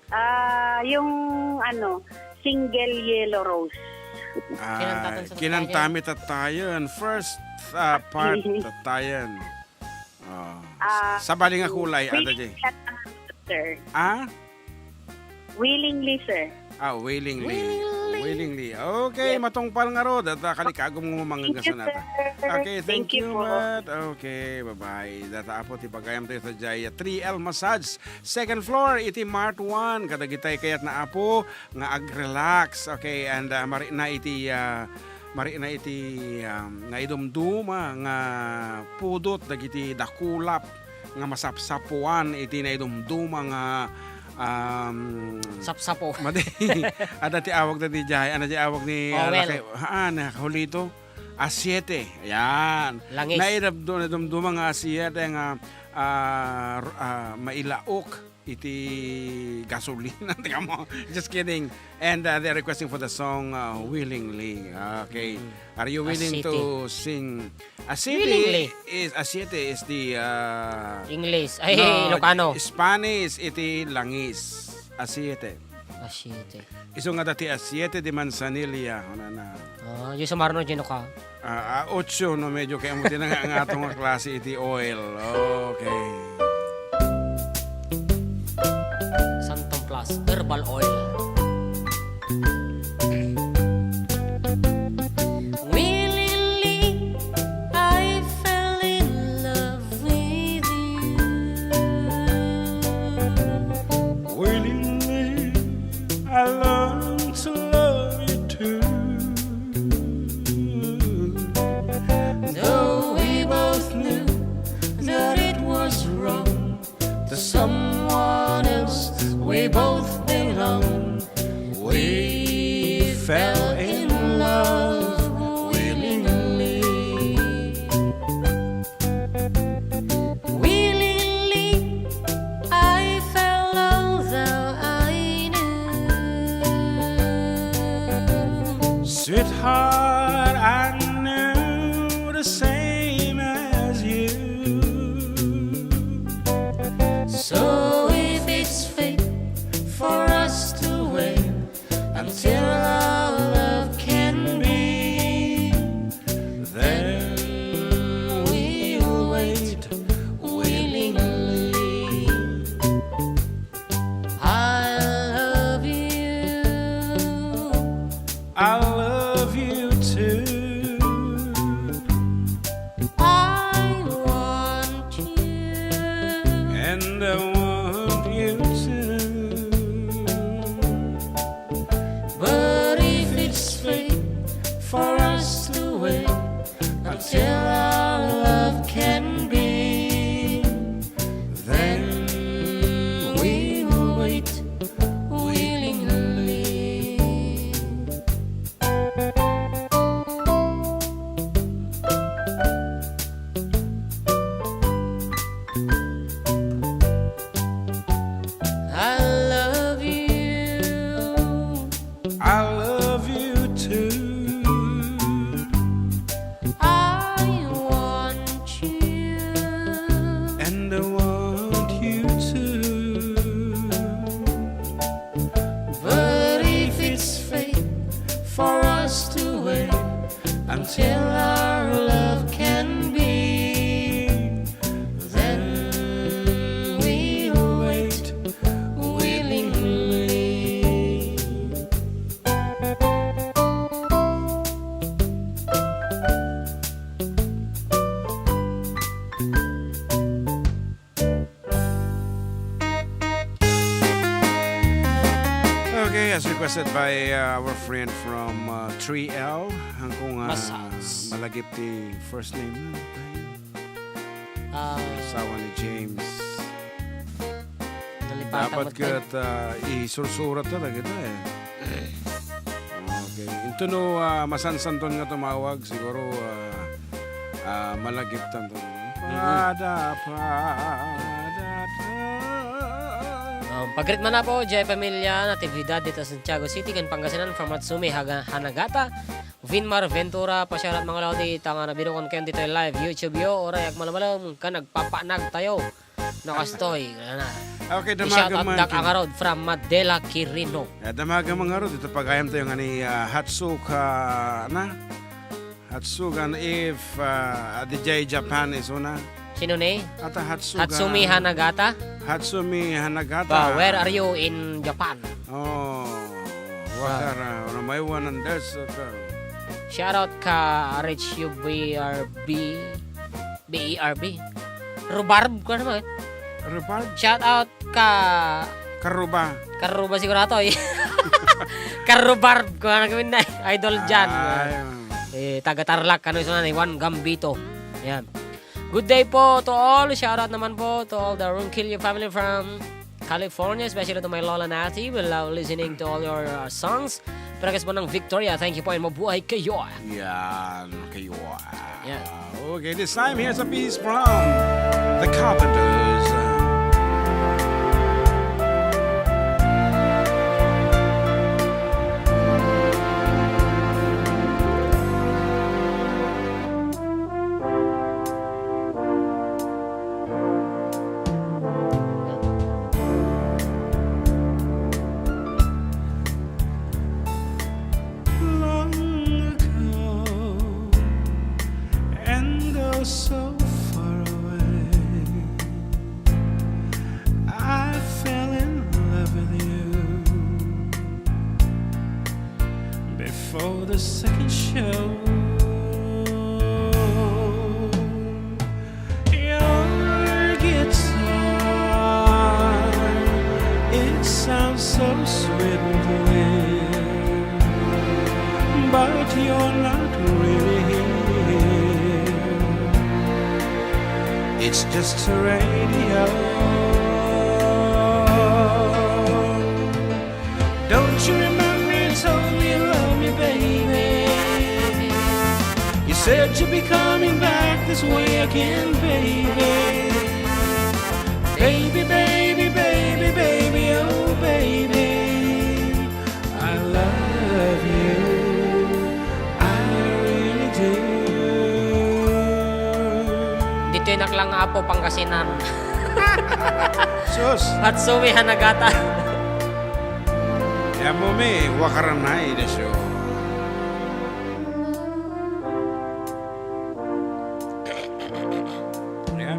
Ah, yung, ano, single Yellow Rose. Ah, Kinanta tayo sa kinantami tattayen. First, ah, part tattayen. Oh. Ah, Sabali nga kulay, ada di. Sir. Ah? Willingly, sir. Ah, willingly. Willingly. Willingly. Okay, Yes. matungpal ngarud. At, ah, kalikagum nga Thank you, manggasanata. sir. Okay, thank Thank you you, po. Matt. Okay, bye-bye. Data apo ti pagayam tayo sa Jaya three L Massage. Second floor, iti Mart One. Kadagitay kayat na apo nga ag-relax. Okay, and, ah, mari na iti, ah, mari na iti, um, naidumduma nga pudot dagiti dakulap nga masapsapuan iti naidumduma nga, um, Sapsapo. Madi, ada ti awag na di jay, ano ti awag ni, ah, Owel. Laki-, haan, Julito? A siete. Yan. Langis. Naidumdu-, naidumduma nga a siete nga, ah, r-, ah, mailaok iti gasolina. Tika mo. Just kidding. And, uh, they're requesting for the song, uh, Willingly. Okay. Mm. Are you A willing siete. to sing? A siete Willingly. is, a siete is the, uh, English. Ay, no, Ilocano. Spanish, iti langis. A siete. A siete. Isu nga dati a siete de manzanilla. Ano na? Ah, yung sa Marno, Gino ka? Ah, ah, ocho, no? Medyo kaya mo tinanga ang atong klase iti oil. Okay. Santon Plus Herbal Oil. Willingly, I fell in love with you. Willingly, I learned to love you too. Though we both knew that it was wrong to someone else, we both belong. We fell in love willingly. Willingly, I fell, although I knew. Sweetheart, I knew the same as you. So if it's fate for us to wait until our love can be, then we'll wait willingly. I love you. I love you too. I want you. And I want you too. But if it's fate for us to wait until our love can be, then we will wait willingly. Okay, as requested by, uh, our friend from, uh, three L. Hangko nga Masas. Malagip ti first name na. Ah. Asawa ni James. Nalipatan Dapat mo, ket, ah, isursurat ta dagita, eh. Okay. Into no, ah, masansanton nga tumawag, siguro, ah, ah, malagiptan to. Mm. Pada, pada, da. Oh, pag-greet man na po, Jay Pamilya, Natividad dito sa Santiago City, kan Pangasinan, from Matsumi, Haga-, Hanagata. Vinmar Ventura, pa-shoutout mga lodi, ita nga nabidokon kayo dito live YouTube yo, oray agmalumalem, kan nagpapanag tayo. Nakastoy, wala na. Okay, I-shout out damagan man dak kin- ang arod from Madela Quirino. Ya, damagan man arod, ita pagayam tayo nga ni, ah, Hatsuka, na? Hatsugan if, ah, D J Japan is una. Sino ni? Ata Hatsugan. Hatsumi Hanagata? Hatsumi Hanagata. Ba, where are you in Japan? Oh, Ah. Wakara, una may one and there's a girl. Shoutout ka, Rich U B R B. B E R B. Rubarb, ko naman. Rubarb? Shout out ka Karuba. Karuba sigurado, eh. Karubarb, ko na gawin na, eh. Idol Jan. Ay, mm. Eh, taga Tarlac, ano, iso na, ni Juan Gambito. Yan. Good day po to all. Shout out naman po to all the Ronquillo family from California, especially to my Lola Natty. We love listening to all your, uh, songs. Pero guys po ng Victoria, thank you po and mabuhay kayo. Yan, kayo. Yeah. Okay, this time here's a piece from the Carpenters. Long ago, and oh so far away, I fell in love with you before the second show. Your guitar, it sounds so sweet and clear, but you're not really here. It's just a radio. Don't you remember you told me you love me, baby? You said you'd be coming back this way again, baby. Baby, baby, baby, baby, oh, baby, I love you. I really do. Ditoy Naklang, Apo, Pangasinan. Sus! Hatsumi Hanagata. Yamumi, wakaranai desho. Yeah.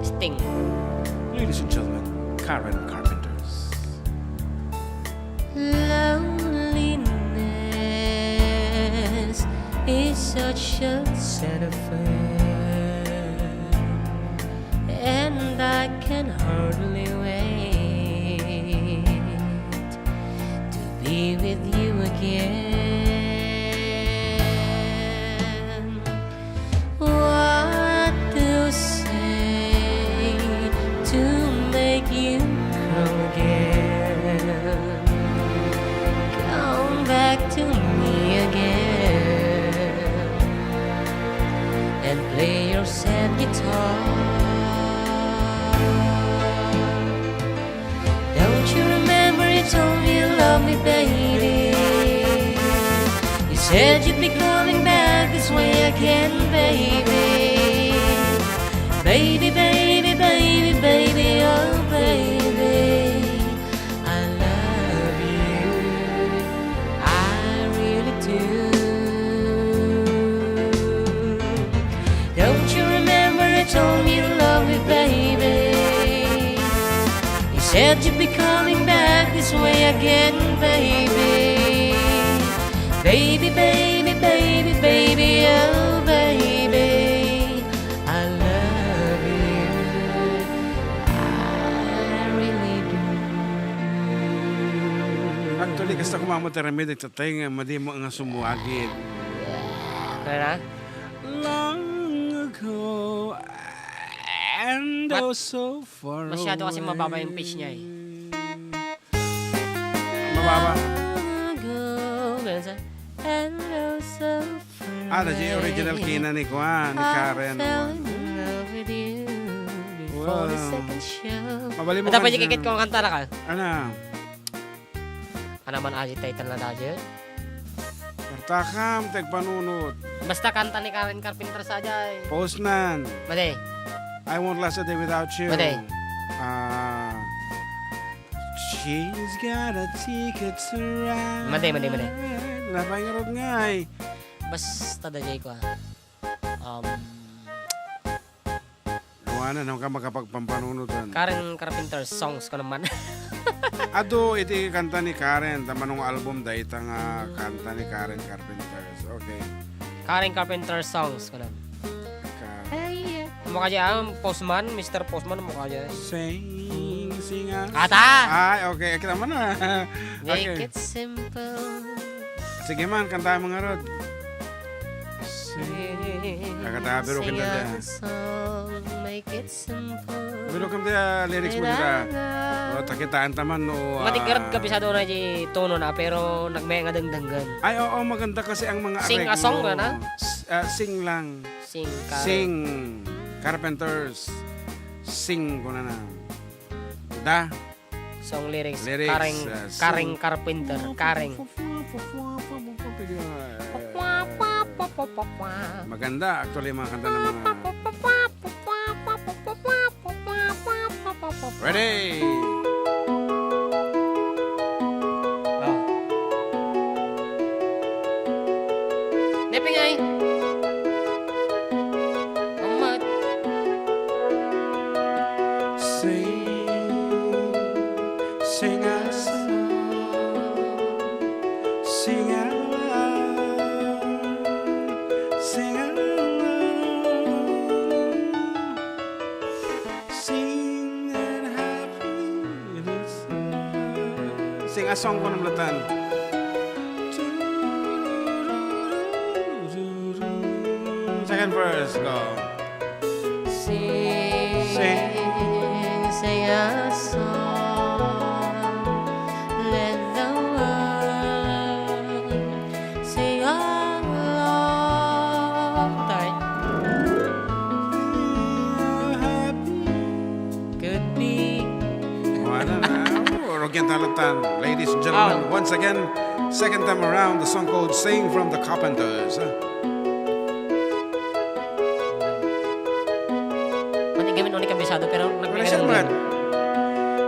Sting. Ladies and gentlemen, Karen Carpenters. Loneliness is such a sad affair, and I can hardly wait to be with you again. What to say to make you come again? Come back to me again and play your sad guitar. Don't you remember you told me you love me, baby? You said you'd be coming back this way again, baby. Baby, baby, baby, baby, oh, baby, I love you. I really do. Don't you remember you told me you love me, baby? You said you'd be coming back this way again, baby. Baby, baby, baby, baby, oh, baby, I love you. I really do. Di kasta kumamot ti aramid, nagtatay nga madi mo nga sumuagid. Kaya na? Long ago and Mat-, oh so far masyado kasi away. Mababa yung pitch niya eh. Mababa. Long ago, ganun sa, and oh so far Ah, that's the original away. Key na ni Kuan, ni I Karen, fell no? In love with you before the Wow. Second show. Mabalin mo Ata pwede kanta. Kikit ko ang kanta na ka? Ano? Ano man agi title na dagit? Martakam, tagpanunot. Basta kanta ni Karen Carpenter sa jay. Postman. Madi. I won't last a day without you. Madi. Ah, she's got a ticket to ride. Madi, madi, madi. Napay nga rod nga eh. Basta da jay ko ah. Um, Kuana, no, ka makapagpampanunutan. Karen Carpenter songs ko naman. Adu, iti kanta ni Karen, ta manong album, dayta nga kanta ni Karen Carpenter. Okay. Karen Carpenter songs ko naman. Ka- Ay, yeah. Mukha dyan, Postman, Mister Postman, mukha dyan. Sing, sing, ah. Ata! Ay, okay. Kita mo na. Make Okay. It simple. Sige man, kanta mo nga, Rod. Sing. Kakatabi ro Sing kinta a dyan. Song, make it simple. Pero kam dyan, lyrics mo Kailangan. Dyan. O, takitaan taman, no, ah. Matigarad ka, bisado na di tono na, pero nagmay nga dengdenggan. Ay, oo, maganda kasi ang mga Sing a areglo. Song, ano? S-, ah, sing lang. Sing Car- Sing Carpenters. Sing ko na na. Da? Song lyrics, Lyrics, Kareng, ah, Kareng song. Carpenter, Kareng. Maganda, actually, mga kanta ng mga Ready? Oh. Neping ay. Amat. Sing, sing a song, sing out loud, sing out loud, sing and happy this song. Sing a song ko ng latan. Second verse, go. Sing, Sing. Sing a song, let the world sing along. Tay. Could be. Wala na. Oh, rugyan talatan. Ladies and gentlemen, Oh. Once again, second time around, the song called Sing from the Carpenters. Mati gamin ulit kabisado, pero Wala siya nagpingan man.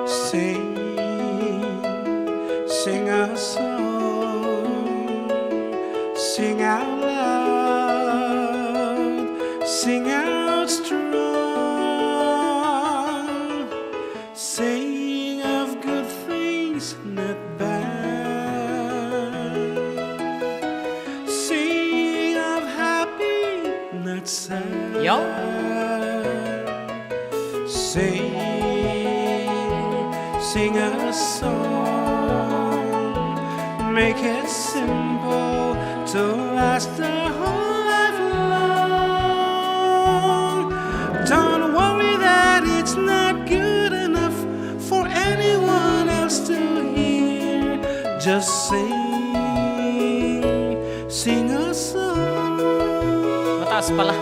Sing, sing a song, sing out loud, sing out strong, sing of good things, not bad, sing of happy, not sad. Yo. Sing, sing a song. Make it simple to last the whole life long. Don't worry that it's not good enough for anyone else to hear. Just sing, sing a song. Mataas pala.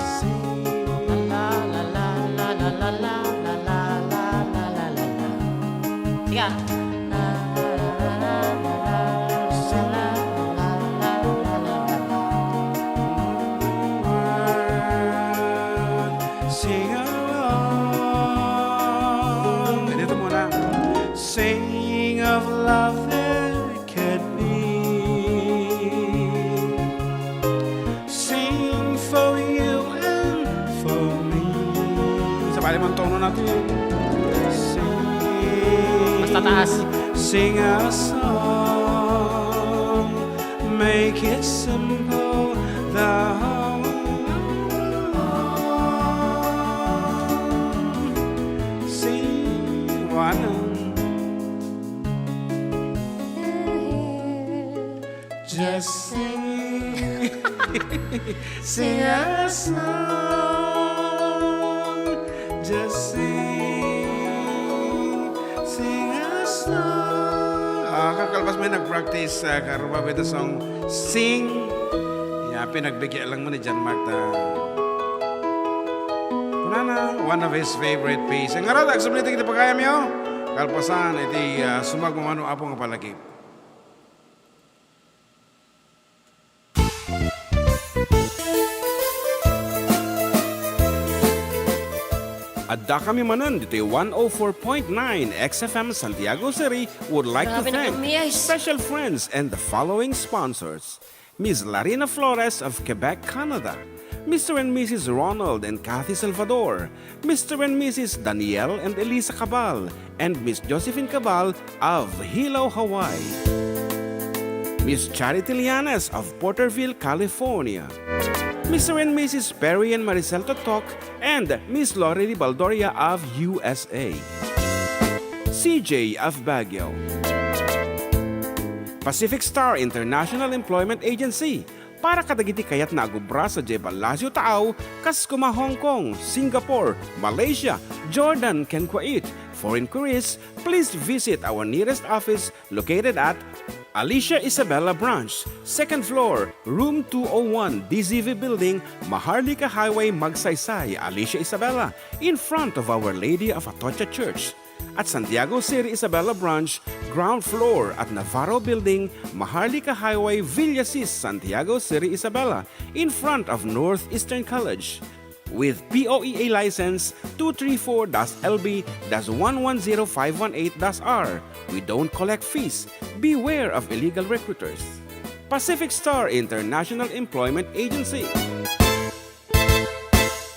Sing. Sige, ah. Sing along. Ganito muna. Sing of love that can't be. Sing for you and for me. Sabali man tono natin. Sing. Mas tataas. Sing a song. Make it simple. The whole. Sing. Just sing, sing a song. Just sing, sing a song. Ah, kakalpas mi nag-practice, ah, karubab iti song, Sing. Ya, pinagbigyan lang mo ni John Mark ta. Kunana, one of his favorite piece. Ngarud, agsubli iti pagayamyo. Kalpasan, iti, ah, sumagmamano Apo nga palakip. Adda kami manen ditoy one oh four point nine X F M Santiago City would like to Grabe na thank kami, ay. Special friends and the following sponsors. Miss Larina Flores of Quebec, Canada, Mister and Missus Ronald and Kathy Salvador, Mister and Missus Daniel and Elisa Cabal, and Miss Josephine Cabal of Hilo, Hawaii. Miss Charity Lianes of Porterville, California. Mister and Missus Perry and Maricel Totok and Miss Lori Baldoria of U S A. C J of Baguio. Pacific Star International Employment Agency, para kadagiti kayatna a agubra sadiay Palacio Taaw, kas koma Hong Kong, Singapore, Malaysia, Jordan, ken Kuwait. For inquiries, please visit our nearest office located at Alicia Isabela Branch, second floor, room two oh one, D Z V Building, Maharlika Highway, Magsaysay, Alicia Isabela, in front of Our Lady of Atocha Church. At Santiago City Isabela Branch, ground floor at Navarro Building, Maharlika Highway, Villasis, Santiago City Isabela, in front of Northeastern College. With P O E A license two three four dash L B dash one one zero five one eight dash R, we don't collect fees. Beware of illegal recruiters. Pacific Star International Employment Agency.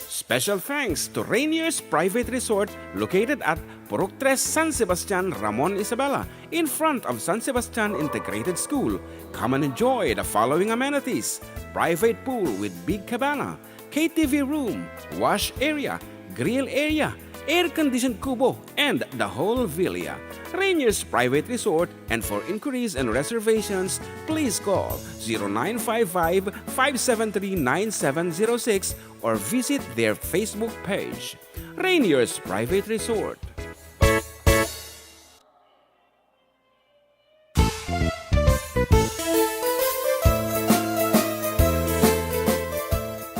Special thanks to Rainier's Private Resort located at Purok Tres, San Sebastian, Ramon Isabela, in front of San Sebastian Integrated School. Come and enjoy the following amenities: private pool with big cabana, K T V room, wash area, grill area, air-conditioned kubo, and the whole villa. Rainier's Private Resort, and for inquiries and reservations, please call zero nine five five, five seven three, nine seven zero six or visit their Facebook page. Rainier's Private Resort.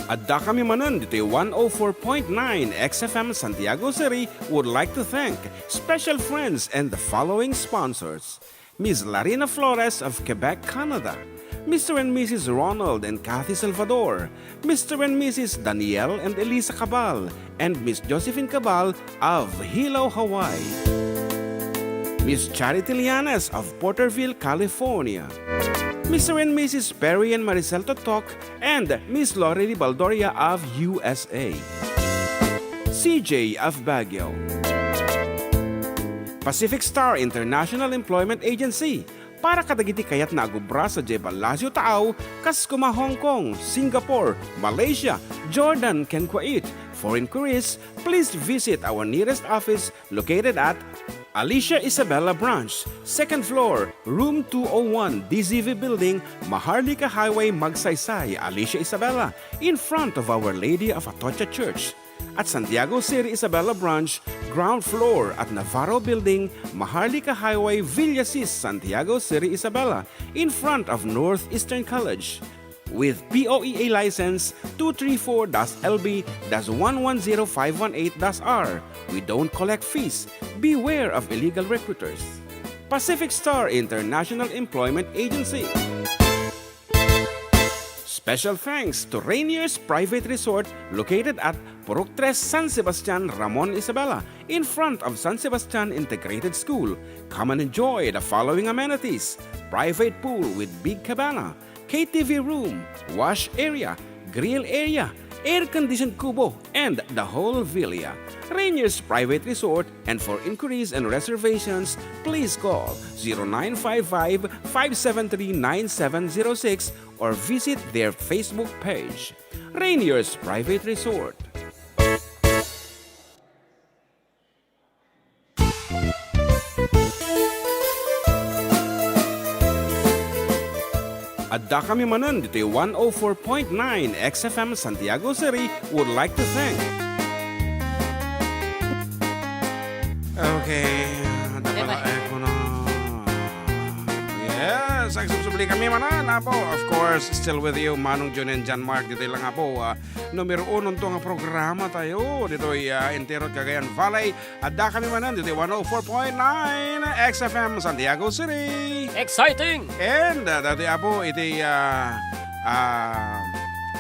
Adda kami manen ditoy one oh four point nine X F M Santiago City would like to thank special friends and the following sponsors: Miss Larina Flores of Quebec, Canada, Mister and Missus Ronald and Kathy Salvador, Mister and Missus Daniel and Elisa Cabal, and Miss Josephine Cabal of Hilo, Hawaii. Miss Charity Lianes of Porterville, California. Mister and Missus Perry and Maricel Totok and Miss Lori Baldoria of U S A. C J of Baguio. Pacific Star International Employment Agency, para kadagiti kayatna a gubra sadiay Palacio Taaw, kas koma Hong Kong, Singapore, Malaysia, Jordan, ken Kuwait. For inquiries, please visit our nearest office located at Alicia Isabela Branch, second floor, room two oh one, D Z V Building, Maharlika Highway, Magsaysay, Alicia Isabela, in front of Our Lady of Atocha Church. At Santiago City Isabela Branch, ground floor at Navarro Building, Maharlika Highway, Villasis, Santiago City Isabela, in front of Northeastern College. With P O E A license two three four dash L B dash one one zero five one eight dash R, we don't collect fees. Beware of illegal recruiters. Pacific Star International Employment Agency. Special thanks to Rainier's Private Resort located at Purok Tres, San Sebastian, Ramon Isabela, in front of San Sebastian Integrated School. Come and enjoy the following amenities: private pool with big cabana, K T V room, wash area, grill area, air-conditioned kubo, and the whole villa. Rainier's Private Resort, and for inquiries and reservations, please call zero nine five five, five seven three, nine seven zero six or visit their Facebook page. Rainier's Private Resort. Adda kami manen ditoy one oh four point nine X F M Santiago City would like to thank. Okay, adda pala. Yes, agsubsubli kami manen, Apo. Of course, still with you, Manong Jun and John Mark. Ditoy lang, Apo, ah, numero uno to nga programa tayo. Ditoy, ah, entero Cagayan Valley. Adda kami manen ditoy one oh four point nine X F M Santiago City. Exciting! And, ah, dati, Apo, iti, ah, ah,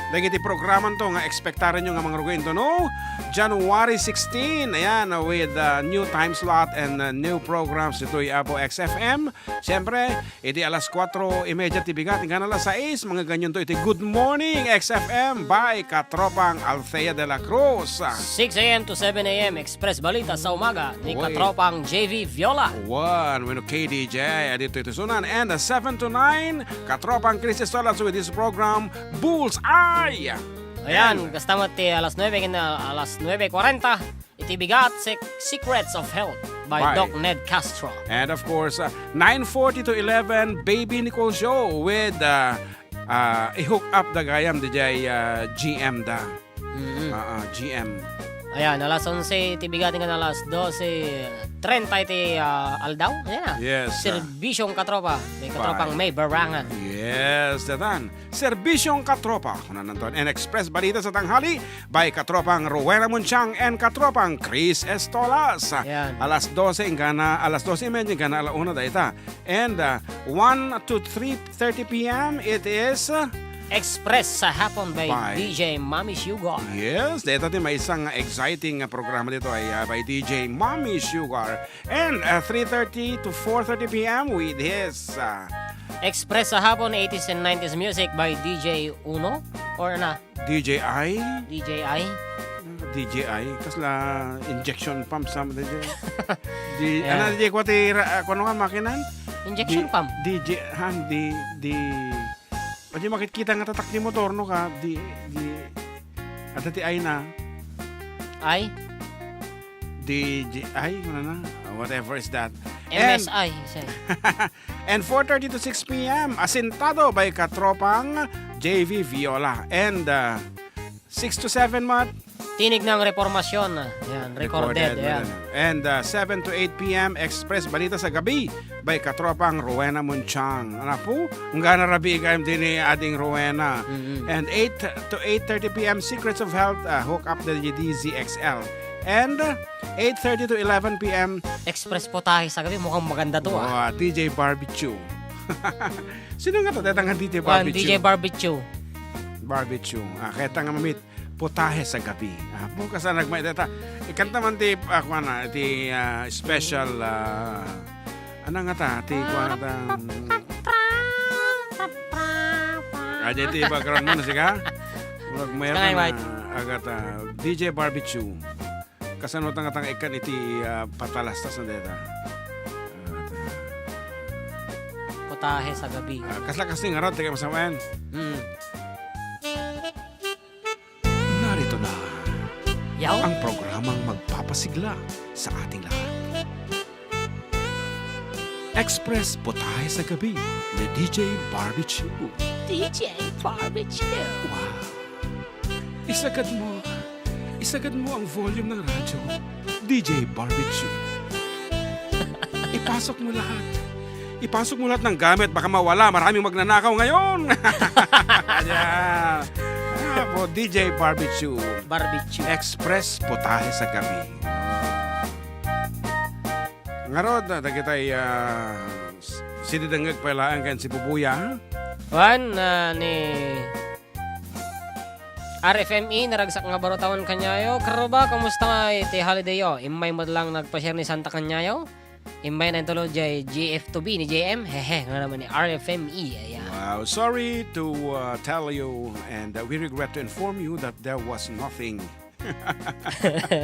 dagiti programan to nga ekspektaran nyo nga mangrugi intono January sixteen, ayan, with, ah, new time slot and, ah, new programs ditoy Apo X F M. Siyempre, iti alas kuatro y media ti bigat, inggana alas sais, mangganyan to iti Good Morning X F M by Katropang Althea de la Cruz. Six a m to seven a m, Express Balita sa umaga ni Katropang J V Viola. One, wenno K D J, adito iti sunan. And, uh, seven to nine, Katropang Chris Estolas with his program, Bullseye. Ayan, and kasta met ti alas nuebe ken, uh, alas nuebe kuarenta. Iti bigat, Sec-, Secrets of Health by Doc Ned Castro. And of course, uh, nine forty to eleven, Baby Nicole Show with, uh, uh, i-hook up da gayam diay, uh, G M da. Mm-mm. Ah, ah, G M. Ayan, alas onse iti bigat, nga alas dose trenta iti, uh, aldaw. Ayan na. Yes, uh, Serbisyong Katropa. May Katropang May Barangan. Yes, datan. Serbisyong Katropa, kunan anton, and Express Balita sa tanghali by Katropang Rowena Munchang and Katropang Chris Estolas. Yan. Alas dose inggana, alas dose y media inggana ala una dayta. And, uh, one to three thirty p m, it is, uh, Express sa hapon by D J Mami Sugar. Yes, dayta ti maysa nga exciting nga programa ditoy, uh, by D J Mami Sugar. And, uh, three thirty to four thirty p m with his, uh, Express sa hapon, eighties and nineties music by D J Uno? Or na? D J I? D J I? D J I? Kasla injection pump sa D J? Di, yeah. Ano, di ko ti ra-, ah, kuno nga makinan? Injection pump. D J, han, di, di, pwede makikita nga tatak ni motor, no, ka? Di, di, ada ti ay na. Ay? D J I, ano na? Whatever is that. And M S I, siya. And four thirty to six p m, Asintado by Katropang J V Viola. And, uh, six to seven, Mat? Tinig ng Reformasyon. Yan, recorded, recorded, yan. And, uh, seven to eight p m, Express Balita sa Gabi by Katropang Rowena Munchang. Ano po? Ang gana rabi ikayam din ni Ading Rowena. Mm-mm. And eight to eight thirty p m, Secrets of Health, uh, hook up the D Z X L. And, uh, eight thirty to eleven p m. Express Putahe sa Gabi, mukhang maganda to, ah. Wow, D J Barbecue. Sino nga to? Deta nga D J Barbecue. Kuan, D J Barbecue. Barbecue. Ah, kaya ta nga mamit, Putahe sa Gabi. Ah, bukas na nagmay deta. Ikanta man ti, ah, kuan na, ti, ah, special, ah, ano nga ta? Ti, kuan na ta? Ah, di ti background mo na, siga? Murag mayroon ka na, agata, D J Barbecue. Kasano ta nga tanga ikkan iti, ah, patalastas na deta? Ah, ta- Putahe sa Gabi. Ah, kasla kasi nga rod, taga masawan. Mm. Narito na ang programang magpapasigla sa ating lahat. Express Putahe sa Gabi ni D J Barbecue. D J Barbecue. Wow. Isagad mo, isagad mo ang volume ng radyo. D J Barbecue. Ipasok mo lahat. Ipasok mo lahat ng gamit, baka mawala. Maraming magnanakaw ngayon. Ayan. Ah, po, D J Barbecue. Barbecue. Express Putahe sa Gabi. Ngarod, dagitay, ah, s-, sididengngeg pay laeng ken si Bubuya. Wan, ah, ni R F M E, naragsak nga barutawan kaniayo. Karuba, kumusta nga iti holiday yo? Immay met lang nagpa-share ni Santa kaniayo? Immay na intulod jay G F two B ni J M. Hehe, nga naman ni R F M E. Ayan. Wow, sorry to, uh, tell you, and, uh, we regret to inform you that there was nothing.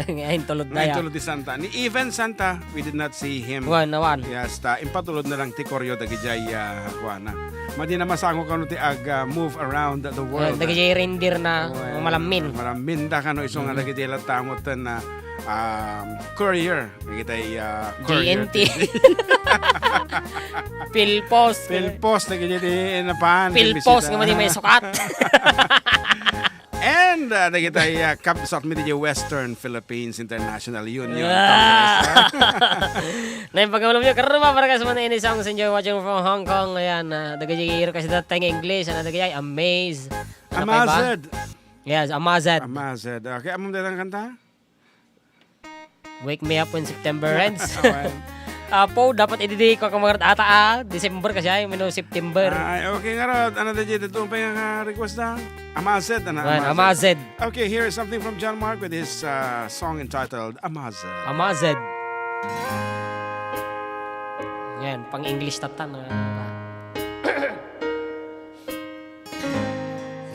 Nga intulod na ya. Nga intulod ni Santa. Ni even Santa, we did not see him. Wan, wan. Yes, ta, impatulod na lang ti koryo dagijay, ah, kuana. Madi na masango kano ti ag, ah, move around the world. Dagijay reindeer na malamin. Malamin da kano isu nga dagijay latta met na um, courier. Dagiti, ah, courier G N T. T V. Pilpos. Pilpos, dagiti napan, Pilpos bisita. Nga madi may sukat. And, ah, dagiti, ah, kabsat mi dagiti Western Philippines International Union Ah. Congress, ah. Nay pagawlom yo, karuma, para kas man ini song, enjoy watching from Hong Kong. Ayan, ah, dagiti iro kasi datang English, ano, dagiti ay amaze. Ano pa iba? Amazed. Yes, amazed. Amazed. Okay, among datang kanta? Wake Me Up When September Ends. Awan. Apo, dapat ididi ko kung mga ata, ah, December kasi ay, mino September. Ay, okay, ngarud. Ano da dyan? Ito pa yung, ah, request na? Amazed, ano? Ayan, Amazed. Amazed. Okay, here is something from John Mark with his, uh, song entitled Amazed. Amazed. Yan, pang-English tatan, ah.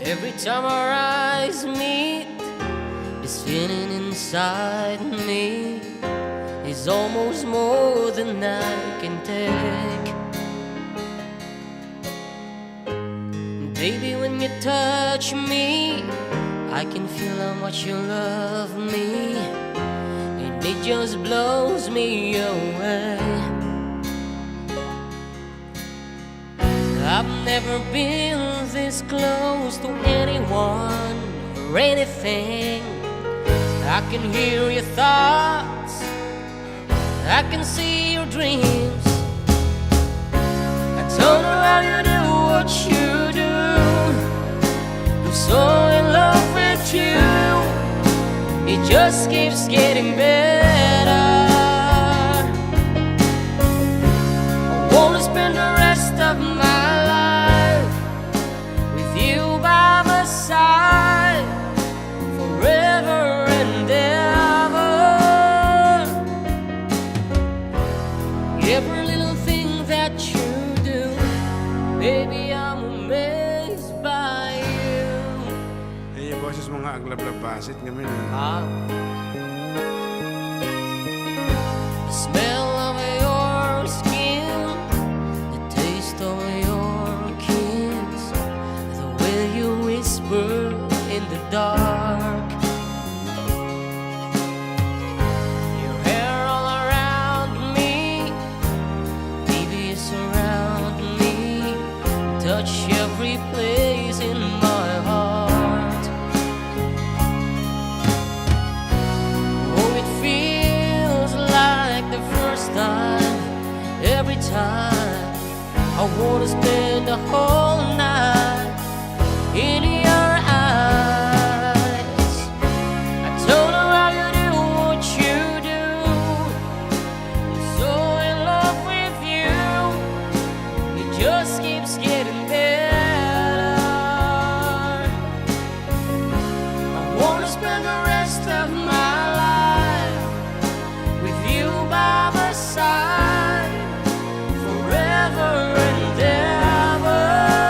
Every time our eyes meet, this feeling inside me is almost more than I can take. Baby, when you touch me, I can feel how much you love me, and it just blows me away. I've never been this close to anyone or anything. I can hear your thoughts, I can see your dreams. I don't know how you do what you do. I'm so in love with you. It just keeps getting better. I wanna spend the rest of my life with you by my side forever and ever. Every little thing that you do, baby, I'm amazed by you. Ay, yung boses mo nga, aglablabasit ngamin, ah. Ah. The smell of your skin, the taste of your kiss, the way you whisper in the dark. Your hair all around me, baby, surround me, touch every place in my heart. Oh, it feels like the first time, every time. I wanna spend the whole night in your eyes. I don't know how you do what you do. I'm so in love with you. It just keeps getting better. I wanna spend the rest of my life with you by my side forever and ever.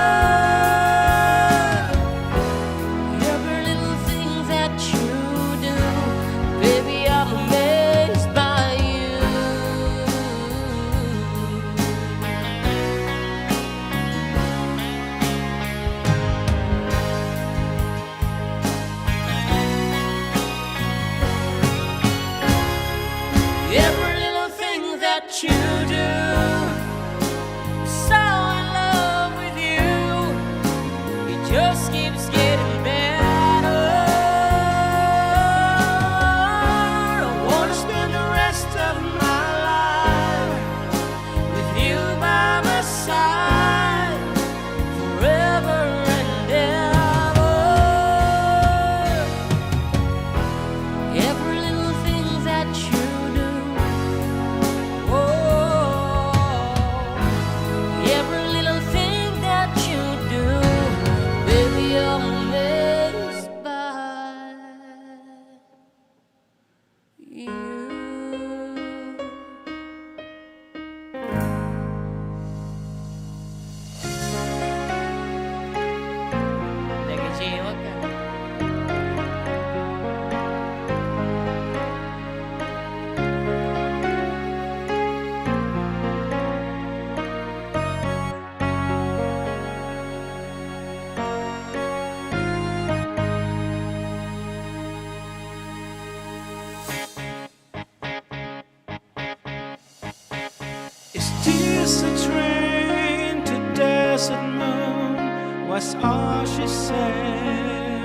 A train to desert moon was all she said.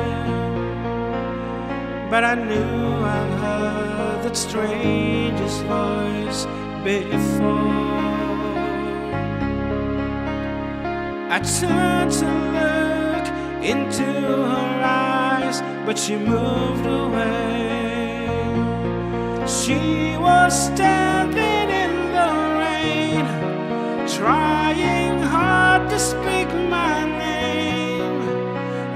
But I knew I heard that stranger's voice before. I turned to look into her eyes, but she moved away. She was standing in the rain, trying hard to speak my name.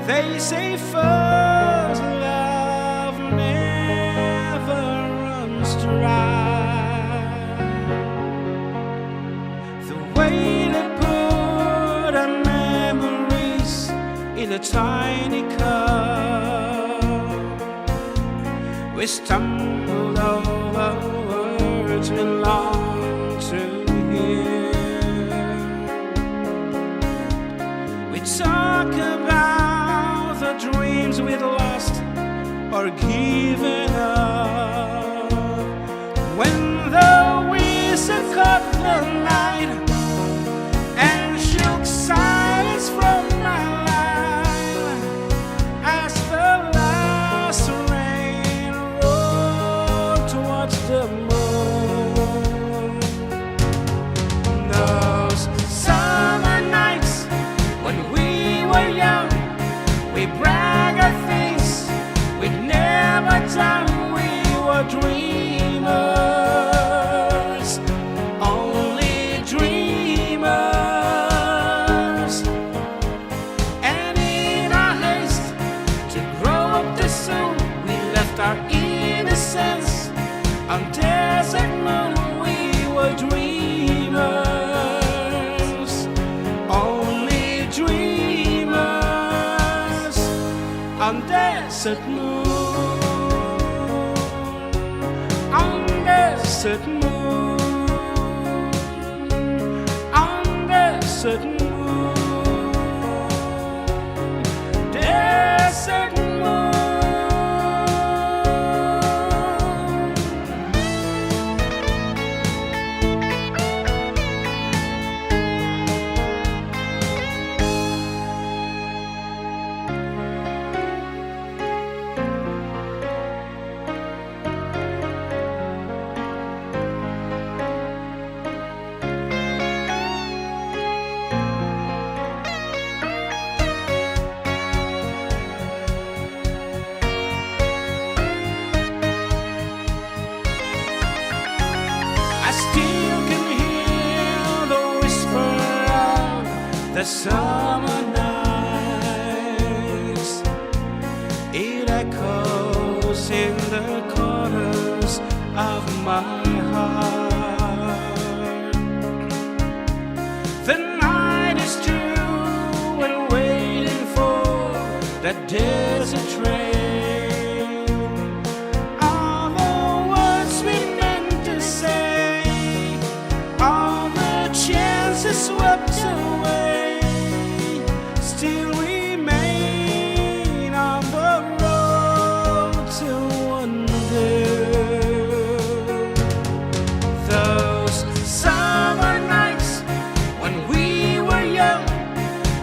They say first love never runs dry. The way they put our memories in a tiny cup. We stumbled over words we long to hear. We talk about the dreams we'd lost or given up. When the whistle cut the night and shook silence from my life, as the last rain rolled towards the moon. Those summer nights when we were young, we brag of things we'd never done. We were dreamers, only dreamers. And in our haste to grow up too soon, we left our innocence on desert moon. We were dreamers, only dreamers on desert moon, on desert moon, on desert moon, desert moon. I still can hear the whisper of the summer nights. It echoes in the corners of my heart. The night is true and waiting for that desert train. All the words we meant to say, all the chances swept away, still remain on the road to wonder. Those summer nights when we were young,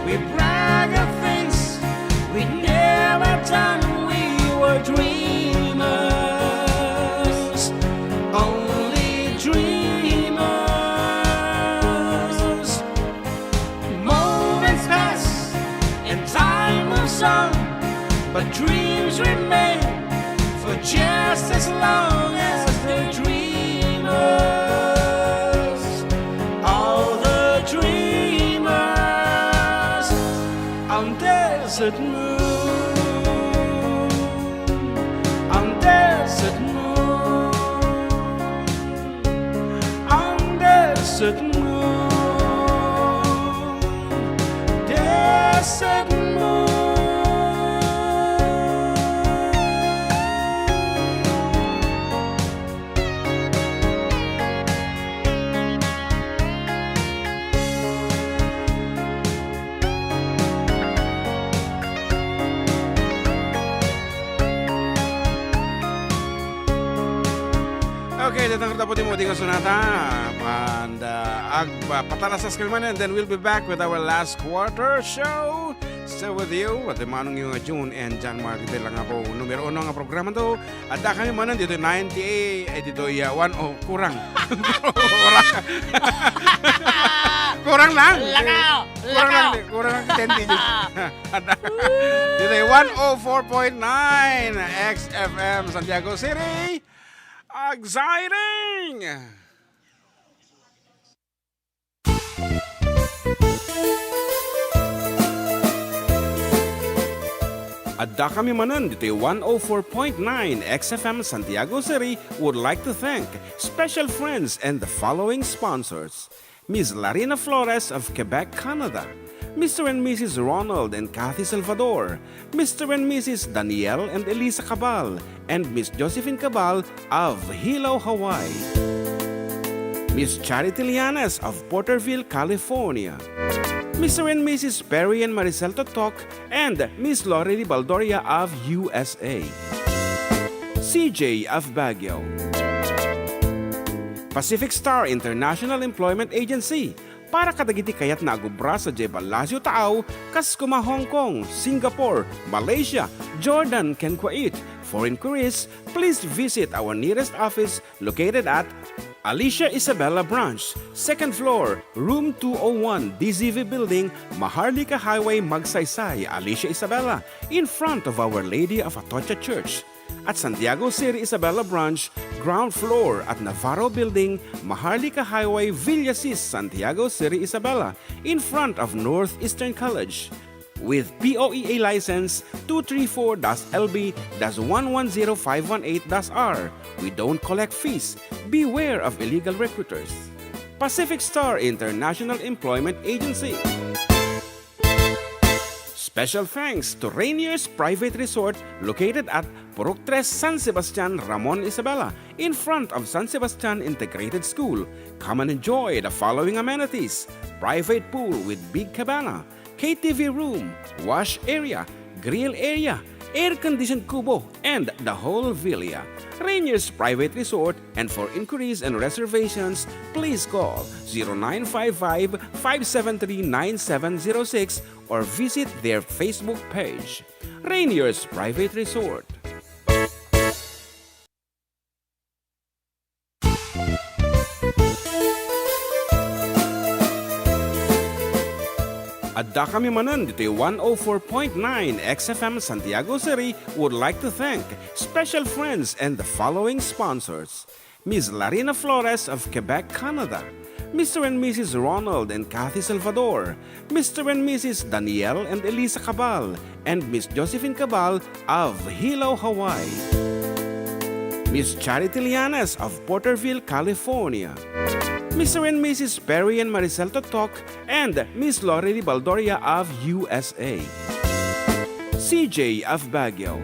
we brag of things we never done. We were dreamers, only dreamers. Moments pass and time moves on, but dreams remain for just as long as the dreamers, all the dreamers on desert moon, on desert moon, on desert moon, desert moon. Okay, datang kita po ti mudi nga sonata. And, uh, ag-, pa-, patalasas kami man, and then we'll be back with our last quarter show. Still with you, with the Manong Yung June and John Mark de Langabo. Numero uno nga programa to. Adda kami manen dito ninety-eight, ay, dito, yeah, one oh, kurang. Kurang. Kurang lang. Lakaw! Kurang lang, Lakaw! Kurang lang ten digits. Adda. Dito, one oh four point nine X F M Santiago City. Exciting! Adda kami manen ditoy one oh four point nine X F M Santiago City would like to thank special friends and the following sponsors. Miss Larina Flores of Quebec, Canada, Mister and Missus Ronald and Kathy Salvador, Mister and Missus Daniel and Elisa Cabal, and Miss Josephine Cabal of Hilo, Hawaii, Miss Charity Llanes of Porterville, California, Mister and Missus Perry and Maricel Totok, and Miss Lorely Baldoria of U S A, C J of Baguio, Pacific Star International Employment Agency, para kadagiti kayatna a agubra sadiay Palacio Taaw, kas kuma Hong Kong, Singapore, Malaysia, Jordan, ken Kuwait. For inquiries, please visit our nearest office located at Alicia Isabela Branch, second floor, room two oh one, D Z V Building, Maharlika Highway, Magsaysay, Alicia Isabela, in front of Our Lady of Atocha Church. At Santiago City Isabela Branch, ground floor at Navarro Building, Maharlika Highway, Villasis, Santiago City Isabela, in front of Northeastern College. With P O E A license two three four dash L B dash one one zero five one eight dash R. We don't collect fees. Beware of illegal recruiters. Pacific Star International Employment Agency. Special thanks to Rainier's Private Resort located at Purok Tres, San Sebastian, Ramon Isabela, in front of San Sebastian Integrated School. Come and enjoy the following amenities: private pool with big cabana, K T V room, wash area, grill area, air-conditioned kubo, and the whole villa. Rainier's Private Resort, and for inquiries and reservations, please call zero nine five five, five seven three, nine seven zero six or visit their Facebook page, Rainier's Private Resort. Adda kami manen ditoy one oh four point nine X F M Santiago City would like to thank special friends and the following sponsors: Miss Larina Flores of Quebec, Canada, Mister and Missus Ronald and Kathy Salvador, Mister and Missus Daniel and Elisa Cabal, and Miss Josephine Cabal of Hilo, Hawaii, Miss Charity Llanes of Porterville, California, Mister and Missus Perry and Maricel Totok, and Miss Lorely Baldoria of U S A, C J of Baguio,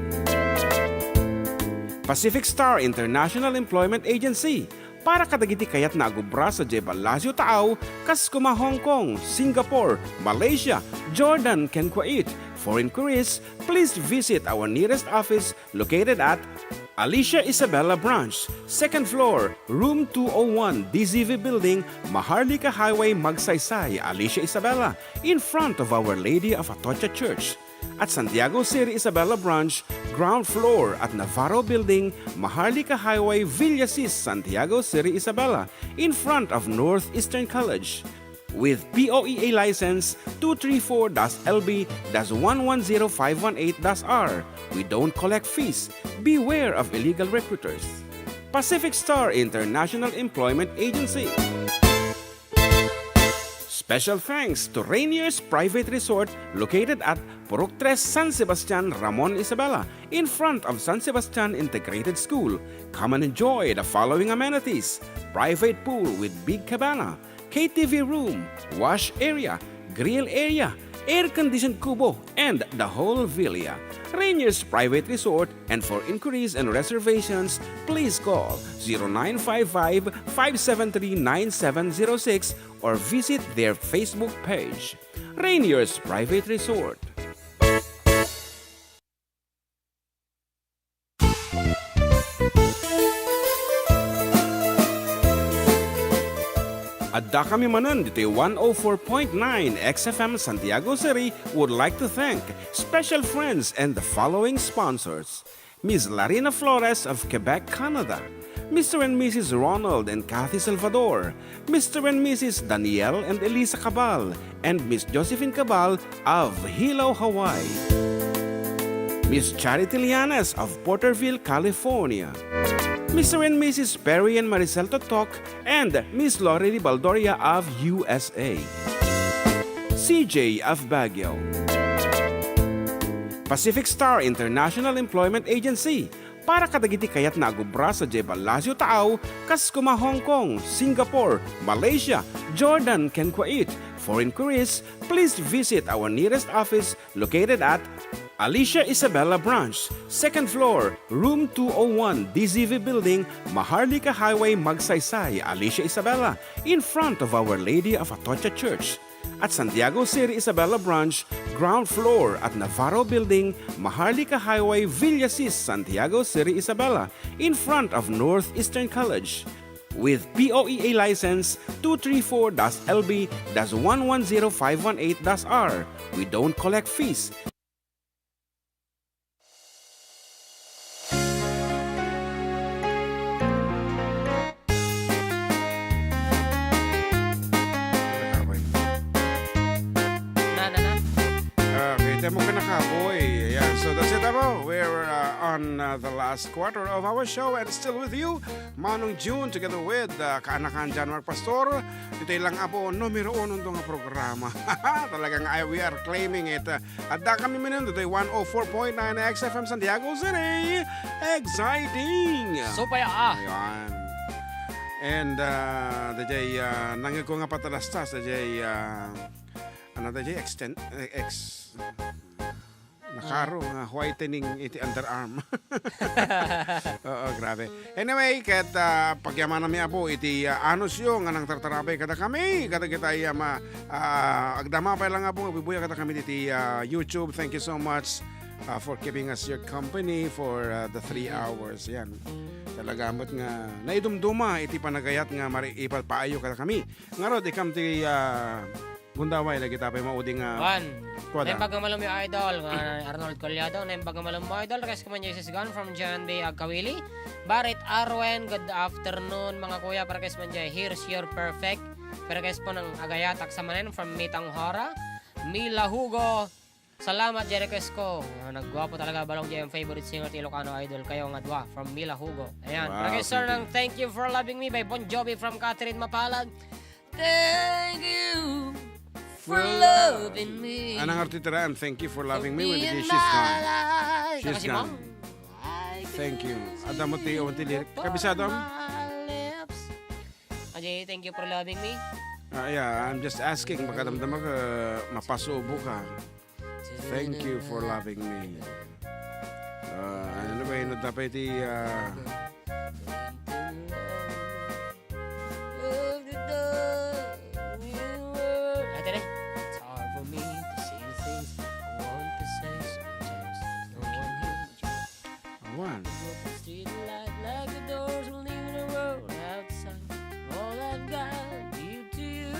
Pacific Star International Employment Agency, para kadagiti kayatna a gubra sadiay Palacio Taaw, kas kuma Hong Kong, Singapore, Malaysia, Jordan, ken Kuwait. For inquiries, please visit our nearest office located at Alicia Isabela Branch, second floor, room two oh one, D Z V Building, Maharlika Highway, Magsaysay, Alicia Isabela, in front of Our Lady of Atocha Church. At Santiago City Isabela Branch, ground floor at Navarro Building, Maharlika Highway, Villasis, Santiago City Isabela, in front of Northeastern College. With P O E A license two three four dash L B dash one one zero five one eight dash R. We don't collect fees. Beware of illegal recruiters. Pacific Star International Employment Agency. Special thanks to Rainier's Private Resort located at Purok Tres, San Sebastian, Ramon Isabela, in front of San Sebastian Integrated School. Come and enjoy the following amenities: private pool with big cabana, K T V room, wash area, grill area, air-conditioned kubo, and the whole villa. Rainier's Private Resort, and for inquiries and reservations, please call zero nine five five, five seven three, nine seven zero six or visit their Facebook page, Rainier's Private Resort. Adda kami manen ditoy one oh four point nine X F M Santiago City would like to thank special friends and the following sponsors: Miss Larina Flores of Quebec, Canada, Mister and Missus Ronald and Kathy Salvador, Mister and Missus Daniel and Elisa Cabal, and Miss Josephine Cabal of Hilo, Hawaii, Miss Charity Lianes of Porterville, California, Mister and Missus Perry and Maricel Totok, and Miss Lorely Baldoria of U S A, C J of Baguio, Pacific Star International Employment Agency, para kadagiti kayatna a gubra sadiay Palacio Taaw, kas kuma Hong Kong, Singapore, Malaysia, Jordan, ken Kuwait. For inquiries, please visit our nearest office located at Alicia Isabela Branch, second floor, room two oh one, D Z V Building, Maharlika Highway, Magsaysay, Alicia Isabela, in front of Our Lady of Atocha Church. At Santiago City Isabela Branch, ground floor at Navarro Building, Maharlika Highway, Villasis, Santiago City Isabela, in front of Northeastern College. With P O E A license two three four dash L B dash one one zero five one eight dash R, we don't collect fees. Na, na, na. Okay, temo ka na, kapoy. Ayan, so that's it, amo. We're uh, on uh, the last quarter of our show and still with you, Manong June, together with uh, kaanakan John Mark Pastor. Ito'y lang, apo, numero uno nga programa. Talagang I, we are claiming it. Adda kami manen ditoy one oh four point nine X F M Santiago City. Exciting! Supaya, ah. Ayan. And uh, dayjay uh, nangegko nga patalastas, dayjay uh, ano dayjay extend, eh, ex, nakaro nga whitening iti underarm. Oo, grabe. Anyway, ket uh, pagyamanami, apo, iti uh, anusyo nga nangtartarabay kada kami, kada kita, uh, ma, uh, agdama pay lang, apo, nga bubuya kada kami iti uh, YouTube. Thank you so much uh, for keeping us your company for uh, the three hours. Yan. Talaga met nga naidumduma iti panagayat nga mari ipalpaayo kada kami. Ngarud, ikam ti uh, gundaway, dagita pay maudi nga Wan. Kuwada. Naimbag nga malem, idol, nga Arnold Collado. Naimbag nga malem mo, idol. Request ko man, Jesus Gun from John B. Agkawili. Barit Arwen, good afternoon, mga kuya. Request man jay, Here's Your Perfect. Request po ng Agayat Aksamanen from Mitang Hora. Mila Hugo. Salamat, jay request ko. Ah, nagguapo talaga, balong jay ang favorite singer ti Ilocano Idol. Kayo nga dua, from Mila Hugo. Ayan. Wow, request, sir, thank you, ng Thank You for Loving Me by Bon Jovi from Catherine Mapalag. Thank you for loving me. Anang artitira, and thank you for loving me. When she, she's gone. She's gone. Thank you. Adda mo ti, ti lyric. Kabisado mo? Ajay, thank you for loving me. Ah, yeah, I'm just asking. Makadamdama ka, mapasubo ka. Thank you for loving me. Ah, ano ba yun? Dapat iti, ah, Ay, tara. It's hard for me to see the things I want to say sometimes. There's no one here but you. Awan. Look at the street light like the doors will leave the world outside. All I've got, you to you.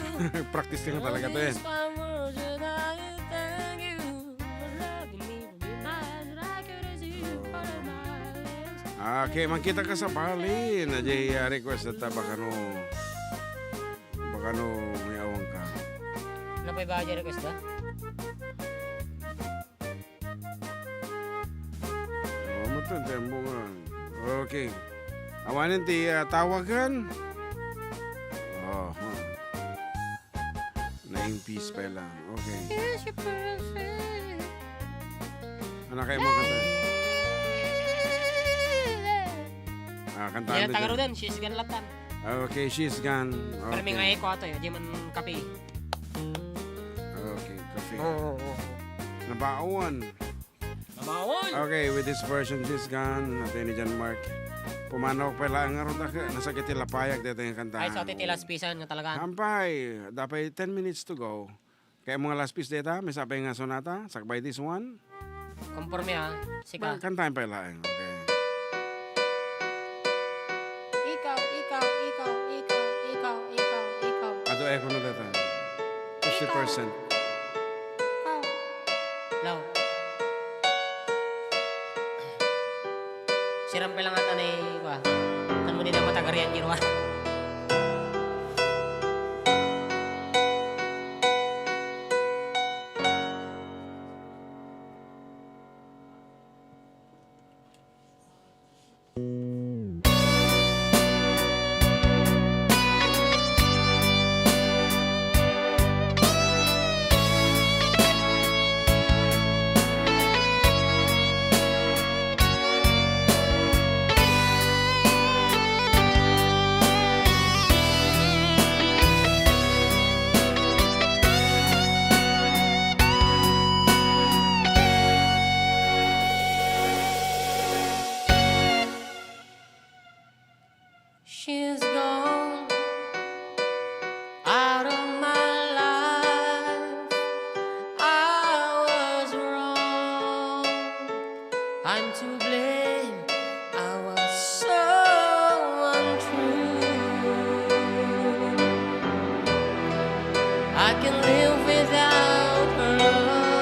Practice ka nga talaga, te. All these fine words that I thank you for loving me, for being my eyes, that I could see you out of my lips. Ah, okay, magkita ka sa bali. Nadya, ah, request ta baka no, baka no may awang ka. Napay ba aja request da? Oh, matanda mo nga. Okay. Awanen ti, ah, tawagan. Oh, huh. Naimpis pa lang. Okay. Is your perfect. Anak kayo mo kanta. Ah, kanta. Yan, ano dyan? Tagarodan, she's gone latan. Okay, she's gone. Pero may nga echo ato, eh. Di man kape. Okay, kape. Oo, oo, oo. Nabaon. Nabaon! Okay, with this version, she's gone. Ate ni John Mark. Pumanaw pa lang nga ron, nasakit ti lapayag, dito yung kanta. Ay, so, iti last piece nga talaga. Hampay, dapat ten minutes to go. Kaya mga last piece data, may sapay nga sonata, sakbay this one. Konforme, ha? Sika. Ba, kantahin pa laeng. Okay. Ikaw, ikaw, ikaw, ikaw, ikaw, ikaw, ikaw, ikaw. Ay, kuno data. Fifty percent. Hello. Siram pa lang ata ni, kuan. Kan mo ni dapat agarian, Jirwa. She's gone out of my life. I was wrong. I'm to blame. I was so untrue. I can live without her love.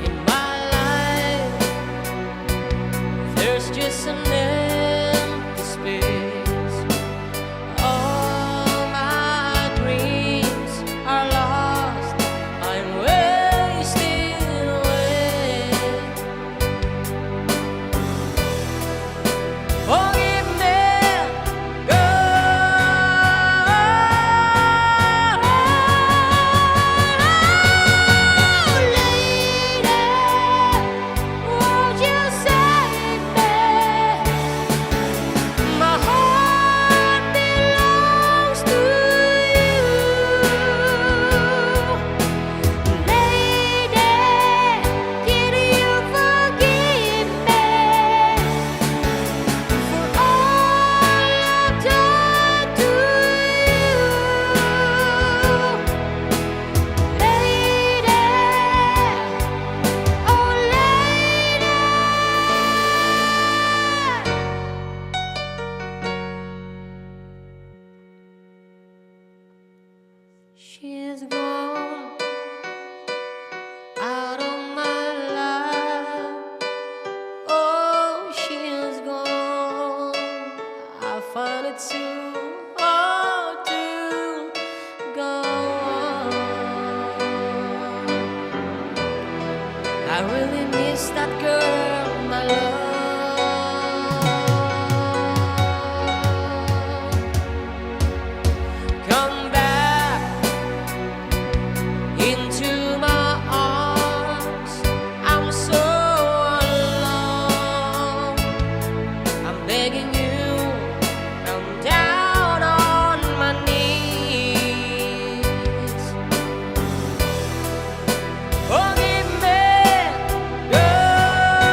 In my life, there's just an empty space. All my dreams are lost. I'm wasting away. Forgive me, girl. Lady, won't you save me? My heart belongs to you. Lady, can you forgive me for all I've done to you? Lady, oh, lady. She's gone out of my life. Oh, she's gone. I find it so hard to go on. I really miss that girl, my love. Come back into my arms. I'm so alone. I'm begging you, I'm down on my knees. Forgive me, girl.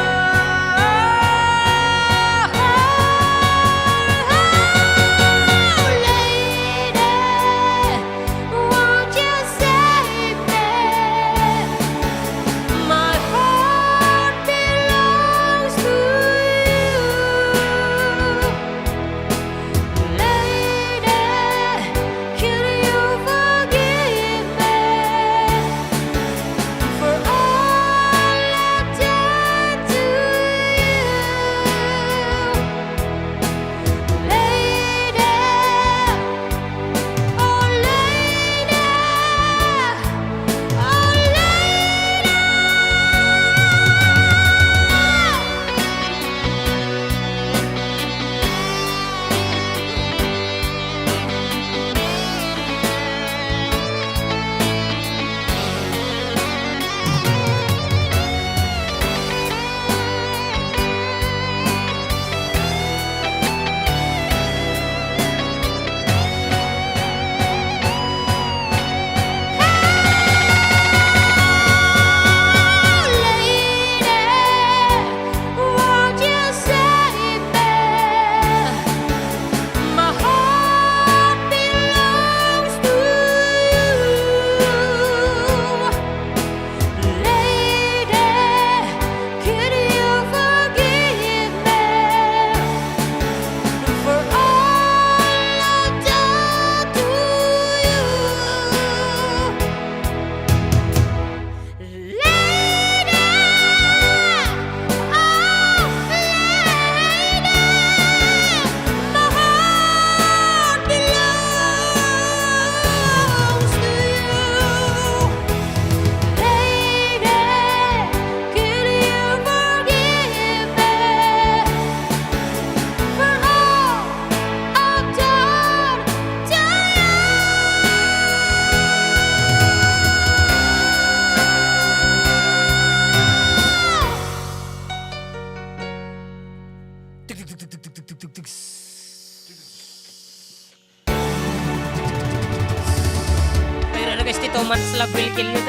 Pero na guys, ti two months lang will kill you.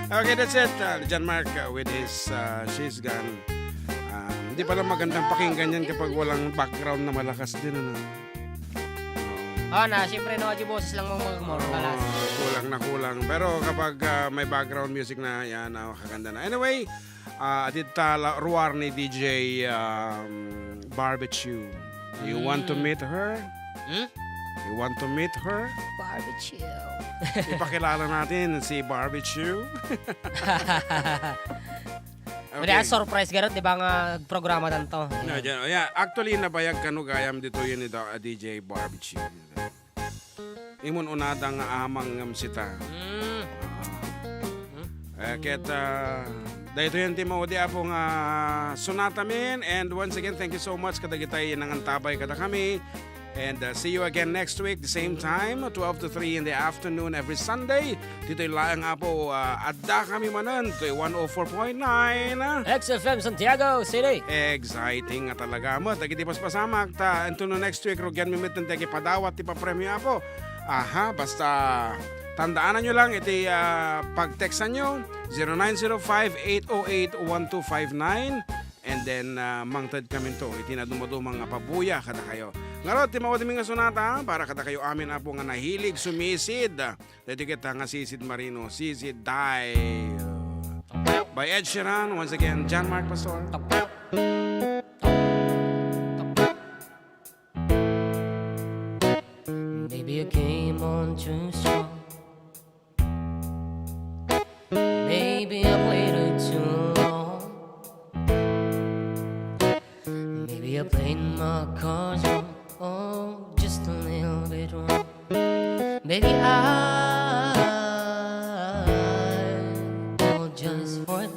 Okay, that's it. Uh, John Mark uh, with his uh, she's gone. Um, hindi pala magandang pakinggan yan kapag walang background na malakas din. Ano? Oh, na, siyempre, no, di boses lang mo magmor, balas. Oh, kulang na kulang. Pero kapag uh, may background music na yan, oh, kaganda na. Anyway, uh, adita la ruar ni D J um, Barbecue. You want to meet her? Hmm? You want to meet her? Barbecue. Ipakilala natin si Barbecue. Mali, ah, surprise garot, di ba nga programa tanto? No, dyan, yeah, actually, nabayag kano gayam dito yun ito, ah, D J Barbecue. Imun unada nga amang ngem sita. Mm. Eh, ket, ah, daytoy ti maudi, Apo, nga sonata min. And once again, thank you so much kadagitay nangantabay kadakami. And uh, see you again next week, the same time, twelve to three in the afternoon every Sunday. Ditoy laeng, Apo, uh, adda kami manen toy one oh four point nine. X F M Santiago City. Exciting nga talaga met dagiti paspasamak ta, and to next week, rugian mi met dagiti padawat ti papremio, Apo. Aha, basta tandaananyo lang iti uh, pag-textanyo, zero nine zero five eight oh eight one two five nine. And then, uh, mangted kami to iti nadumaduma nga pabuya kadakayo. Ngarud, ti maudi mi nga sonata para kadakayo amin, Apo, nga nahilig sumisid. Daytoy ket nga Sisid Marino, Sisid Dive. By Ed Sheeran, once again, John Mark Pastor. Maybe I came on too strong. Maybe I waited too long. Maybe I played my cards wrong. Oh, just a little bit wrong. Maybe I apologize for it.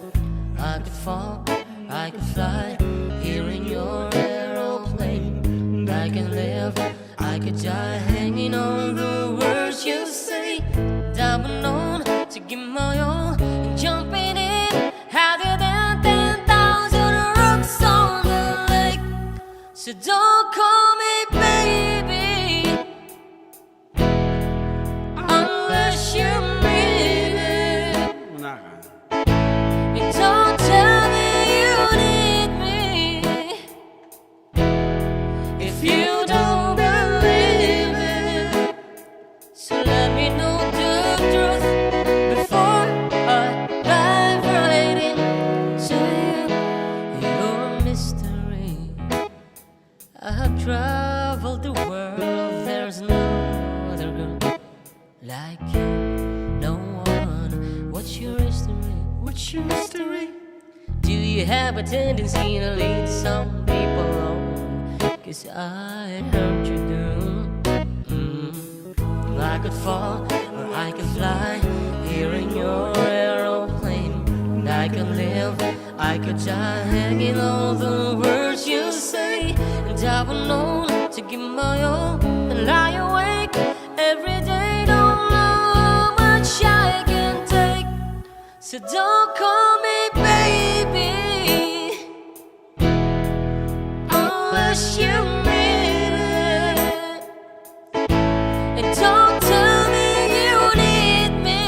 I could fall, I could fly here in your aeroplane. I can live, I could die hanging on the words you say. And I would know to give my all and jumping in higher than ten thousand rocks on the lake. So don't call me baby unless you mean it. Una ka. And don't tell me you need me if you don't believe it. So let me know the truth before I dive right into you. You're a mystery. I have traveled the world, there's no other girl like you. No one. What's your history? What's your mystery? Do you have a tendency to lead some people on? 'Cause I heard you do. Mm. I could fall or I could fly here in your aeroplane. And I could live, I could die hanging on the words you say. And I will know to give my all and lie awake every day. Don't know how much I can take. So don't call me baby unless you mean it. And don't tell me you need me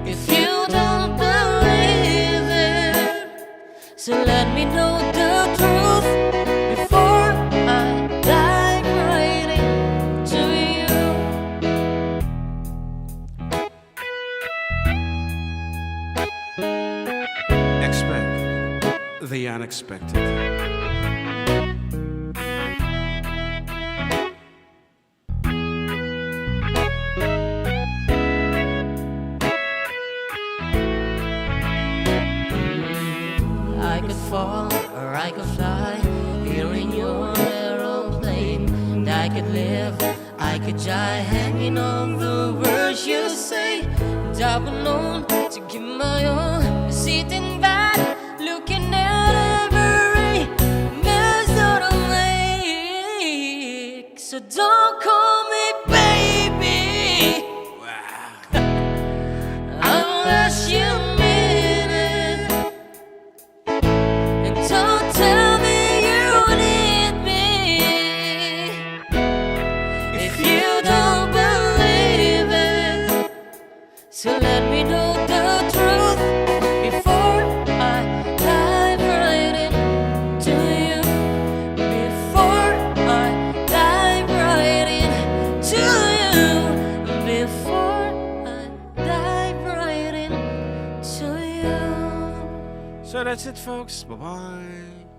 if you don't believe it. So let me know the truth before I dive right into you. Expect the unexpected. I could fall or I could fly here in your aeroplane. And I could live, I could die hanging on the words you say. And I will know to give my all, sitting back, looking at every mess that I make. So don't call me baby unless you mean it. So that's it, folks. Bye-bye.